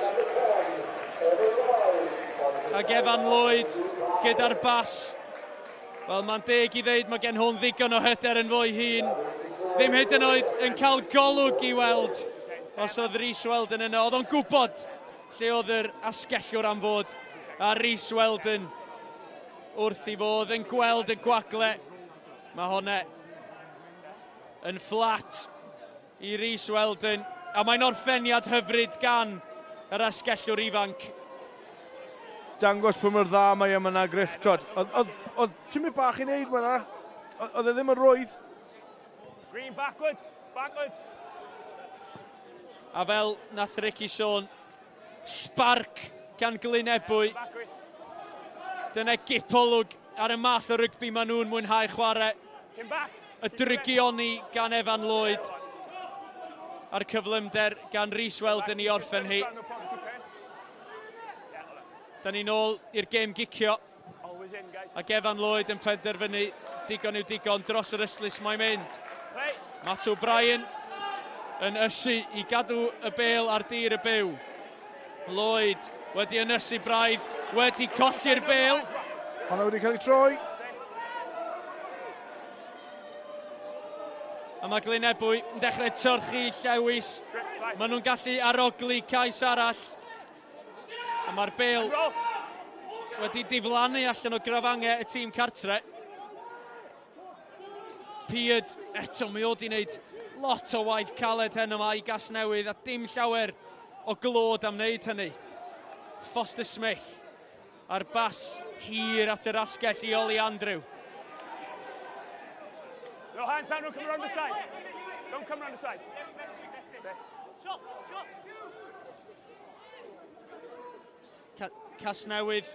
S10: Ac Evan Lloyd gyda'r bas. Wel, mae'n deg i ddeud mae gen hwn ddigon o hyder yn fwy hun. Ddim hyd yn oed yn cael golwg i weld os oedd Rhys Weldon yno. Oedd o'n gwybod lle oedd yr asgellwr am fod. A Rhys Weldon wrth i fod yn gweld y gwagle. Mae hwnna yn fflat i Rhys Weldon. A mae'n orffeniad hyfryd gan yr asgellwr ifanc.
S3: Dangos pwy mor dda mae yma na, Griff. Oedd ti'n bach i wneud fyna. Oedd e ddim yn rwydd.
S7: Green backwards, backwards.
S10: A fel nath Ricky Sean, spark gan Glynebwy. Dyna gipolwg ar y math o rygbi maen nhw'n mwynhau chwarae. Y drygioni gan Evan Lloyd. A'r cyflymder gan Rhys Weldon i orffen hi. Da ni'n ôl i'r gêm gicio. Ac Evan Lloyd yn penderfynu digon yw digon dros yr ystlys mae'n mynd. Matt O'Brien yn ysu i gadw y bêl ar dir y byw. Lloyd wedi ynysu braidd, wedi colli'r bêl.
S3: Hwna wedi cael ei troi.
S10: A mae Glynebwy yn dechrau torchi Llewis. Maen nhw'n gallu arogli cais arall. A mae'r bêl wedi diflannu allan o grafangau y tîm cartre. Peard eto, mae o wedi wneud lot o waith caled heno yma i Gasnewydd a dim llawer o glod am wneud hynny. Foster Smith a'r bas hir at yr asgell i Oli Andrew.
S7: No hands down, don't come around the side. Don't come around the side.
S10: Casnewydd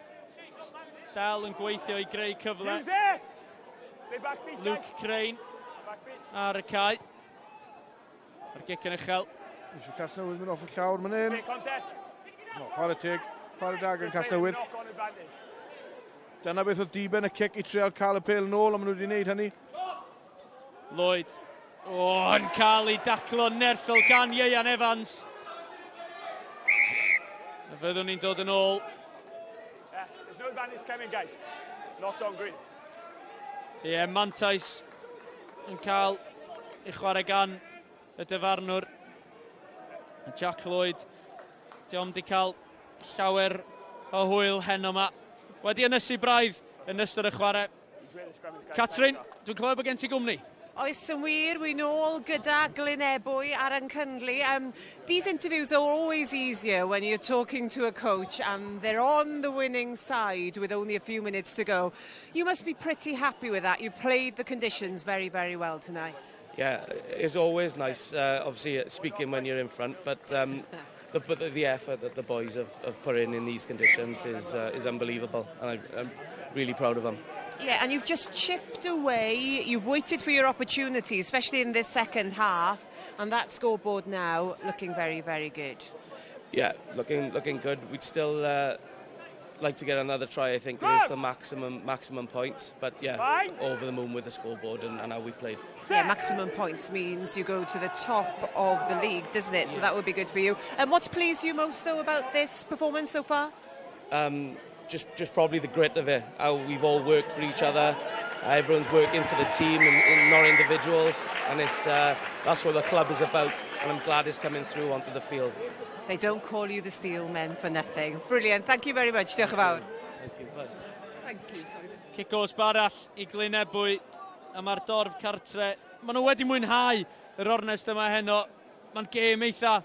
S10: dal yn gweithio i greu cyfle. Luke Crane ar y cae. A'r gic yn uchel.
S3: Eisiau Casnewydd mynd off y llawr man hyn. No, chwarae teg, chwarae da gan Casnewydd. Dyna beth oedd diben y cic i trial cael y pêl nôl, a maen nhw wedi gwneud hynny.
S10: Lloyd, yn cael ei daclo nerthol gan Ieuan Evans. A fyddwn ni'n dod yn ôl.
S7: Yeah, there's no advantage coming, guys. Knocked on green.
S10: Ie, yeah, mantais yn cael ei chwarae gan y dyfarnwr. Jack Lloyd, diom di cael llawer o hwyl heno yma. Wedi ynysu braidd yn ystod y chwarae. Catrin, dwi'n clywed bod gen ti gwmni.
S1: Oes yn wir, wy'n ôl gyda Glynebwy ar yn Cynli. These interviews are always easier when you're talking to a coach and they're on the winning side with only a few minutes to go. You must be pretty happy with that. You've played the conditions very, very well tonight.
S8: Yeah, it's always nice, obviously, speaking when you're in front, but the effort that the boys have put in these conditions is unbelievable, and I'm really proud of them.
S1: Yeah, and you've just chipped away. You've waited for your opportunity, especially in this second half, and that scoreboard now looking very, very good.
S8: Yeah, looking good. We'd still like to get another try, I think. It is the maximum points, but yeah, over the moon with the scoreboard and how we've played.
S1: Yeah, maximum points means you go to the top of the league, doesn't it? So that would be good for you. And what's pleased you most, though, about this performance so far?
S8: Just probably the grit of it, how we've all worked for each other. Everyone's working for the team and not individuals, and it's that's what the club is about, and I'm glad it's coming through onto the field.
S1: They don't call you the Steel Men for nothing. Brilliant. Thank you very much. Diolch yn fawr.
S8: Thank you. Bye.
S1: Thank you. Sorry.
S10: Cic gosb arall i Glynebwy, a mae'r dorf cartre. Maen nhw wedi mwynhau yr ornest yma heno. Mae'n gêm eitha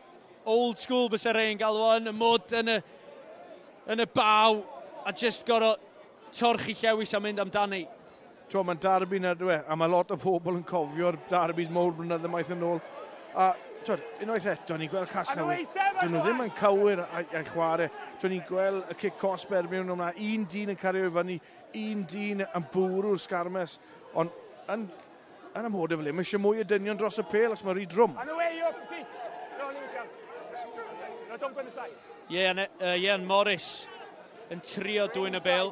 S10: old school bysa rhai'n galw o, yn y mwd, yn y baw, a just gorfod torchi llewis a mynd amdani.
S3: Tro, mae'n derby na, dwi, a mae lot o pobl yn cofio'r derbys mawr blynydde maith yn ôl. A twod, unwaith eto, ni'n gweld Casnewydd, dyn nhw ddim yn cywir a'i chwarae. Twod, ni'n gweld y cic cosb erbyn nhw yma, un dyn yn cario i fyny, un dyn yn bwrw'r sgarmes, ond yn, yn amodau fel hyn, mae eisiau mwy o dynion dros y pel os mae rhy drwm.
S10: Ian, Ian Morris yn trio dwyn y bel.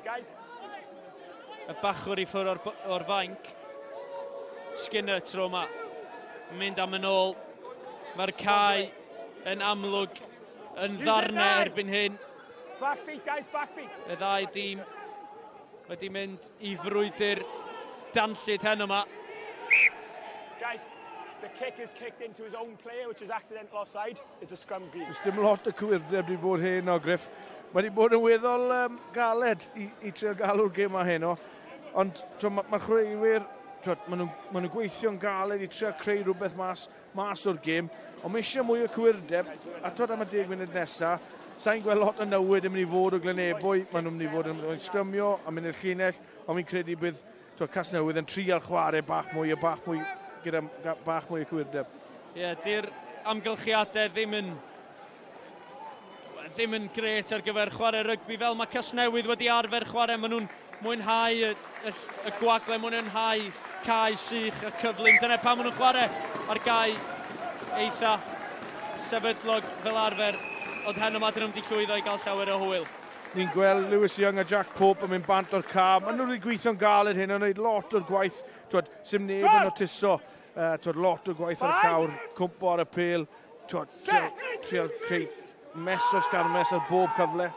S10: Y bachwr i ffwrdd o'r, or fainc. Skinner tro yma. Mynd am yn ôl. Mae'r cae yn amlwg yn ddarnau erbyn hyn.
S7: Back feet, guys, back feet.
S10: Y ddau dîm wedi mynd i frwydr danllyd heno yma.
S7: Guys, the kick is kicked into his own player, which is accidental offside. It's a scrum green.
S3: Does dim lot o cywirdeb wedi bod heno, Griff. Mae wedi bod yn weddol um, galed i, i trio galw'r gêm ma heno. Ond mae'r ma chwaraewyr, maen nhw'n ma nhw gweithio'n galed i trio creu rhywbeth mas, mas o'r gêm. Ond mae eisiau mwy o cywirdeb, a twyd am y deg munud nesaf, sa'n gweld lot o newid yn mynd i fod o Glynebwy, maen nhw'n mynd i fod yn, yn sgrymio a mynd i'r llinell, ond fi'n credu bydd twyd, Casnewydd yn trial chwarae bach mwy a bach mwy, gyda bach mwy o cywirdeb.
S10: Ie, yeah, di'r amgylchiadau ddim yn ddim yn gret ar gyfer chwarae rygbi fel mae Casnewydd wedi arfer chwarae. Maen nhw'n mwynhau y, y, y gwagle, mwynhau cae sych y cyflym. Dyna pam maen nhw'n chwarae ar gae eitha sefydlog fel arfer. Ond heno yma dyn nhw'n wedi llwyddo i gael llawer o hwyl.
S3: Ni'n gweld Lewis Young a Jack Pope yn mynd bant o'r ca. Maen nhw wedi gweithio'n galed hyn, yn gwneud lot o'r gwaith. Twyd, sy'm neb yn notiso. Uh, twyd, lot o gwaith ar y llawr, cwmpo ar y pêl. Twyd, trial, trial creu mess o sgarmes ar bob cyfle.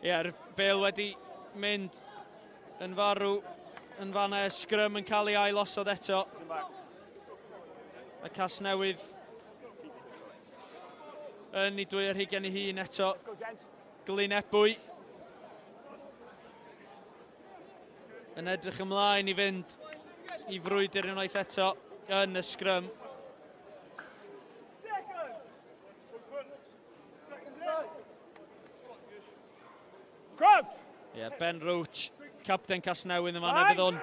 S10: Ie, yeah, bel wedi mynd yn farw yn fanna, sgrym yn cael ei ailosod eto. Mae Casnewydd yn ei dwy ar hugain ei hun eto. Glyn Ebwy yn edrych ymlaen i fynd i frwydr unwaith eto yn y sgrym. Ie, yeah, Ben Roach, capten Casnewydd yma, fydd o'n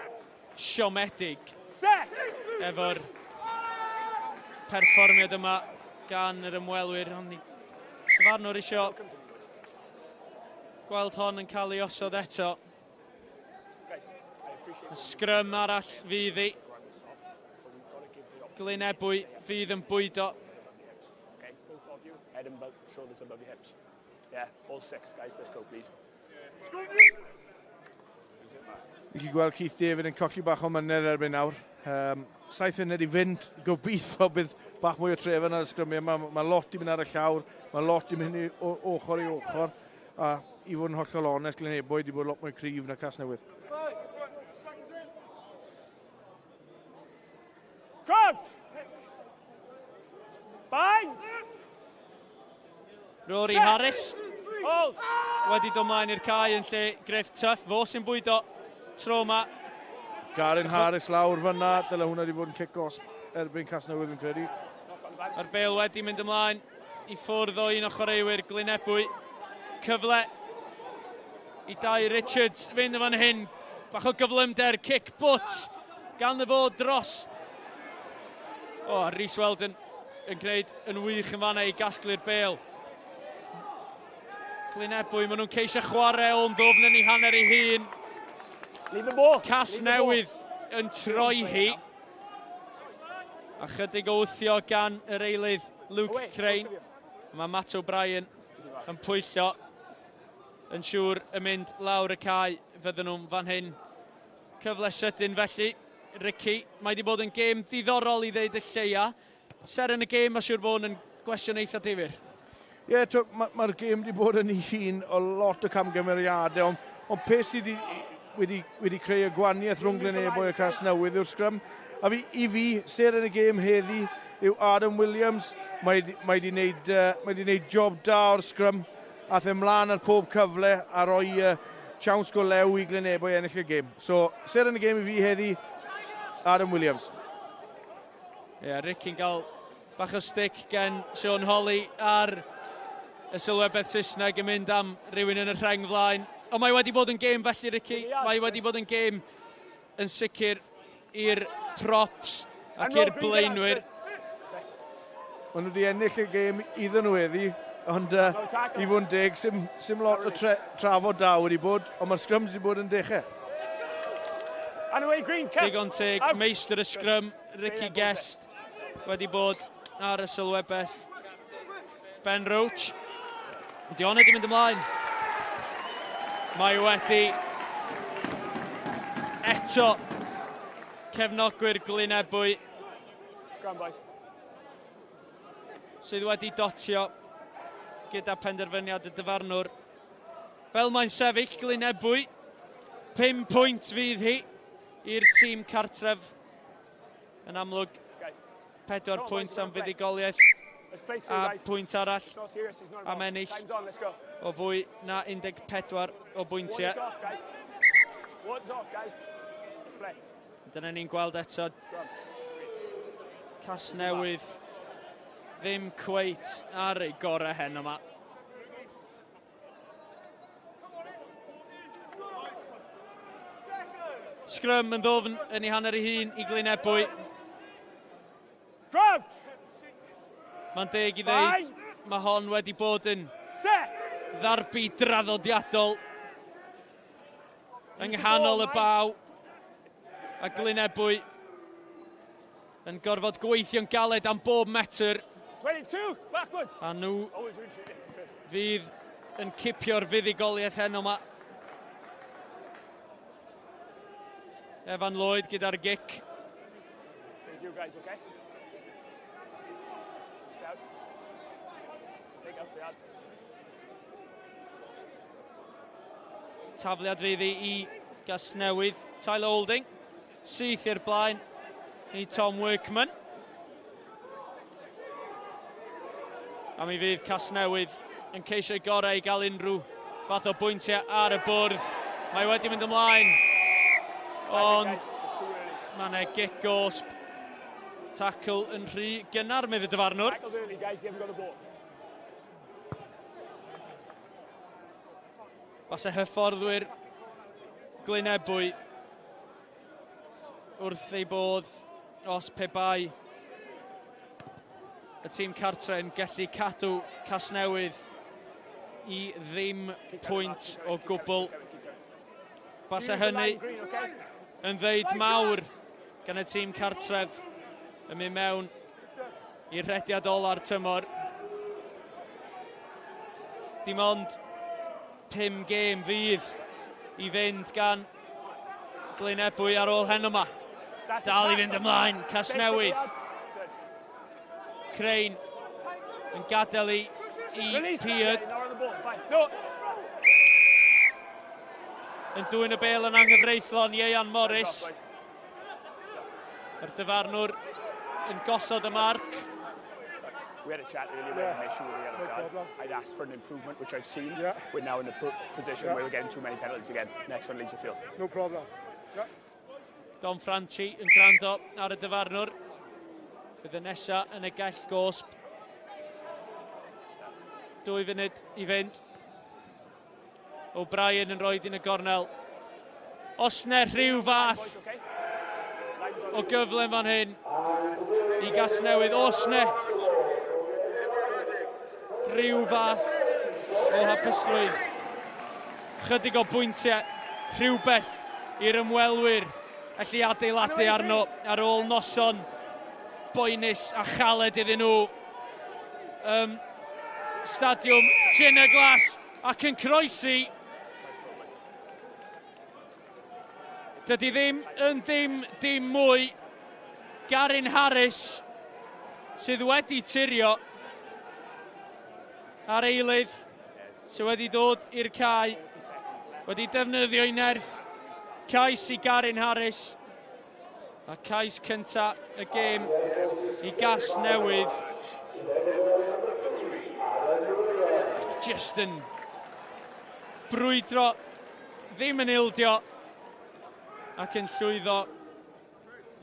S10: siomedig efo'r perfformiad yma gan yr ymwelwyr. Ond i farnwr isio gweld hon yn cael ei osod eto. Sgrym arall fydd hi. Glyn Ebwy fydd yn bwydo.
S7: Head and shoulders above your hips. Yeah, all six, guys, let's go, please.
S3: Ni'n gallu gweld Keith David yn colli bach o mynedd erbyn nawr. Um, saith munud i fynd, gobeithio bydd bach mwy o trefn ar y sgrymiau. Mae, mae lot i mynd ar y llawr, mae lot i mynd i ochr i ochr. A i fod yn hollol onest, Glyn Ebwy wedi bod lot mwy cryf na Casnewydd.
S7: Crouch! Bind!
S10: Rory Harris wedi dod mlaen i'r cae yn lle Griff Tuff. Fo sy'n bwydo tro yma.
S3: Garin Harris lawr fyna. Dyle hwnna wedi bod yn cic-os erbyn Casnewydd yn credu.
S10: Mae'r bel wedi mynd ymlaen i ffwrdd o un o chwaraewyr Glyn Ebwy. Cyfle i Dai Richards fynd yn fan hyn. Bach o gyflymder, cic butt gan y fod dros. O, oh, Rhys Weldon yn gwneud yn wych yn fanna i gasglu'r bel. Glyn Ebwy, maen nhw'n ceisio chwarae o'n ddwfn yn ei hanner ei hun. Cas newydd yn troi hi. A chydig o wthio gan yr eilydd Luke Crane. Mae Matt O'Brien yn pwyllo yn siŵr yn mynd lawr y cae fydden nhw'n fan hyn. Cyfle sydyn felly, Ricky. Mae wedi bod yn gêm ddiddorol i ddeud y lleia. Seren y gêm, mae siŵr bod yn gwestiwn eitha difyr.
S3: Ie, yeah, mae'r ma, gêm wedi bod yn un o lot o camgymeriadau, ond on peth sydd wedi, wedi, wedi creu y gwaniaeth rhwng Glynebwy a Casnewydd yw'r sgrym. A fi, i fi, seren y gêm heddi yw Adam Williams. Mae mae wedi wneud, uh, mae wedi wneud job da o'r sgrym. Ath e mlaen ar pob cyfle a roi uh, siawns go lew i Glynebwy ennill y gêm. So, seren y gêm i fi heddi, Adam Williams.
S10: Ie, yeah, Ricky'n cael bach o stick gen Sean Holly ar y sylwebaeth Saesneg yn mynd am rhywun yn y rheng flaen. Ond mae wedi bod yn gêm felly, Ricky. Mae wedi bod yn gêm yn sicr i'r props ac i'r blaenwyr.
S3: Maen nhw wedi ennill y gêm iddyn nhw heddi, ond i fod yn deg, sim lot o trafod da wedi bod, ond mae'r scrums wedi bod yn dechrau.
S10: Digon teg, meistr y sgrym, Ricky Guest, wedi bod ar y sylwebaeth. Ben Roach. Di honna di mynd ymlaen. Mae wedi eto cefnogwyr Glynebwy sydd wedi dotio gyda penderfyniad y dyfarnwr. Fel mae'n sefyll, Glynebwy, 5 pwynt fydd hi i'r tîm cartref. Yn amlwg, 4 pwynt am fuddugoliaeth a pwynt arall am ennill o fwy na 14 o bwyntiau. Dyna ni'n gweld eto Casnewydd ddim cweit ar ei gorau heno yma. Sgrym yn ddwfn yn ei hanner ei hun i Glynebwy. Mae'n deg i ddeud, mae hon wedi bod yn ddarbi draddodiadol yng nghanol y baw, a Glynebwy yn gorfod gweithio'n galed am bob metr. A nhw fydd yn cipio'r fuddugoliaeth heno yma. Evan Lloyd gyda'r gic. Tafliad fydd i Gasnewydd. Tyler Holding, syth i'r blaen i Tom Workman. A mi fydd Casnewydd yn ceisio gorau i gael unrhyw fath o bwyntiau ar y bwrdd. Mae wedi mynd ymlaen, ond mae yna gic gosb. Tackle yn rhy gynnar, medd y dyfarnwr. Fase hyfforddwyr Glynebwy wrth ei bodd os pe bai y tîm cartre yn gallu cadw Casnewydd i ddim pwynt o gwbl. Fase hynny yn ddeud mawr gan y tîm cartref yn mynd mewn i'r rhediad ola'r tymor. Dim ond 5 gêm fydd i fynd gan Glynebwy ar ôl heno yma. Dal i fynd ymlaen, Casnewydd. Crane yn gadael i Peard. Yn dwyn y bêl yn anghyfreithlon, Ieuan Morris. Yr dyfarnwr yn gosod y marc.
S7: We had a chat earlier about an issue with the yellow card. I'd asked for an improvement, which I've seen. Yeah. We're now in a position where we're getting too many penalties again. Next one leaves the field.
S3: No problem. Yeah.
S10: Dom Franchi yn gwrando ar y dyfarnwr. Bydd y nesa yn y gell gosb. 2 funud i fynd. O'Brien yn rhoi yn y gornel. Os na rhyw fath o gyfle fan hyn i Gasnewydd, os na rhyw fath o hapusrwydd, chydig o bwyntiau, rhywbeth i'r ymwelwyr allu adeiladu arno ar ôl noson boenus a chaled iddyn nhw. Stadiwm Tyn-y-Glas ac yn croesi. Dydy ddim yn dim mwy. Garin Harris sydd wedi tirio ar eilydd sydd wedi dod i'r cae, wedi defnyddio ei nerth. Cais i Garin Harris a cais cynta y gêm i Gasnewydd. Just yn brwydro, ddim yn ildio, ac yn llwyddo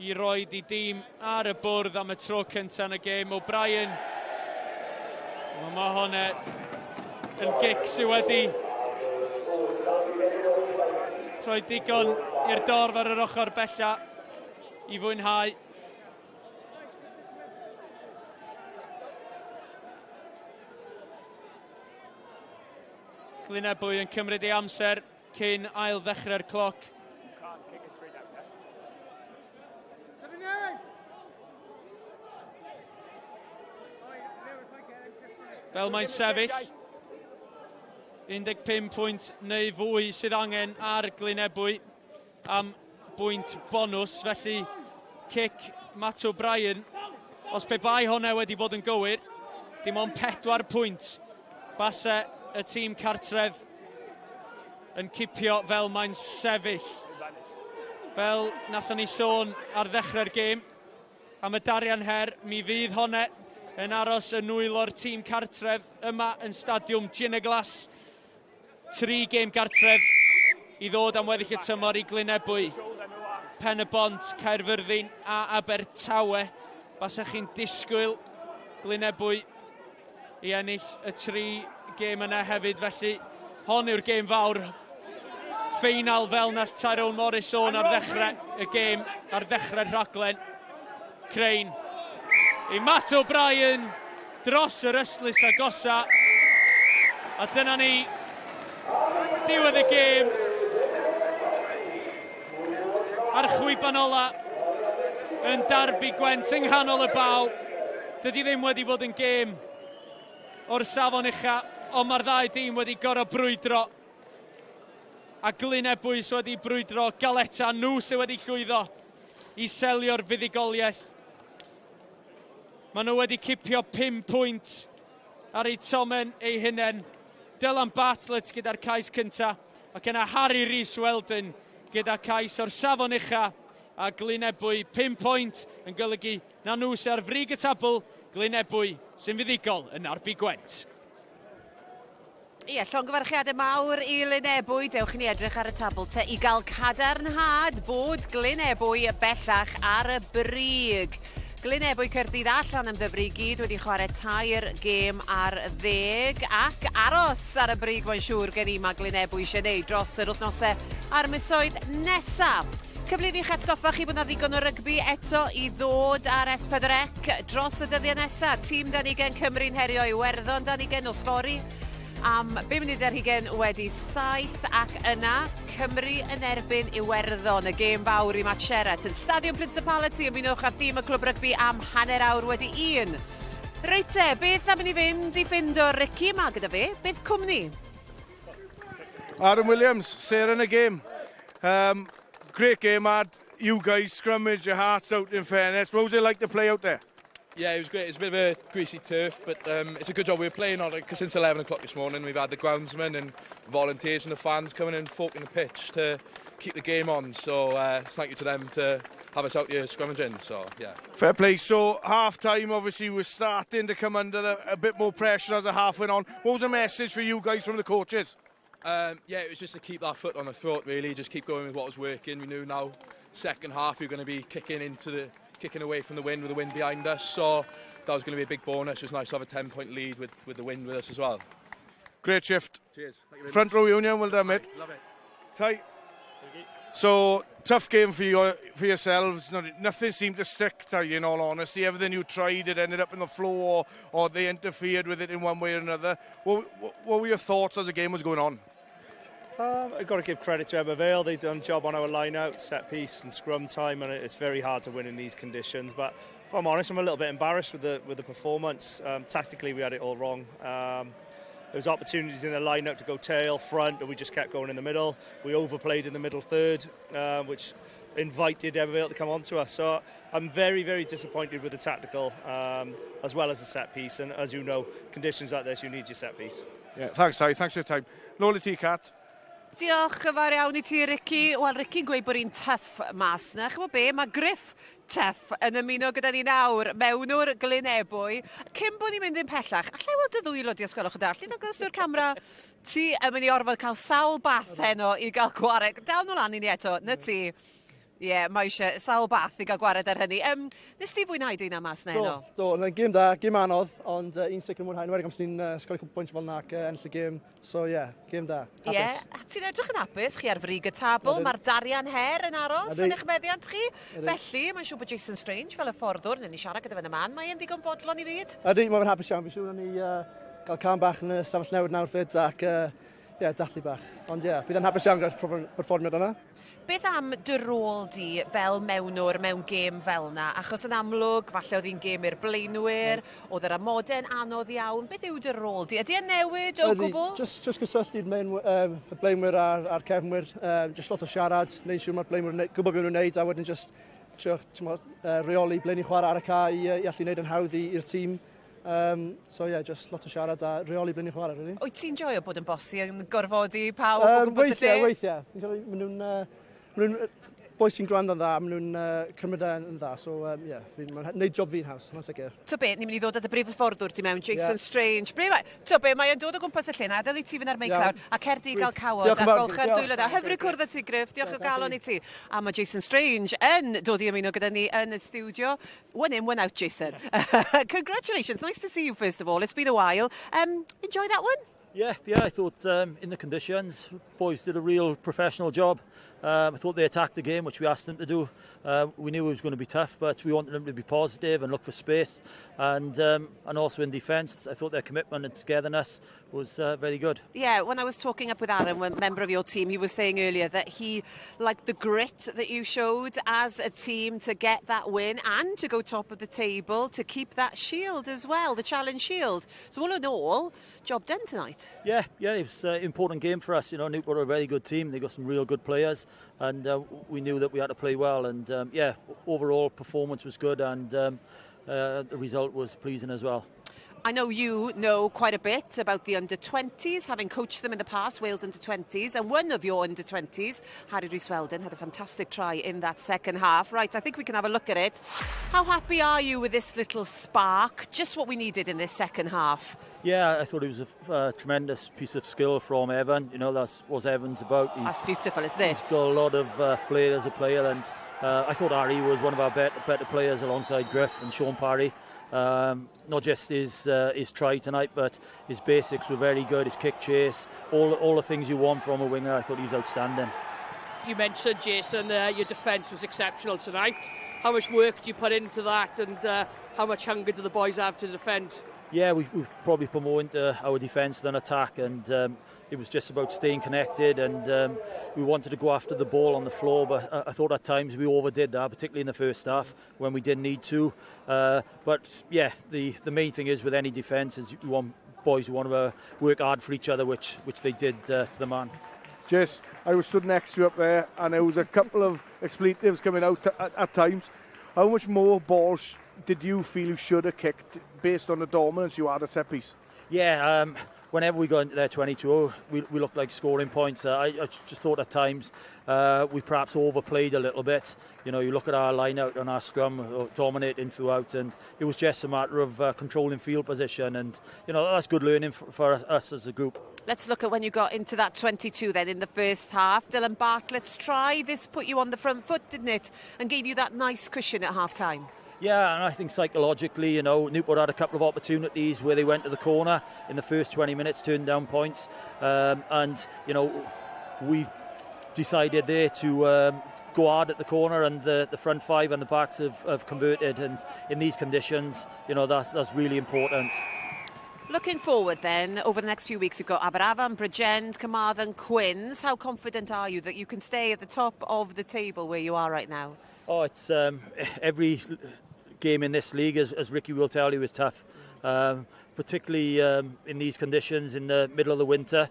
S10: i roed i dîm ar y bwrdd am y tro cyntaf yn y gêm. O'Brien, mae hwnna yn gic sydd wedi rhoi digon i'r dorf ar yr ochr bella i fwynhau. Glynebwy yn cymryd ei amser cyn ail ddechrau'r cloc. Fel mae'n sefyll, 15 pwynt neu fwy sydd angen ar Glynebwy am bwynt bonws, felly cic Matt O'Brien, os pe bai hwnna wedi bod yn gywir, dim ond 4 pwynt base y tîm cartref yn cipio fel mae'n sefyll. Fel nathon ni sôn ar ddechrau'r gêm, am y Darian Her, mi fydd honne yn aros yn nwylo'r tîm cartref yma yn stadiwm Gineglas. 3 gêm gartref i ddod am weddill y tymor i Glynebwy, Pen y Bont, Caerfyrddin a Abertawe. Basech chi'n disgwyl Glynebwy i ennill y 3 gêm yna hefyd, felly hon yw'r gêm fawr. Ffeinal fel nath Tyrone Morris sôn ar ddechrau y gêm, ar ddechrau'r rhaglen. Crane i Matt O'Brien dros yr ystlys agosa. A dyna ni, diwedd y gêm. A'r chwiban ola yn darbu Gwent yng nghanol y baw. Dydy ddim wedi bod yn gêm o'r safon ucha, ond mae'r ddau dîm wedi gorfod brwydro. A Glynebwy sydd wedi brwydro galeta, nhw sydd wedi llwyddo i selio'r fuddugoliaeth. Maen nhw wedi cipio 5 pwynt ar eu tomen eu hunain. Dylan Bartlett gyda'r cais cynta, ac yna Harry Rhys Weldon gyda cais o'r safon ucha, a Glynebwy 5 pwynt yn golygu na nhw sydd ar frig y tabl, Glynebwy sy'n fuddugol yn Arbi Gwent.
S1: Ie, llongyfarchiadau mawr i Glynebwy. Dewch i ni edrych ar y tabl te i gael cadarnhad bod Glynebwy bellach ar y brig. Glynebwy Caerdydd a Llanymddyfri gyd wedi chwarae 3 gêm ar 10 ac aros ar y brig mae'n siŵr gen i mae Glynebwy eisiau neud dros yr wythnosau a'r misoedd nesaf. Cyfle i fi'ch atgoffa chi bod 'na ddigon o rygbi eto i ddod ar S4C dros y dyddiau nesaf. Tîm dan ugain Cymru'n herio Iwerddon dan ugain nos fory am 7:25 ac yna Cymru yn erbyn Iwerddon, y gêm fawr i Matt Sherratt yn Stadiwm Principality. Ymunwch â thîm y clwb rygbi am 1:30. Reit te, beth am i ni fynd i ffindo Ricky yma gyda fi? Beth cwmni?
S3: Aaron Williams, seren y gêm. Great game, Ad. You guys scrummaged your hearts out in fairness. What was it like to play out there?
S11: Yeah, it was great. It's a bit of a greasy turf, but it's a good job we were playing on it, because since 11 o'clock this morning we've had the groundsmen and volunteers and the fans coming and forking the pitch to keep the game on. So thank you to them to have us out here scrummaging. So, yeah.
S3: Fair play. So half time, obviously, we're starting to come under a bit more pressure as the half went on. What was the message for you guys from the coaches?
S11: Yeah, it was just to keep that foot on the throat, really. Just keep going with what was working. We knew now, second half, you're going to be kicking away from the wind with the wind behind us. So that was going to be a big bonus. It was nice to have a 10-point lead with the wind with us as well.
S3: Great shift.
S11: Cheers. Thank you very
S3: Front
S11: much.
S3: row union, well done, mate.
S11: Love it.
S3: Ty. So, tough game for yourselves. No, nothing seemed to stick, Ty, in all honesty. Everything you tried, it ended up in the floor, or they interfered with it in one way or another. What were your thoughts as the game was going on?
S5: I've got to give credit to Ebbw Vale. They've done a job on our line-out, set piece and scrum time, and it's very hard to win in these conditions. But if I'm honest, I'm a little bit embarrassed with the performance. Tactically, we had it all wrong. There was opportunities in the line-out to go tail, front, and we just kept going in the middle. We overplayed in the middle third, which invited Ebbw Vale to come on to us. So I'm very, very disappointed with the tactical, as well as the set piece. And as you know, conditions like this, you need your set piece.
S3: Yeah, thanks, Ty. Thanks for your time. Nôl i ti, Cat.
S1: Diolch yn fawr iawn i ti, Ricky. Wel, Ricky'n gweud bod hi'n tough mas na. Ch'mo be, mae Griff Tuff yn ymuno gyda ni nawr, mewnwr Glynebwy. Cyn bod ni'n mynd yn pellach, allai weld dy ddwylo di os gwelwch yn dda? Alli ddangos drwy'r camera? Ti yn mynd i orfod cael sawl bath heno i gael gwared. Dal nhw lan i ni eto, na ti. Ie, yeah, mae eisiau sawl bath i gael gwared ar hynny. Nes ti fwynhau dy hunan mas 'na heno?
S12: Do, do, gêm da, gêm anodd, ond un sicr mwynhau, yn enwedig amser ni'n sgorio cwpl pwynt fel 'na ac ennill y gêm. So ie, yeah, gêm da.
S1: Ie, yeah, a ti'n edrych yn hapus, chi ar frig y tabl, mae'r Darian Her yn aros yn eich meddiant chi. Felly, mae'n siŵr bod Jason Strange fel hyfforddwr, newn ni siarad gyda fe yn y man, mae e'n ddigon bodlon i fyd.
S12: Ydy, mae'n hapus iawn, fi'n siŵr ni gael cam bach yn y stafell newid nawr fyd ac yeah, dathlu bach. Ond ie, yeah, bydd e'n hapus iawn gyda'r perfformiad yna.
S1: Beth am dy rôl di fel mewnwr mewn gêm fel 'na? Achos yn amlwg, falle oedd hi'n gêm i'r blaenwyr, oedd yr amodau'n anodd iawn. Beth yw dy rôl di? Ydy e'n newid o gwbl?
S12: Just gysylltu'r y blaenwyr a'r cefnwyr. Just lot o siarad, neud siŵr mae'r blaenwyr yn gwybod beth nhw'n neud, a wedyn just trio, t'mo, reoli ble ni'n chwarae ar y cae i allu neud yn hawdd i'r tîm. So yeah, just lot o siarad a reoli ble ni'n chwarae, really.
S1: Wyt ti'n joio bod yn bossy yn gorfodi pawb o gwmpas y lle?
S12: Weithiau, weithiau. Fi'n credu maen nhw'n boi sy'n gwrando yn dda, maen nhw'n cymryd e'n yn dda. So, yeah, mae'n neud job fi'n haws, hwnna'n sicr.
S1: To be, ni'n mynd i ddod at y brif hyfforddwr di mewn, Jason Strange. Ble mae, to be, mae e'n dod o gwmpas y lle, na adael i ti fynd ar meic lawr, a cer di gael cawod a golcha'r dwylo da. Hyfryd cwrdd â ti, Griff, diolch o galon i ti. A mae Jason Strange yn dod i ymuno gyda ni yn y stiwdio. One in, one out, Jason. Congratulations, nice to see you first of all. It's been a while. Enjoy that one?
S6: Yeah, I thought in the conditions, boys did a real professional job. I thought they attacked the game, which we asked them to do. We knew it was going to be tough, but we wanted them to be positive and look for space. And also in defence, I thought their commitment and togetherness was very good.
S1: Yeah, when I was talking up with Aaron, one member of your team, he was saying earlier that he liked the grit that you showed as a team to get that win and to go top of the table, to keep that shield as well, the challenge shield. So all in all, job done tonight.
S6: Yeah, it was an important game for us. Newport are a very good team. They got some real good players, and we knew that we had to play well. And yeah, overall performance was good, and the result was pleasing as well.
S1: I know you know quite a bit about the under-20s, having coached them in the past, Wales under-20s, and one of your under-20s, Harry Rhys Weldon, had a fantastic try in that second half. Right, I think we can have a look at it. How happy are you with this little spark? Just what we needed in this second half.
S6: Yeah, I thought it was a tremendous piece of skill from Evan. That's what Evan's about.
S1: That's beautiful, isn't it?
S6: He's got a lot of flair as a player, and I thought Harry was one of our better players alongside Griff and Sean Parry. Not just his try tonight, but his basics were very good. His kick chase, all the things you want from a winger. I thought he was outstanding.
S4: You mentioned, Jason, your defence was exceptional tonight. How much work do you put into that, and how much hunger do the boys have to defend?
S6: Yeah, we probably put more into our defence than attack, and it was just about staying connected, and we wanted to go after the ball on the floor, but I thought at times we overdid that, particularly in the first half when we didn't need to. But yeah, the main thing is with any defence is you want boys who want to work hard for each other, which they did to the man.
S3: Jess, I was stood next to you up there, and there was a couple of expletives coming out at times. How much more balls did you feel you should have kicked based on the dominance you had at set piece?
S6: Yeah, whenever we got into their 22, we looked like scoring points. I just thought at times we perhaps overplayed a little bit. You look at our line out and our scrum dominating throughout, and it was just a matter of controlling field position, and that's good learning for us as a group.
S1: Let's look at when you got into that 22 then in the first half. Dylan Bartlett's try. This put you on the front foot, didn't it? And gave you that nice cushion at half time.
S6: Yeah, and I think psychologically, Newport had a couple of opportunities where they went to the corner in the first 20 minutes, turned down points, and we decided there to go hard at the corner, and the front five and the backs have converted. And in these conditions, that's really important.
S1: Looking forward then, over the next few weeks, you've got Aberafan, Bridgend, Carmarthen, Quins. How confident are you that you can stay at the top of the table where you are right now?
S6: Oh, it's every game in this league, as Ricky will tell you, is tough. Particularly in these conditions in the middle of the winter.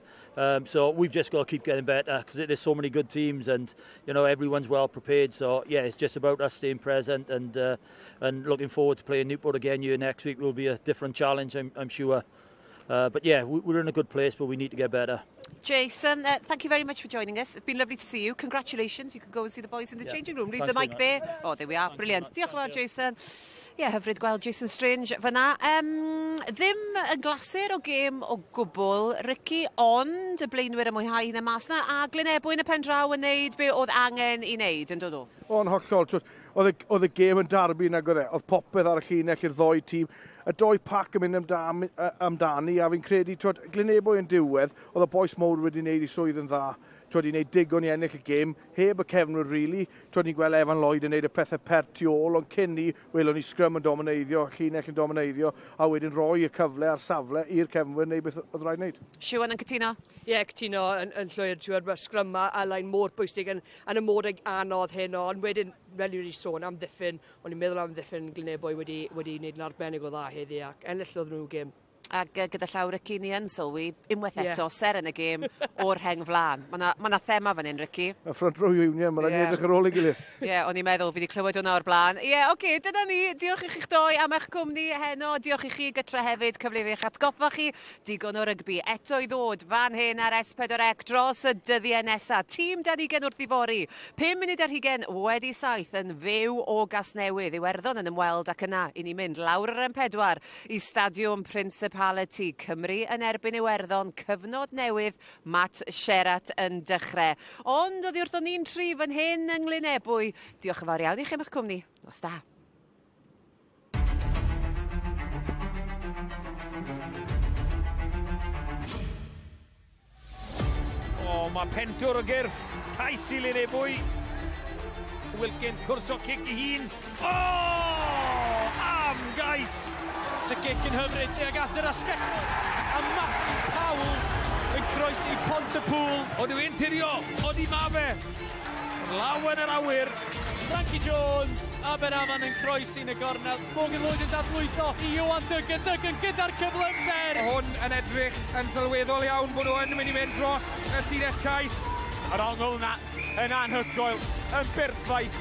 S6: So we've just got to keep getting better because there's so many good teams, and everyone's well prepared. So yeah, it's just about us staying present and looking forward to playing Newport again here next week. Will be a different challenge, I'm sure. But yeah, we're in a good place, but we need to get better.
S1: Jason, thank you very much for joining us. It's been lovely to see you. Congratulations. You can go and see the boys in the changing room. Leave
S6: Thanks
S1: the mic
S6: very
S1: there. Oh, there we are.
S6: Thank you
S1: Brilliant.
S6: very much.
S1: Diolch yn fawr,
S6: Thank you.
S1: Jason. Ie, yeah, hyfryd gweld Jason Strange fyna. Ddim yn glasur o gêm o gwbl, Ricky, ond y blaenwyr yn mwynhau hyn y mas na, a Glynebwy yn y pen draw yn neud be oedd angen i wneud, yn dod o?
S3: O'n hollol, twyd, oedd y gêm yn darbi nag oedd e, oedd popeth ar y llinell i'r ddoi tîm, y doi pac yn mynd amdani, a fi'n credu, twyd, Glynebwy yn diwedd, oedd y bois mowr wedi wneud i swydd yn dda, twyd, i wneud digon i ennill y gêm, heb y cefnwyr really, twyd, ni'n gweld Evan Lloyd yn wneud y pethau pert tu ôl, ond cyn ni, welon ni sgrym yn domineiddio, llinell yn domineiddio, a wedyn rhoi y cyfle a'r safle i'r cefnwyr wneud beth oedd rhaid wneud.
S1: Siwan yn cytuno?
S4: Ie, yeah, cytuno yn llwyr, ti'n gwybod, mae sgrym a line mor bwysig yn y mod anodd heno, ond wedyn, fel i wedi sôn am ddiffyn, o'n i'n meddwl am ddiffyn Glynebwy wedi wneud yn arbennig o dda heddi ac enillodd nhw gêm.
S1: Ac gyda llaw Ricky ni yn sylwi, unwaith eto, seren y gêm o'r rheng flaen. Mae 'na thema fan hyn, Ricky.
S3: Y front row union, mae'n rhaid
S1: Ie.
S3: edrych ar ôl ei gilydd.
S1: Ie, yeah, o'n i'n meddwl, fi wedi clywed hwnna o'r blaen. Ie, yeah, oce, okay, dyna ni. Diolch i chi'ch doi am eich cwmni heno. Diolch i chi gytre hefyd, cyfle i fi eich atgoffa chi. Digon o rygbi eto i ddod fan hyn ar S4C dros y dyddiau nesaf. Tîm dan ugen wrth ifori. 7 7:05 yn fyw o Gasnewydd. Iwerddon yn ymweld ac yna i ni mynd lawr yr M4 i Stadiwm Principality. Cymru yn erbyn Iwerddon, cyfnod newydd, Matt Sherratt yn dechrau. Ond oddi wrthon ni'n tri fan hyn yng Nglynebwy. Diolch yn fawr iawn i chi am eich cwmni. Nos da.
S13: O, mae pentwr o gyrff. Cais i Lynebwy. Wilkins cwrso cic i hun. O! Am gais!
S10: Y gic yn hyfryd tuag at yr asgell. A Matt Powell yn croesi Pont-y-pŵl.
S13: O'n nhw'n tirio, odi ma fe. Law yn yr awyr.
S10: Frankie Jones, Aberafan yn croesi yn y gornel. Morgan Lloyd yn dadlwytho i Iwan Duggan. Duggan gyda'r cyflymder.
S13: Mae hwn yn edrych yn sylweddol iawn bod nhw yn mynd i fynd dros y llinell cais.
S2: Yr ongl yna yn anhygoel, yn berffaith.